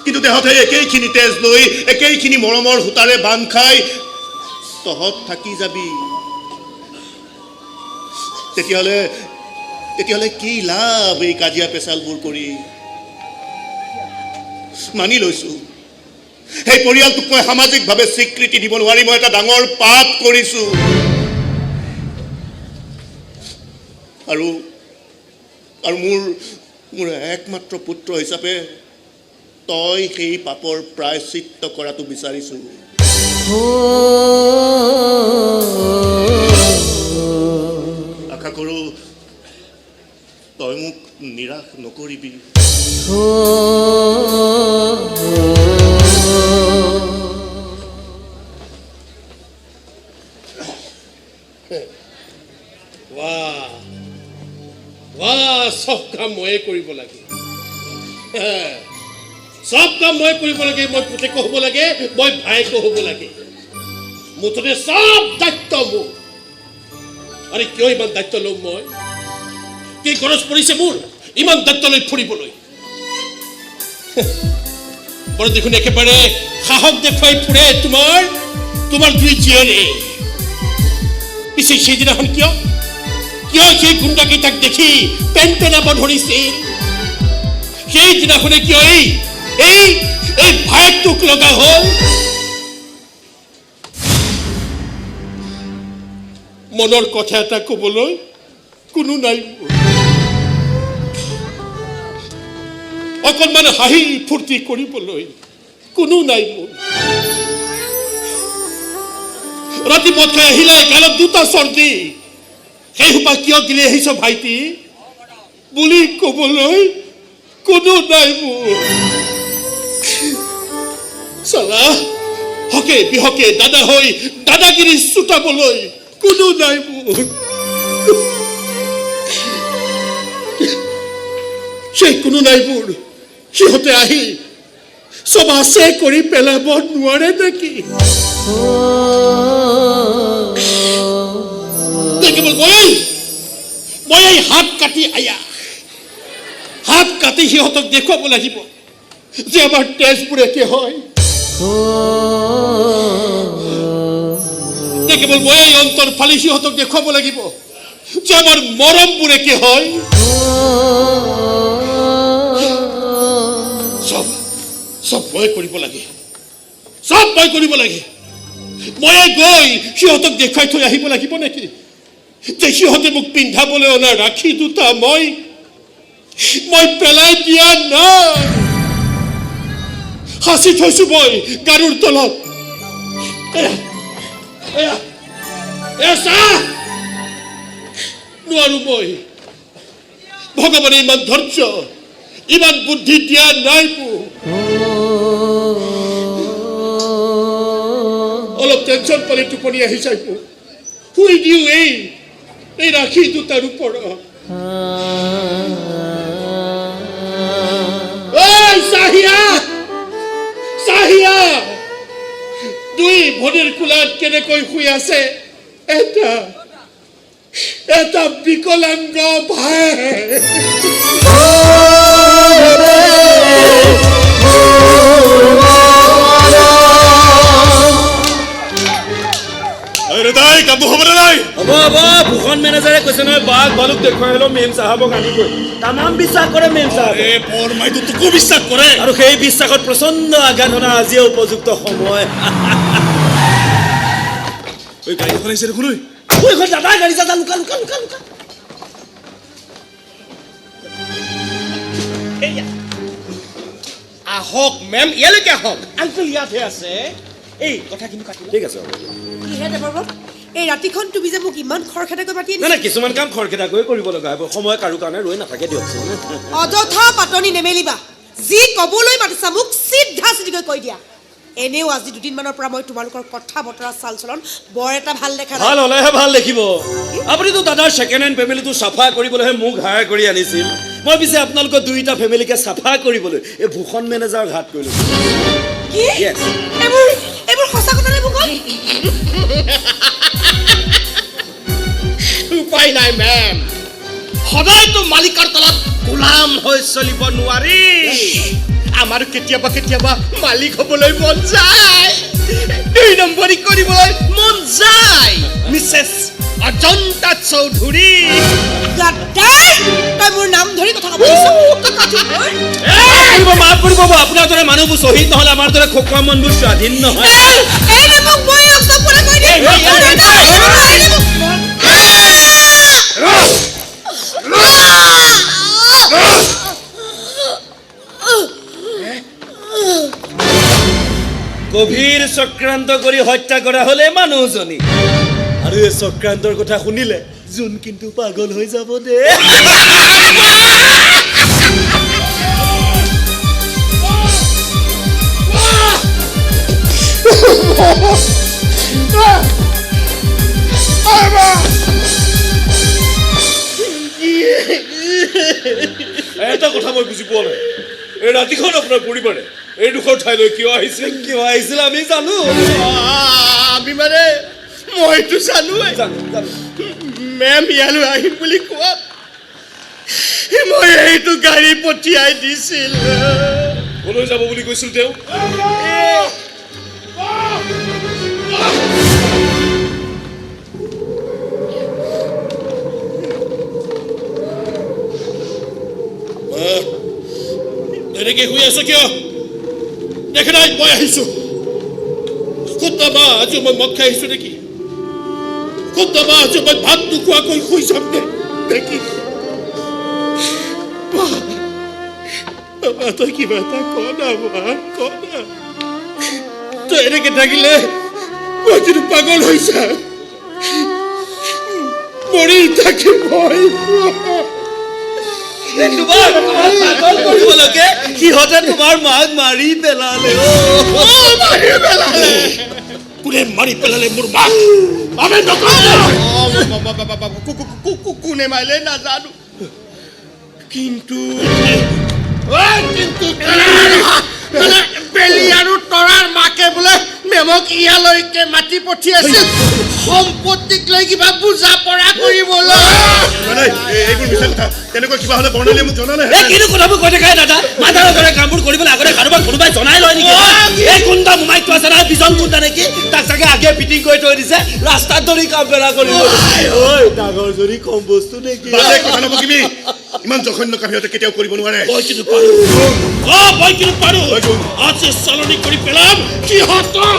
কিন্তু দেহত সেই একেইখিনি তেজ লৈ একেইখিনি মৰমৰ সূতাৰে বান্ধ খাই তহঁত থাকি যাবি। তেতিয়াহ'লে তেতিয়াহ'লে কি লাভ এই কাজিয়া পেচালবোৰ কৰি? মানি লৈছো সেই পৰিয়ালটোক মই সামাজিকভাৱে স্বীকৃতি দিব নোৱাৰি মই এটা ডাঙৰ পাপ কৰিছো। আৰু আৰু মোৰ মোৰ একমাত্ৰ পুত্ৰ হিচাপে তই সেই পাপৰ প্ৰায়শ্চিত্ত কৰাটো বিচাৰিছো। আশা কৰো তই মোক নিৰাশ নকৰিবি। চব কাম ময়ে কৰিব লাগে, চব কাম মই কৰিব লাগে। মই পুতেকো হ'ব লাগে, মই ভায়েকো হ'ব লাগে, মুঠতে চব দায়িত্ব মোৰ। আৰে কিয় ইমান দায়িত্ব ল'ম মই? কি গৰজ পৰিছে মোৰ ইমান দায়িত্ব লৈ ফুৰিবলৈ? বৰ দেখোন একেবাৰে সাহস দেখুৱাই ফুৰে তোমাৰ তোমাৰ দুই জীয়ৰে। পিছে সেইদিনাখন কিয় কিয় সেই গুণ্ডাকেইটাক দেখি পেন পেনাব ধৰিছিল? সেইদিনাখনে কিয় এই এই এই ভায়েকটোক লগা হ'ল? মনৰ কথা এটা ক'বলৈ কোনো নাই, অকণমান হাঁহি ফূৰ্তি কৰিবলৈ কোনো নাই মোৰ। ৰাতি মদ খাই আহিলে গালত দুটা চৰ্দি, সেই সোপা কিয় গিলি আহিছ ভাইটি বুলি ক'বলৈ কোনো নাই মোৰ। চালা হকে বিহকে দাদা হৈ দাদাগিৰি চুটাবলৈ কোনো নাই মোৰ। সেই কোনো নাই মোৰ। সিহঁতে আহি চব আছে কৰি পেলাব নোৱাৰে নেকি? কেৱল মই এই হাত কাটি আয়া হাত কাটি সিহঁতক দেখুৱাব লাগিব যে আমাৰ তেজবোৰ একে হয়। কেৱল মই এই অন্তৰ ফালি সিহঁতক দেখুৱাব লাগিব যে আমাৰ মৰমবোৰ একে হয়। চব চব মই কৰিব লাগে, চব মই কৰিব লাগে। ময়ে গৈ সিহঁতক দেখুৱাই থৈ আহিব লাগিব নেকি যে সিহঁতে মোক পিন্ধাবলৈ অনা ৰাখি দুটা মই মই পেলাই দিয়া নাই, সাঁচি থৈছো মই গাৰুৰ তলত। নোৱাৰো মই, ভগৱানে ইমান ধৈৰ্য ইমান বুদ্ধি দিয়া নাই মোক। অলপ টেনচন পালে টোপনি আহি যায় মোক, শুই দিওঁ এই এই ৰাখি দুটাৰ ওপৰত। চাহিয়া চাহিয়া, দুই ভনীৰ কোলাত কেনেকৈ শুই আছে এটা এটা বিকলাংগ ভাই। ভূষণ মেনেজাৰে কৈছে নহয়, বাঘ ভালুক দেখুৱাই হলেও মেম চাহাবক আনিবই। তামাম বিশ্বাস কৰে মেম চাহাবে। তোকো বিশ্বাস কৰে, আৰু সেই বিশ্বাসত প্ৰচণ্ড আঘাত হনা আজিয়ে উপযুক্ত সময়। গাড়ী এখন আহিছে দেখোন। দাদা গাড়ী যা, লুকা লুকা লুকা লুকা। আহক মেম, ইয়ালৈকে আহক। আংকুল ইয়াতহে আছে। এই কথাখিনি কাটি। ঠিক আছে। কিহে দেৱব্ৰত, এই ৰাতিখন তুমি যে মোক ইমান খৰখেদাকৈ মাতি নাই? নাই, কিছুমান কাম খৰখেদাকৈ কৰিব লগা হয়, সময় কাৰো কাৰণে ৰৈ নাথাকে দিয়কচোন। অযথা পাতনি নেমেলিবা, যি ক'বলৈ মাতিছা মোক চিধা চিধিকৈ কৈ দিয়া। এনেও আজি দুদিনমানৰ পৰা মই তোমালোকৰ কথা বতৰা চাল চলন বৰ এটা ভাল দেখা নাই। ভাল হ'লেহে ভাল দেখিব। আপুনিতো দাদাৰ ছেকেণ্ড হেণ্ড ফেমিলিটো চাফা কৰিবলৈহে মোক হায়াৰ কৰি আনিছিল। মই পিছে আপোনালোকৰ দুইটা ফেমিলিকে চাফা কৰিবলৈ এই ভূষণ মেনেজাৰৰ ঘাট কৰিলোঁ। কি? এইবোৰ এইবোৰ সঁচা কথা নে ভূষণ? উপায় নাই মেম, সদায়তো মালিকৰ তলত গোলাম হৈ চলিব নোৱাৰি। আমাৰ কেতিয়াবা কেতিয়াবা মালিক হ'বলৈ মন যায়, দুই নম্বৰী কৰিবলৈ মন যায়। মিছেছ অজন্তা চৌধুৰী। গাদ্দাৰ, তই মোৰ নাম ধৰি কথা ক'ব দিছ? মাফ কৰিব, আপোনাৰ দৰে মানুহবোৰ শ্বহীদ নহ'লে আমাৰ দৰে খোকোৱা মনবোৰ স্বাধীন নহয়। গভীৰ চক্ৰান্ত কৰি হত্যা কৰা হলে মানুহজনী, আৰু এই চক্ৰান্তৰ কথা শুনিলে জোন কিন্তু পাগল হৈ যাব দে। এটা কথা মই বুজি পোৱা নাই, এই ৰাতিখন আপোনাৰ পৰিবাৰে এইডোখৰ ঠাইলৈ কিয় আহিছিল? কিয় আহিছিল আমি জানো। আমি মানে মইতো জানো। মেম ইয়ালৈ আহিম বুলি কোৱা মই এইটো গাড়ী পঠিয়াই দিছিল। কলৈ যাব বুলি কৈছিল তেওঁ? তেনেকে শুই আছ কিয়? দেখা নাই মই আহিছো। ক'ত মা, আজি মই মদ খাই আহিছো নেকি? ক'ত মা, আজি মই ভাত নোখোৱাকৈ শুই যাম নেকি? তই কিবা এটা ক না মা, ক না। তই এনেকে থাকিলে মই কিন্তু পাগল হৈ যাম, মৰি থাকিম মই। সিহঁতে তোমাৰ মাক মাৰি পেলালে। কোনে মাৰি পেলালে মোৰ মাক? আমি কোনে মাৰিলে নাজানো, কিন্তু বেলি আৰু তৰাৰ মাকে বোলে মেমক ইয়ালৈকে মাতি পঠিয়াইছিল সম্পত্তিক লৈ কিবা বুজা পৰা কৰিবলৈ। এইবোৰ মিছা কথা, তেনেকুৱা কিবা হ'লে বৰ্ণালীয়ে মোক জনালে। এই কিনো কথাবোৰ কৈ থাকাই দাদা, মাদাৰৰ দৰে কামবোৰ কৰিবলৈ আগতে কাৰোবাক কোনোবাই জনাই লয় নেকি? এই গুণ্ডা মোমাইকটো আছে নহয়, বিজন গুণ্ডা নেকি, তাক চাগে আগে ফিটিং কৰি থৈ দিছে, ৰাস্তাত ধৰি কাম বেলা কৰিব। ঐ ডাঙৰ জৰি কম বস্তু নেকি? বাজে কথা নবকিবি, ইমান জঘন্য কাম সিহঁতে কেতিয়াও কৰিব নোৱাৰে। মই কিন্তু পাৰো, অ মই কিন্তু পাৰো, আজি সলনি কৰি পেলাম সিহঁতক।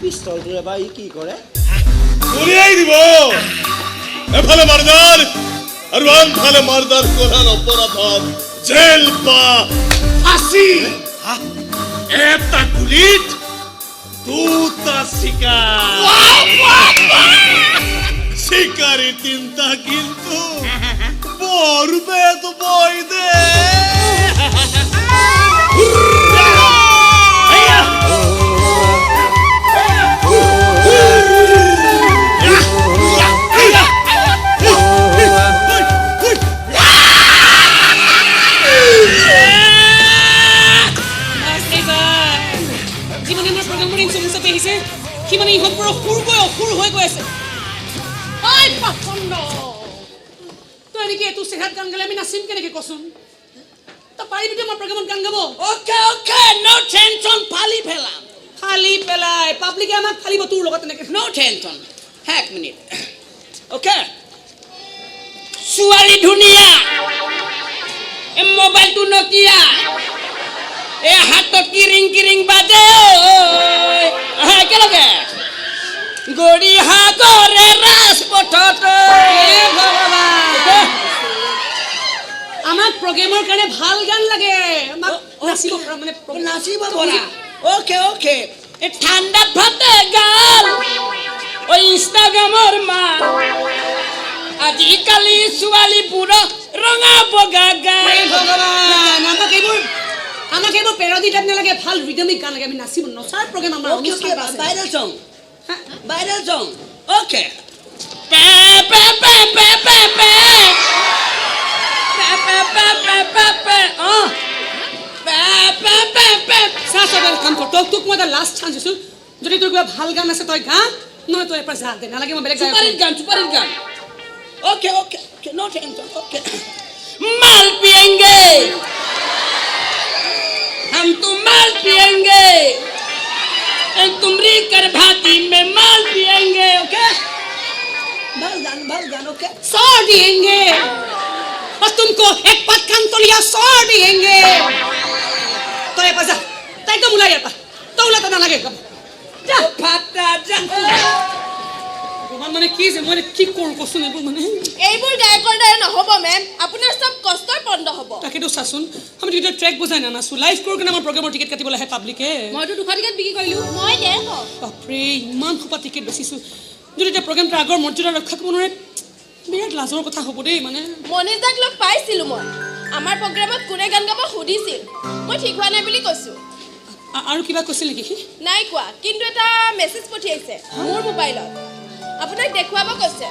পিষ্টলটো এবাৰ ই কি কৰে? উলিয়াই দিব। এফালে মাৰ্ডাৰ আৰু আনফালে মাৰ্ডাৰ কৰাৰ অপৰাধত জেল বা ফাঁচি। এটা গুলিত দুটা চিকাৰ, শিকাৰী তিনটা কিন্তু বৰ বেদ বই দে। যিমানে আমাৰ প্ৰগ্ৰামৰ ইনচুলেঞ্চত আহিছে সিমানে ইহঁতবোৰ অসুৰ গৈ অসুৰ হৈ গৈ আছে। ঐ পাখণ্ড, তই এনেকে এইটো চেহেৰাত গান গালে আমি নাচিম কেনেকে কচোন? তই পাৰিবি আমাৰ প্ৰগ্ৰামত গান গাব? অ'কে অ'কে, ন' টেনচন, ফালি পেলাম। ফালি পেলাই পাব্লিকে আমাক ফালিব তোৰ লগত তেনেকে। ন' টেনচন, এক মিনিট। অ'কে, ছোৱালী ধুনীয়া, মোবাইলটো নকিয়া, এই হাতত কিৰিং কিৰিং বাজে, একেলগে গৰিহাগৰে ৰাজপথত। আমাক প্ৰগ্ৰেমৰ কাৰণে ভাল গান লাগে, আমাক নাচিব পৰা, মানে নাচিব পৰা। অ'কে অ'কে, এই ঠাণ্ডাত ভাতে গাল, ঐ ইনষ্টাগ্ৰামৰ মা, আজিকালি ছোৱালীবোৰ ৰঙা বগা গাল। ভগৱান, আমাক এইবোৰ আমাক এইবোৰ পেৰডি টাইপ নালাগে, ভাল ৰিদমিক গান লাগে, আমি নাচিব নচাৰ প্ৰগ্ৰেম আমাৰ। Viral song, viral song. Okay, pay pay pay pay pay pay pay pay pay pay pay, অ পে পে পে পে। চা চা, কাম কৰ, তোক তোক মই এটা লাষ্ট চান্স দিছোঁ, যদি তোৰ কিবা ভাল গান আছে তই গা, নহয় তই এবাৰ যা দে, নালাগে মই বেলেগ চুপাৰিত গান, চুপাৰিত গান। Okay okay, no tension. Okay, माल पिएंगे हम तो माल पिएंगे, तुमरी कर भाती में माल पिएंगे। ओके, भल गान, भल गान। ओके, सौ दिएंगे और तुमको एक पत्थर तो लिया सौ दिएंगे। तो ये पास तय को मुला ये पा तो उला तो ना लगे कब जा फाटा जा। মানে কি যে মই কি কৰোঁ কচোন? এইবোৰ মানে এইবোৰ গায়কৰ দ্বাৰা নহ'ব মেম, আপোনাৰ চব কষ্টৰ পণ্ড হ'ব। তাকেতো চাচোন, আমি তেতিয়া ট্ৰেক বজাই নানাচো, লাইভ কৰোঁ কাৰণে আমাৰ প্ৰগ্ৰেমৰ টিকেট কাটিবলৈ আহে পাব্লিকে। মইতো 200 টিকেট বিক্ৰী কৰিলোঁ, মই 150। বাপৰে, ইমান সোপা টিকেট বেচিছোঁ, যদি এতিয়া প্ৰগ্ৰেমটো আগৰ মৰ্যাদা ৰক্ষা কৰিব নোৱাৰে বিৰাট লাজৰ কথা হ'ব দেই। মানে মনিজাক লগ পাইছিলোঁ মই, আমাৰ প্ৰগ্ৰেমত কোনে গান গাব সুধিছিল, মই ঠিক হোৱা নাই বুলি কৈছোঁ। আৰু কিবা কৈছিল নেকি সি? নাই কোৱা, কিন্তু এটা মেছেজ পঠিয়াইছে মোৰ মোবাইলত, আপোনাক দেখুৱাব কৈছে।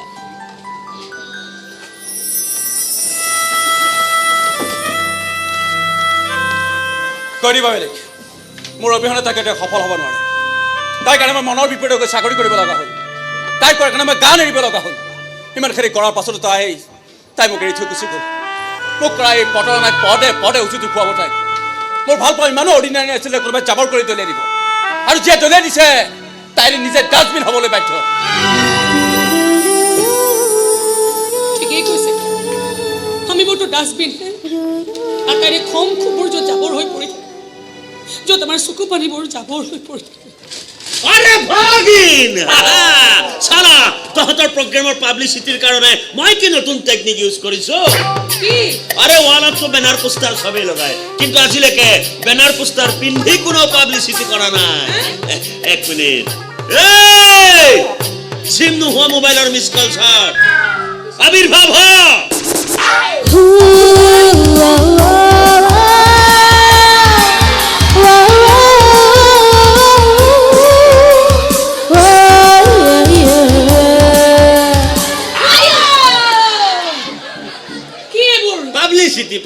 কৈ দিবা বেলেগ, মোৰ অবিহনে তাই কেতিয়াও সফল হ'ব নোৱাৰে। তাইৰ কাৰণে মই মনৰ বিপৰীতে গৈ চাকৰি কৰিব লগা হ'ল, তাই কোৱাৰ কাৰণে মই গান এৰিব লগা হ'ল। ইমানখিনি কৰাৰ পাছতো তাই মোক এৰি থৈ গুচি গ'ল। মোক কৰা এই পটৰণাই পদে পদে উচুতি খুৱাব তাইক। মোৰ ভাল পোৱা ইমানো অৰ্ডিনাৰী আছিলে, কোনোবাই জাবৰ কৰি দলিয়াই দিব, আৰু যিয়ে দলিয়াই দিছে তাইৰ নিজে ডাষ্টবিন হ'বলৈ বাধ্য। ঠিকেই কৈছে, আমিবোৰতো ডাষ্টবিন, আৰু তাইৰ খং ক্ষোভবোৰ য'ত জাবৰ হৈ পৰি থাকে, য'ত আমাৰ চকু পানীবোৰ জাবৰ হৈ পৰি থাকে। আৰে ভাগিন, চালা তহঁতৰ প্ৰগ্ৰেমৰ পাব্লিচিটিৰ কাৰণে মই কি নতুন টেকনিক ইউজ কৰিছো। আৰে ৱালততো বেনাৰ পোষ্টাৰ চবেই লগায়, কিন্তু আজিলৈকে বেনাৰ পোষ্টাৰ পিন্ধি কোনো পাব্লিচিটি কৰা নাই। এক মিনিট, এই চিম নোহোৱা মোবাইলৰ মিছ কল ছাৰ আৱিৰ্ভাৱ হ।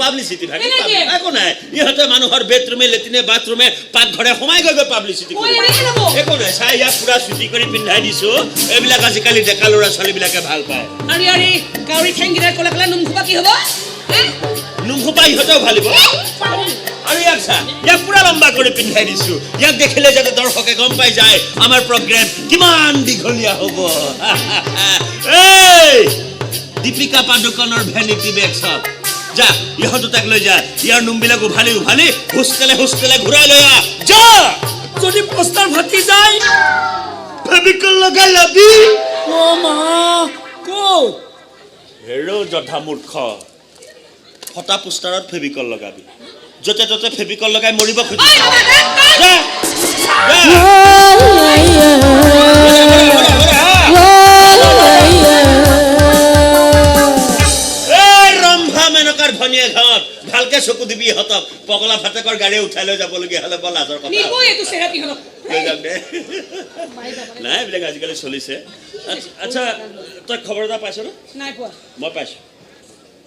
পাব্লিচিটি পাব্লিচিটি ভাগি একো নাই। ইহঁতে মানুহৰ বেডৰুমে লেট্ৰিনে বাথৰুমে পাকঘৰে সোমাই গৈ গৈ পাব্লিচিটি একো নাই। চাই ইয়াক পুৰা চুটি কৰি পিন্ধাই দিছো। এইবিলাক আজিকালি ডেকা ল'ৰা ছোৱালীবিলাকে ভাল পায়। আৰু ইয়াৰ এই কাউৰী ঠেংকেইটাৰ ক'লা ক'লা নোমসোপা কি হ'ব? নোমসোপা ইহঁতেও ভালিব। আৰু ইয়াক চা, ইয়াক পুৰা লম্বা কৰি পিন্ধাই দিছো। ইয়াক দেখিলে যাতে দৰ্শকে গম পাই যায় আমাৰ প্ৰগ্ৰেম কিমান দীঘলীয়া হ'ব। এই দীপিকা পাডুকনৰ ভেনিটি বেগ চব যা, ইহঁত দুটাক লৈ যা। ইয়াৰ নোমবিলাক উভালি উভালি হোষ্টেলে হোষ্টেলে ঘূৰাই লৈ আহ। যা, যদি পোষ্টাৰ ফাটি যায় ফেভিকল লগাই লবি। অ মা, ক'ত? হেৰৌ জধা মূৰ্খ, ফটা পোষ্টাৰত ফেভিকল লগাবি। য'তে ত'তে ফেভিকল লগাই মৰিব খুজিছ। ৰম্ভা মেনকাৰ ভনীয়েকহঁত, ভালকে চকু দিবি ইহঁতক। পগলা ফাটেকৰ গাড়ী উঠাই লৈ যাবলগীয়া হ'লে বৰ লাজৰ কথা। লৈ যাম দে। নাই, এইবিলাক আজিকালি চলিছে। আচ্ছা, তই খবৰ এটা পাইছ ন? নাই পোৱা। মই পাইছো।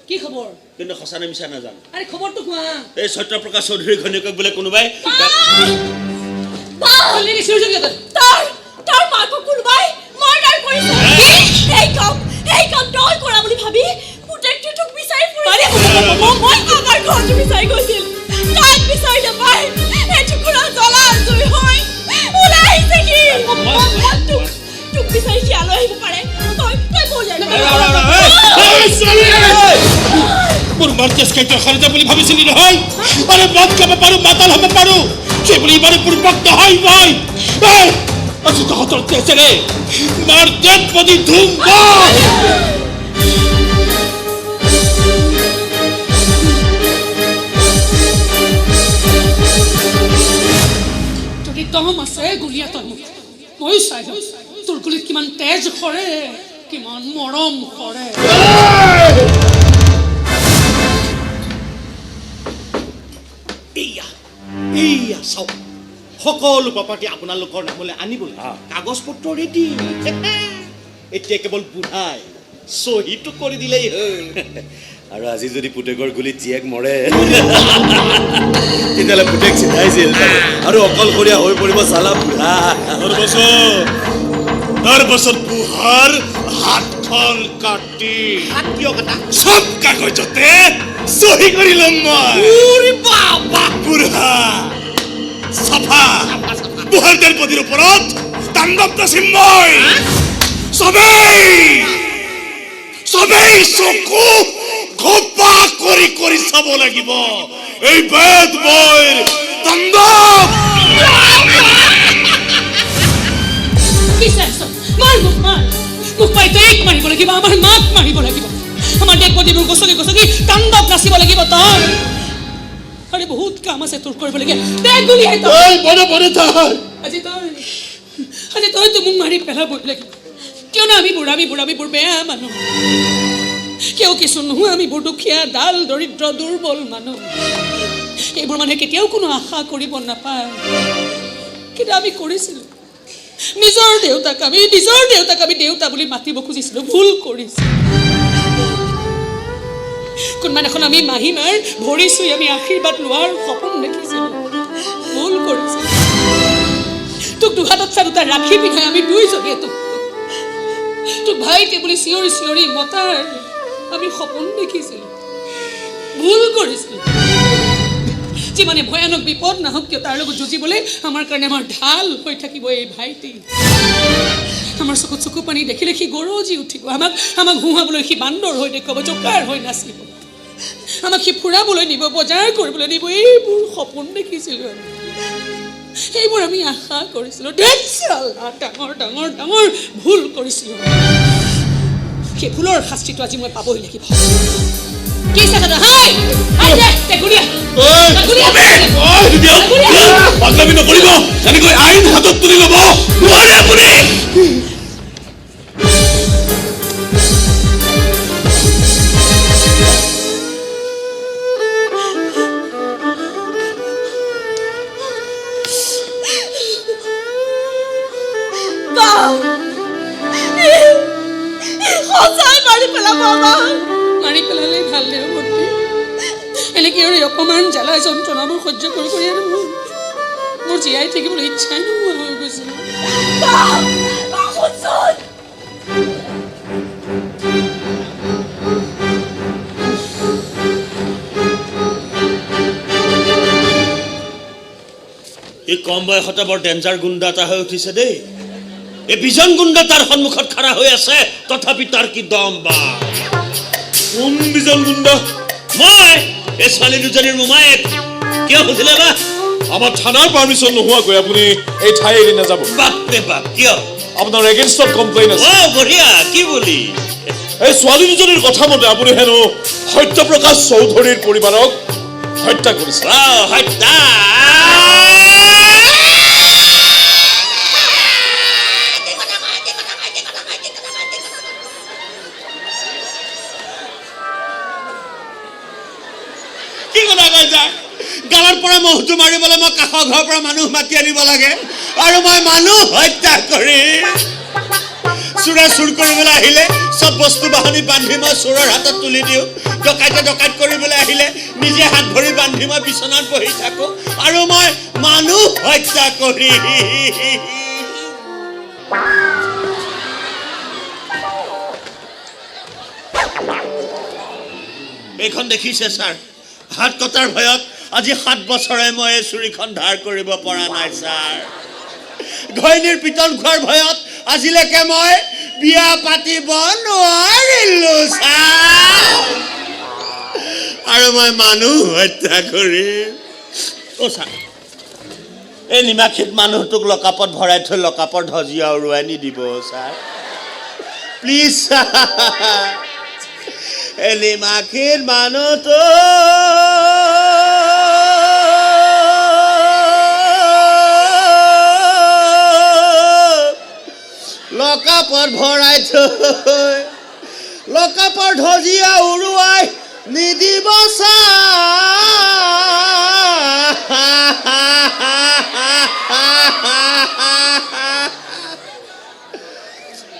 কি খবৰ? কিন্তু সঁচা নে মিছা নাজানো। আৰে খবৰটো কোৱা। এই সত্যপ্ৰকাশ চৌধুৰীৰ ঘৈণীয়েকক বোলে কোনোবাই তাৰ মাকক কোনোবাই মাৰ্ডাৰ কৰিছে। এই কাম তই কৰা বুলি ভাবি পুতেকটো তোক বিচাৰি ফুৰিছে। মই আমাৰ ঘৰটো বিচাৰি গৈছিল, তাক বিচাৰি নাপাই এটুকুৰা জ্বলা জুই হৈ ওলাই আহিছে। কি তোক বিচাৰি শিয়ালৈ আহিব পাৰে? তই বল। মোৰ মাৰ তেজ খাই তই সাৰি বুলি ভাবিছিলি নহয়? আৰে মদ খাব পাৰো, মাতাল হ'ব পাৰো, সেই বুলি ইমানে পৰিপক্ক নহয় মই। আজি তহঁতৰ তেজেৰে মাৰ ডেড বডি ধুম। যদি দম আছে গুলীয়া তই মোক, ময়ো চাই লম তোৰ গুলীত কিমান তেজ সৰে, কিমান মৰম সৰে। এইয়া এইয়া চাওক, সকলো প্ৰপাৰ্টি আপোনালোকৰ নামলৈ আনিবলৈ কাগজ পত্ৰ ৰেডি। এতিয়া কেৱল বুঢ়াই চহীটো কৰি দিলেই হ'ল। আৰু আজি যদি পুতেকৰ গুলীত জীয়েক মৰে, তেতিয়াহ'লে পুতেক চিধাই জেল যাব আৰু অকলশৰীয়া হৈ পৰিব চালা বুঢ়া। তাৰ পাছত বুঢ়াৰ হাতখন কাটি চব কাগজতে চহী কৰি ল'ম মই। বুঢ়া চাফা, বুঢ়াৰ দেলপতিৰ ওপৰত তাণ্ডৱ নাচিম মই। চবেই চকু ঘোপা কৰি কৰি চাব লাগিব এই বেদ বইৰ তাণ্ডৱ। কি চাইছ? মাৰ মোক, মাৰ মোক। পাই তই মাৰিব লাগিব, আমাৰ মাক মাৰিব লাগিব, আমাৰ ডেড বডিবোৰ গছকি গছকি তাণ্ডৱ নাচিব লাগিব তই। আৰে বহুত কাম আছে তোৰ কৰিবলগীয়া। দে গুলিয়াই তই। আজি তইতো মোক মাৰি পেলাবই লাগিব। কিয়নো আমিবোৰ আমিবোৰ বেয়া মানুহ, কিয় কিছু নোহোৱা, আমিবোৰ দুখীয়া, ডাল, দৰিদ্ৰ, দুৰ্বল মানুহ। এইবোৰ মানুহে কেতিয়াও কোনো আশা কৰিব নাপায়। কিন্তু আমি কৰিছিলোঁ। নিজৰ দেউতাক আমি দেউতা বুলি মাতিব খুজিছিলোঁ, ভুল কৰিছিলোঁ। কোনোবা এখন আমি মাহীমাৰ ভৰি চুই আমি আশীৰ্বাদ লোৱাৰ সপোন দেখিছিলোঁ, ভুল কৰিছিলোঁ। তোক দুহাতত চা দুটা ৰাখি পিন্ধাই আমি দুইজনীয়ে তোক তোক ভাইটি বুলি চিঞৰি চিঞৰি মতাৰ আমি সপোন দেখিছিলোঁ, ভুল কৰিছিলোঁ। যিমানে ভয়ানক বিপদ নাহক কিয় তাৰ লগত যুঁজিবলৈ আমাৰ কাৰণে আমাৰ ঢাল হৈ থাকিব এই ভাইটি। আমাৰ চকুত চকু পানী দেখিলে সি গৰজি উঠিব, আমাক হুঁহাবলৈ সি বান্দৰ হৈ দেখুৱাব, জোকাৰ হৈ নাচিব, আমাক সি ফুৰাবলৈ নিব, বজাৰ কৰিবলৈ নিব। এইবোৰ সপোন দেখিছিলোঁ আমি, সেইবোৰ আমি আশা কৰিছিলোঁ। ডাঙৰ ডাঙৰ ডাঙৰ ভুল কৰিছিলোঁ। সেই ভুলৰ শাস্তিটো আজি মই পাবই লাগিব। কি চাইছ তই? হাই হাই দে দে গুলীয়া। পাগলামি নকৰিব, এনেকৈ আইন হাতত তুলি ল'ব নোৱাৰে আপুনি। সঁচাই মাৰি পেলাব আমাক। মাৰি পেলালেই ভাল দে ভণ্টি, এনেকৈ আৰু এই অপমান জ্বালা যন্ত্ৰণাবোৰ সহ্য কৰি কৰি আৰু মোৰ জীয়াই থাকিবলৈ ইচ্ছাই নোহোৱা হৈ গৈছে। এই কম বয়সতে বৰ ডেঞ্জাৰ গুণ্ডা এটা হৈ উঠিছে দেই। এই বিজন গুণ্ডা তাৰ সন্মুখত খাৰা হৈ আছে, তথাপি তাৰ কি দম বা। কোন বিজন গুণ্ডা? মই এই ছোৱালী দুজনীৰ মোমায়েক। কিয় সুধিলে বা? আমাৰ থানাৰ পাৰ্মিশ্যন নোহোৱাকৈ আপুনি এই ঠাই এৰি নাযাব। বাপৰে বাপ, কিয়? আপোনাৰ এগেইনষ্টত কমপ্লেইন আছে। অ বঢ়িয়া, কি বুলি? এই ছোৱালী দুজনীৰ কথা মতে আপুনি হেনো সত্যপ্ৰকাশ চৌধুৰীৰ পৰিবাৰক হত্যা কৰিছে। হত্যা? কি কথা কৈছা? গালৰ পৰা মহটো মাৰিবলৈ মই কাষৰ ঘৰৰ পৰা মানুহ মাতি আনিব লাগে, আৰু মই মানুহ হত্যা কৰিম? চোৰে চুৰ কৰিবলৈ আহিলে চব বস্তু বাহনি বান্ধি মই চোৰৰ হাতত তুলি দিওঁ। ডকাইতে ডকাইত কৰিবলৈ আহিলে নিজে হাত ভৰি বান্ধি মই বিচনাত বহি থাকোঁ, আৰু মই মানুহ হত্যা কৰিম? এইখন দেখিছে ছাৰ, হাত কটাৰ ভয়ত আজি 7 বছৰে মই এই চুৰিখন ধাৰ কৰিব পৰা নাই ছাৰ। ঘৈণীৰ পিটন খোৱাৰ ভয়ত আজিলৈকে মই বিয়া পাতিব নোৱাৰিলো ছাৰ, আৰু মই মানুহ হত্যা কৰিম? অ' ছাৰ, এই নিমাখিত মানুহটোক লকাপত ভৰাই থৈ লকাপৰ ধজিয়া উৰুৱাই নিদিব ছাৰ, প্লিজ ছাৰ। এই নিমাখিত মানুহটো লকাপত ভৰাই থৈ লকাপৰ ধজিয়া উৰুৱাই নিদিব ছাৰ।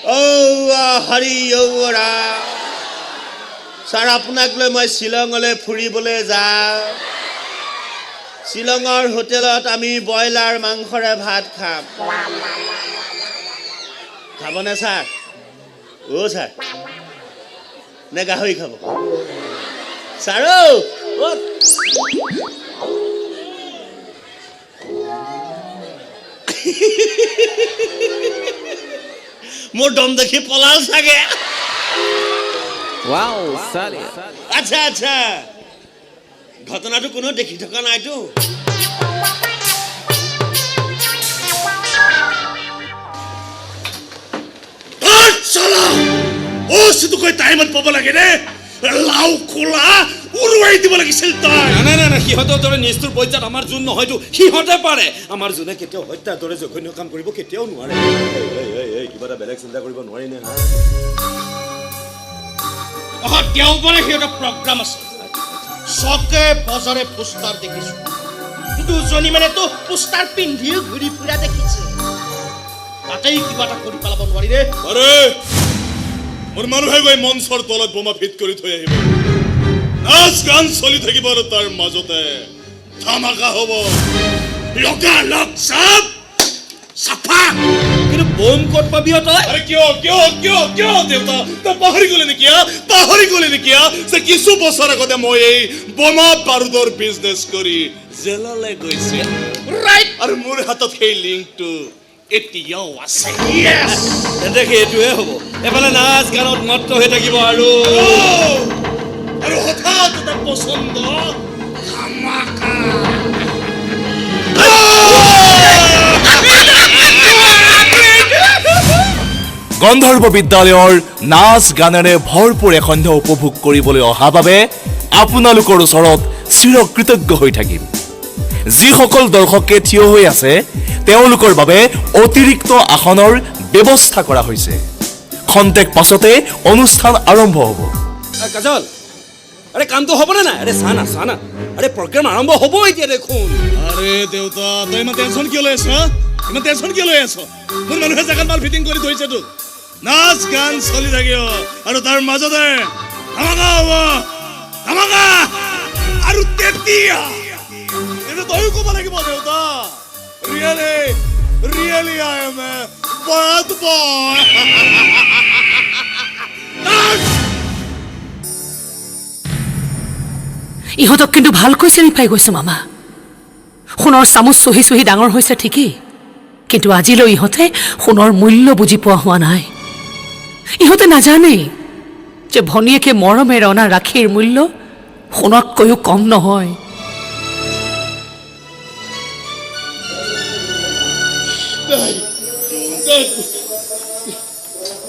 ঔ হৰি ঔ ৰাম। ছাৰ, আপোনাক লৈ মই শ্বিলঙলৈ ফুৰিবলৈ যাওঁ। শ্বিলঙৰ হোটেলত আমি ব্ৰইলাৰ মাংসৰে ভাত খাম। খাবনে ছাৰ? অ' ছাৰ, নে গাহৰি খাব ছাৰ? অ' মোৰ দম দেখি পলাল চাগে। আচ্ছা আচ্ছা, ঘটনাটো কোনো দেখি থকা নাইতো? টাইমত পাব লাগে নে? লাও খোলা উৰুৱাই দিব লাগিছিল তই। নাই নাই নাই, সিহঁতৰ দৰে নিষ্ঠুৰ পৰ্যায়ত আমাৰ জোন নহয়তো, সিহঁতে পাৰে। আমাৰ জোনে কেতিয়াও হত্যাৰ দৰে জঘন্য কাম কৰিব কেতিয়াও নোৱাৰে। কিবা এটা বেলেগ চিন্তা কৰিব নোৱাৰি নে? অহা দেওবাৰে সিহঁতৰ প্ৰগ্ৰাম আছে। চকে বজাৰে পোষ্টাৰ দেখিছো, দুজনী মানেতো পোষ্টাৰ পিন্ধিও ঘূৰি ফুৰা দেখিছে। তাতেই কিবা এটা কৰি পেলাব নোৱাৰি ৰে। আৰে মোৰ মানুহে গৈ মঞ্চৰ তলত বোমা ফিট কৰি থৈ আহিব, নাচ গান চলি থাকিব, আৰু তাৰ মাজতে ধামাকা হ'ব, লগা লগ চব চাফা। কিন্তু বোম ক'ত পাবি তই? আৰে কিয় কিয় কিয় কিয় দেউতা, তই পাহৰি গ'লি নেকি? পাহৰি গ'লি নেকি যে কিছু বছৰ আগতে মই এই বোমা বাৰুদৰ বিজনেছ কৰি জেললৈ গৈছিল? ৰাইট। আৰু মোৰ হাতত সেই লিংকটো এতিয়াও আছে। তেন্তে সেইটোৱে হ'ব, এফালে নাচ গানত মত্ত হৈ থাকিব আৰু আৰু হঠাৎ এটা পচন্দ ধামাকা। গন্ধৰ্ব বিদ্যালয়ৰ নাচ গানেৰে ভৰপূৰ এসন্ধ্যা উপভোগ কৰিবলৈ অহা বাবে আপোনালোকৰ ওচৰত চিৰকৃতজ্ঞ হৈ থাকিম। যিসকল দৰ্শকে থিয় হৈ আছে তেওঁলোকৰ বাবে অতিৰিক্ত আসনৰ ব্যৱস্থা কৰা হৈছে। খন্তেক পাছতে অনুষ্ঠান আৰম্ভ হ'ব। কাজল, আৰে কামটো হ'বনে নাই? আৰে চানা চানা, আৰে প্ৰগ্ৰাম আৰম্ভ হ'ব এতিয়া দেখোন। আৰে দেউতা, তই ইমান টেনশ্যন কিয় লৈ আছ? ইমান টেনশ্যন কিয় লৈ আছ? মোৰ মানুহে জেগাত মাল ফিটিং কৰি থৈছে তোক। নাচ গান চলি থাকিব আৰু তাৰ মাজতে ধামাকা হ'ব, ধামাকা। আৰু আৰু তেতিয়া তেতিয়া তয়ো ক'ব লাগিব, দেউতা, really really I am a bad boy. ইহঁতক কিন্তু ভালকৈ চিনি পাই গৈছো মামা। সোণৰ চামুচ চুহি চুহি ডাঙৰ হৈছে ঠিকেই, কিন্তু আজিলৈ ইহঁতে সোণৰ মূল্য বুজি পোৱা হোৱা নাই। ইহঁতে নাজানেই যে ভনীয়েকে মৰমেৰে অনা ৰাখীৰ মূল্য সোণতকৈও কম নহয়।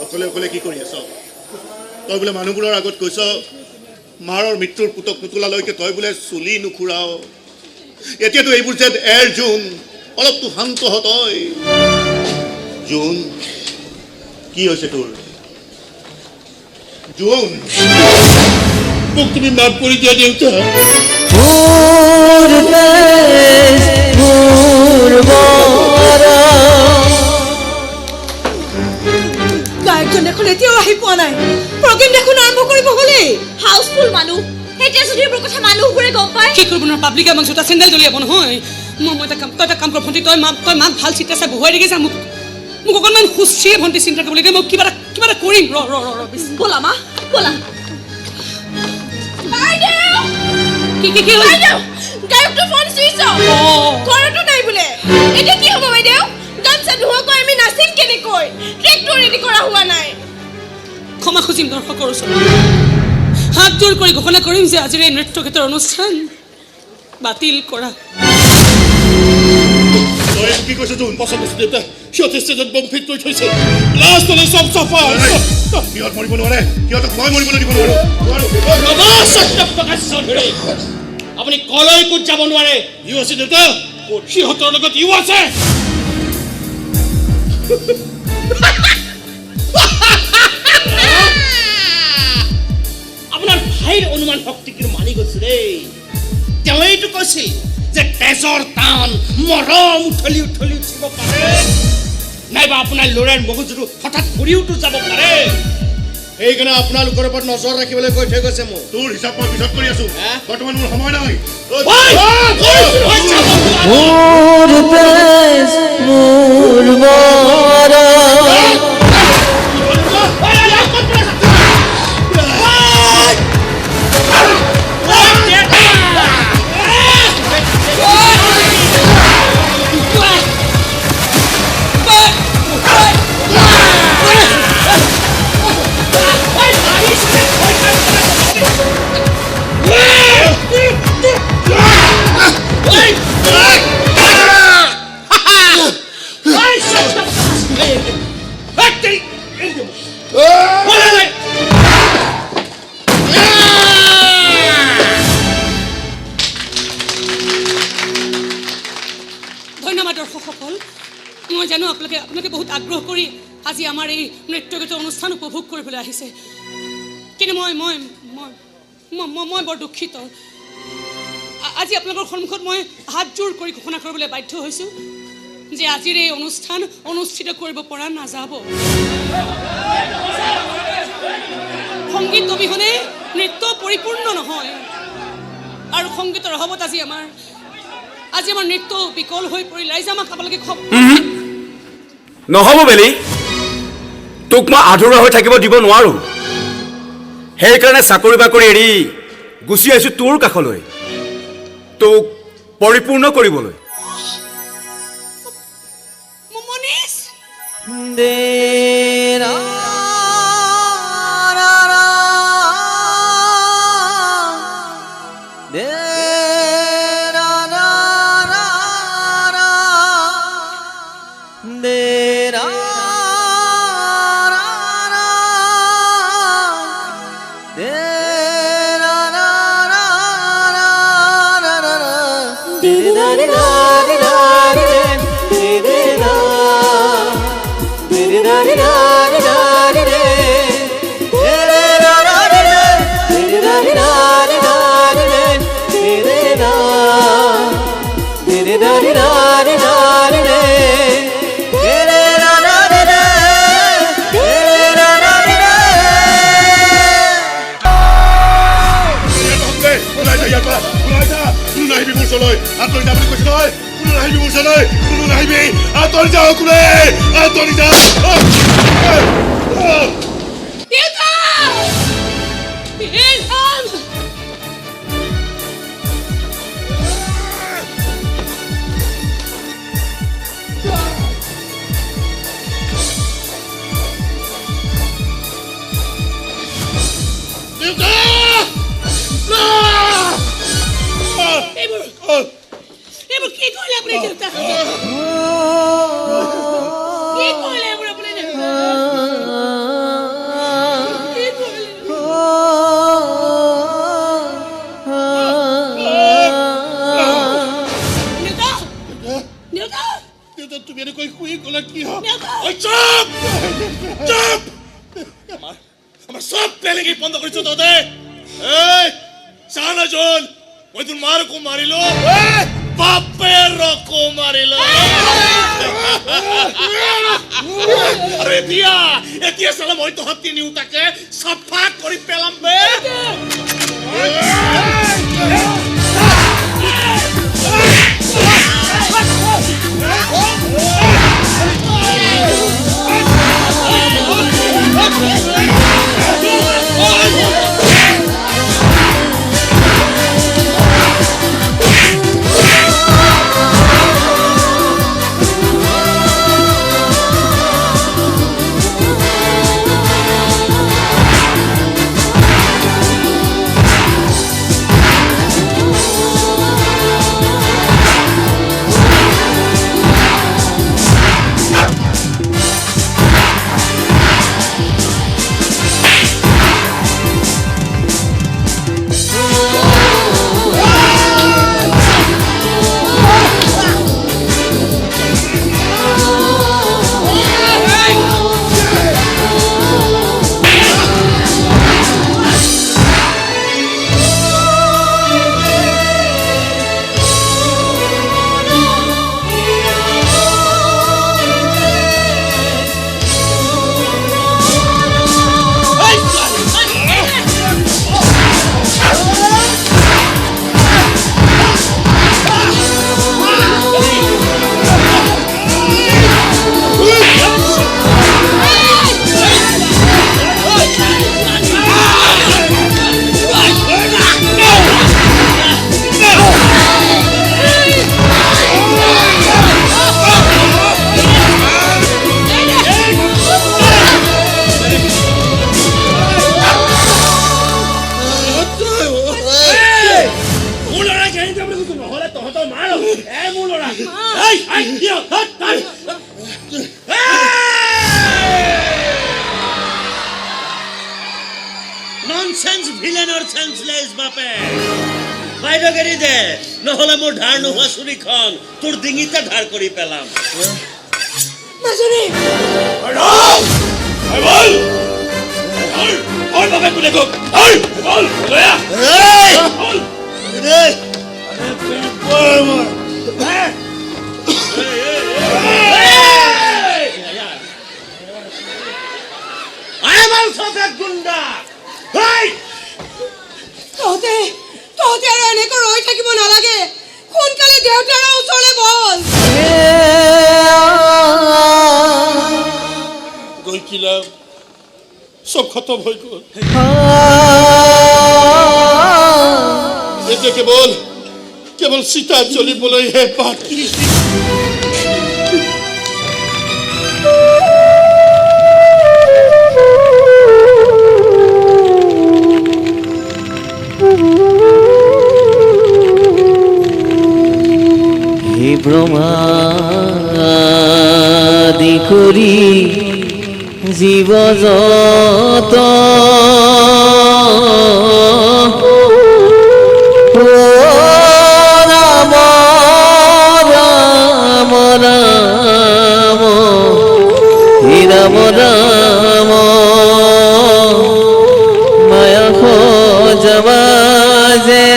অকলে অকলে কি কৰি আছ তই? বোলে মানুহবোৰৰ আগত কৈছ মাৰৰ মৃত্যুৰ পুতক নুতোলালৈকে তই বোলে চুলি নুখুৰাও। এতিয়াতো এইবোৰ যে এৰ জোন, অলপতো শান্ত হ তই। জোন, কি হৈছে তোৰ? জোন, মোক তুমি মাফ কৰি দিয়া দেউতা। গায়কজন দেখোন এতিয়াও আহি পোৱা নাই। প্ৰগ্ৰেম দেখোন আৰম্ভ কৰিব হ'লেই। হাউচফুল মানুহ, এতিয়া যদি এইবোৰ কথা মানুহবোৰে গম পায় কি কৰিব? নহয়, পাব্লিকে আমাক জোতা চেণ্ডেল দলিয়াব নহয়। মই এটা কাম, তই এটা কাম কৰ ভণ্টি, তই মাক ভাল চিন্তা চাই বহুৱাই দিগে যা। মোক অকণমান সুস্থিৰে ভণ্টি চিন্তা কৰিব লাগে। মই কিবা এটা কৰিম, ৰ ৰ ৰ ৰ। ব'লা মা, ব'লা। বাইদেউ! কি কি কি হ'ল? বাইদেউ, গায়কটো ফোন চুইচ অফ, ঘৰতো নাই বোলে। এতিয়া কি হ'ব বাইদেউ? গান চান নোহোৱাকৈ আমি নাচিম কেনেকৈ? ট্ৰেকটো ৰেডি কৰা হোৱা নাই। ক্ষমা খুজিম দৰ্শকৰ ওচৰত, হাত জোৰ কৰি ঘোষণা কৰিম যে আজিৰ এই নৃত্য গীতৰ অনুষ্ঠান বাতিল কৰা। তই কি কৈছ জোন? পচন্দ হৈছে দেউতা, সিহঁতে ষ্টেজত বম ফিট কৰি থৈছে। লাষ্ট হ'লে চব চাফা। সিহঁত মৰিব নোৱাৰে, সিহঁতক মই মৰিবলৈ দিব নোৱাৰো, নোৱাৰো। ৰ'ব সত্যপ্ৰকাশ চৌধুৰী, আপুনি কলৈকো যাব নোৱাৰে। ইউ আছে দেউতা, সিহঁতৰ লগত ইউ আছে। আপোনাৰ ভাইৰ অনুমান শক্তি কিন্তু মানি গৈছো দেই। তেওঁ এইটো কৈছিল যে তেজৰ টান মৰম উথলি উথলি উঠিব পাৰে, নাইবা আপোনাৰ ল'ৰাৰ মগজুটো হঠাৎ ঘূৰিওতো যাব পাৰে। সেইকাৰণে আপোনালোকৰ ওপৰত নজৰ ৰাখিবলৈ কৈ থৈ গৈছে মোক। তোৰ হিচাপ মই পিছত কৰি আছো, বৰ্তমান মোৰ সময় নাই। মোৰ তেজ, মোৰ মৰম। ধন্যবাদ দৰ্শকসকল। মই জানো আপোনালোকে বহুত আগ্ৰহ কৰি আজি আমাৰ এই নৃত্যগীতৰ অনুষ্ঠান উপভোগ কৰিবলৈ আহিছে, কিন্তু মই মই মই মই মই বৰ দুখিত। আজি আপোনালোকৰ সন্মুখত মই হাত জোৰ কৰি ঘোষণা কৰিবলৈ বাধ্য হৈছোঁ যে আজিৰ এই অনুষ্ঠান অনুষ্ঠিত কৰিব পৰা নাযাব। সংগীত অবিহনে নৃত্য পৰিপূৰ্ণ নহয়, আৰু সংগীতৰ অভাৱত আজি আমাৰ নৃত্য বিকল হৈ পৰিল। ৰাইজে আমাক আপোনালোকে নহ'ব বেলি, তোক মই আধৰুৱা হৈ থাকিব দিব নোৱাৰো। সেইকাৰণে চাকৰি বাকৰি এৰি গুচি আহিছো তোৰ কাষলৈ, তোক পৰিপূৰ্ণ কৰিবলৈ। মনীষ! ওলাই যা ইয়াৰ পৰা, ওলাই যা। আঁতৰি যা সকলোৱে, আঁতৰি যা। দেউতা! এই ৰাম! দেউতা! এইবোৰ কি কৰিলে আপুনি দেউতা? কি কৰিলে এইবোৰ আপুনি দেউতা? কি কৰিলে? দেউতা! দেউতা! দেউতা, তুমি এনেকৈ শুই গ'লা কিয়? দেউতা! ঐ চুপ চুপ, আমাৰ চব প্লেনিং বন্ধ কৰিছ তহঁতে। এই চা না জন, মই তোৰ মাৰকো মাৰিলো, বাপেৰকো মাৰিলো, আৰু এতিয়া এতিয়া চালা মই তহঁত তিনিওটাকে চাফা কৰি পেলাম বে। মোৰ ল'ৰাক এৰি দে বুলি কৈছো, নহ'লে তহঁতৰ মাৰ এ মোৰ ল'ৰা। এই, এই, কিয়? হাত, হাত। ননচেন্স ভিলেনৰ চেন্সলেছ বাপে। বাইদেউক এৰি দে, নহ'লে মোৰ ধাৰ নোহোৱা চুৰিখন তোৰ ডিঙিতে ধাৰ কৰি পেলাম। মাজনী! I am also that goonda. Hey! তহঁতে তহঁতে আৰু এনেকৈ ৰৈ থাকিব নালাগে, সোনকালে দেউতাৰৰ ওচৰলৈ বল। গৈ কি লাভ, চব খতম হৈ গ'ল। এতিয়া কেৱল কেৱল চিতা জ্বলিবলৈহে বাকী। হে ব্ৰহ্মাদি কৰি জীৱ যত, ৰাম ৰাম ৰাম হে ৰাম ৰাম, মায়া খোজবা যে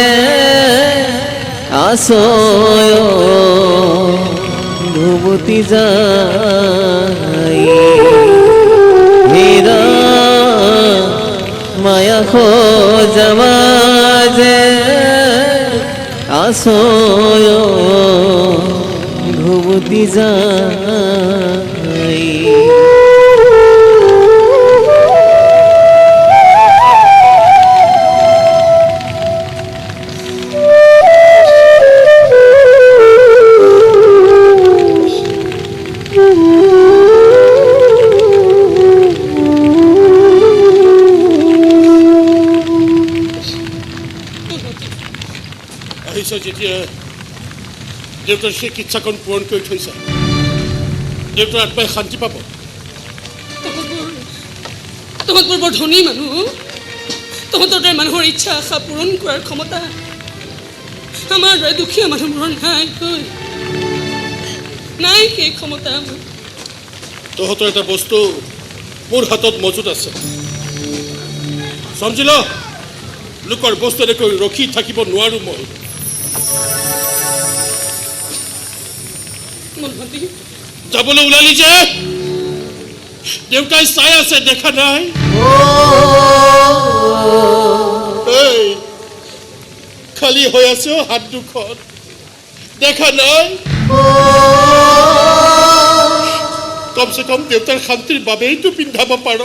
আছয় ধুমতি যাই, হেৰা মায়া খোজবা যে আছয়। উভতি যায়। আহিছ যেতিয়া দেউতাৰ সেই ইচ্ছাকণ পূৰণ কৰি থৈছা, দেউতাৰ আত্মাই শান্তি পাব। তহঁতবোৰ বৰ ধনী মানুহ, তহঁতৰ দৰে মানুহৰ ইচ্ছা আশা পূৰণ কৰাৰ ক্ষমতা আমাৰ দৰে দুখীয়া মানুহবোৰৰ নাই, নাই সেই ক্ষমতা। তহঁতৰ এটা বস্তু মোৰ হাতত মজুত আছে, সমজিল? লোকৰ বস্তু এনেকৈ ৰখি থাকিব নোৱাৰো মই। যাবলৈ ওলালি যে দেউতাই চাই আছে, দেখা নাই? খালী হৈ আছে হাত দুখন, দেখা নাই? কমচে কম দেউতাৰ শান্তিৰ বাবেইতো পিন্ধাব পাৰ।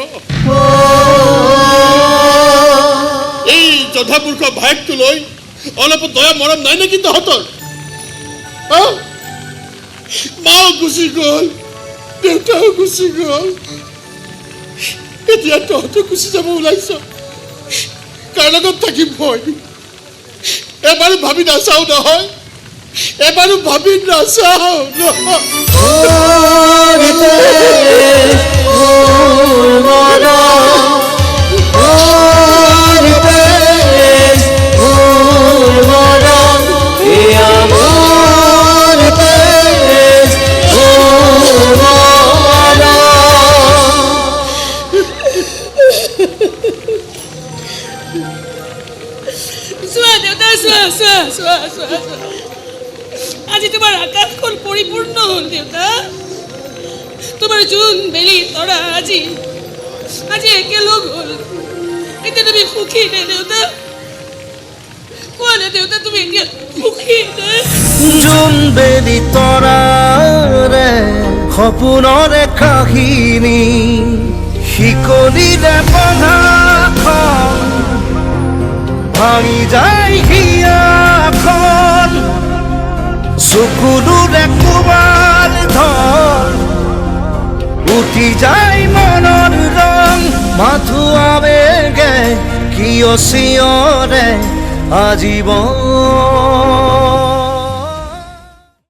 এই জধামূৰ্খ ভায়েকটো লৈ অলপ দয়া মৰম নাই নেকি তহঁতৰ? মাও গুচি গ'ল, দেউতাও গুচি গ'ল, এতিয়া তহঁতো গুচি যাব ওলাইছ। কাৰ লগত থাকিম মই? এবাৰো ভাবি নাচাও নহয়, এবাৰো ভাবি নাচাও নহয়। চোৱা দেউতা, চোৱা চোৱা চোৱা চোৱা চোৱা, আজি তোমাৰ আকাশখন পৰিপূৰ্ণ হ'ল দেউতা। তোমাৰ জোন বেলি তৰা আজি আজি একেলগ হ'ল। এতিয়া তুমি সুখী নে দেউতা? কোৱা নে দেউতা, তুমি এতিয়া সুখী নে? জোন বেলি তৰাৰে সপোনৰে কাহিনী, শিকলিৰে বন্ধাখন ভাঙি যায় হিয়াখন, চকুলোৰে কোবাল ধল উঠি যায় মনৰ ৰং, মাথো আবেগে কিয় চিঞৰে আজীৱন।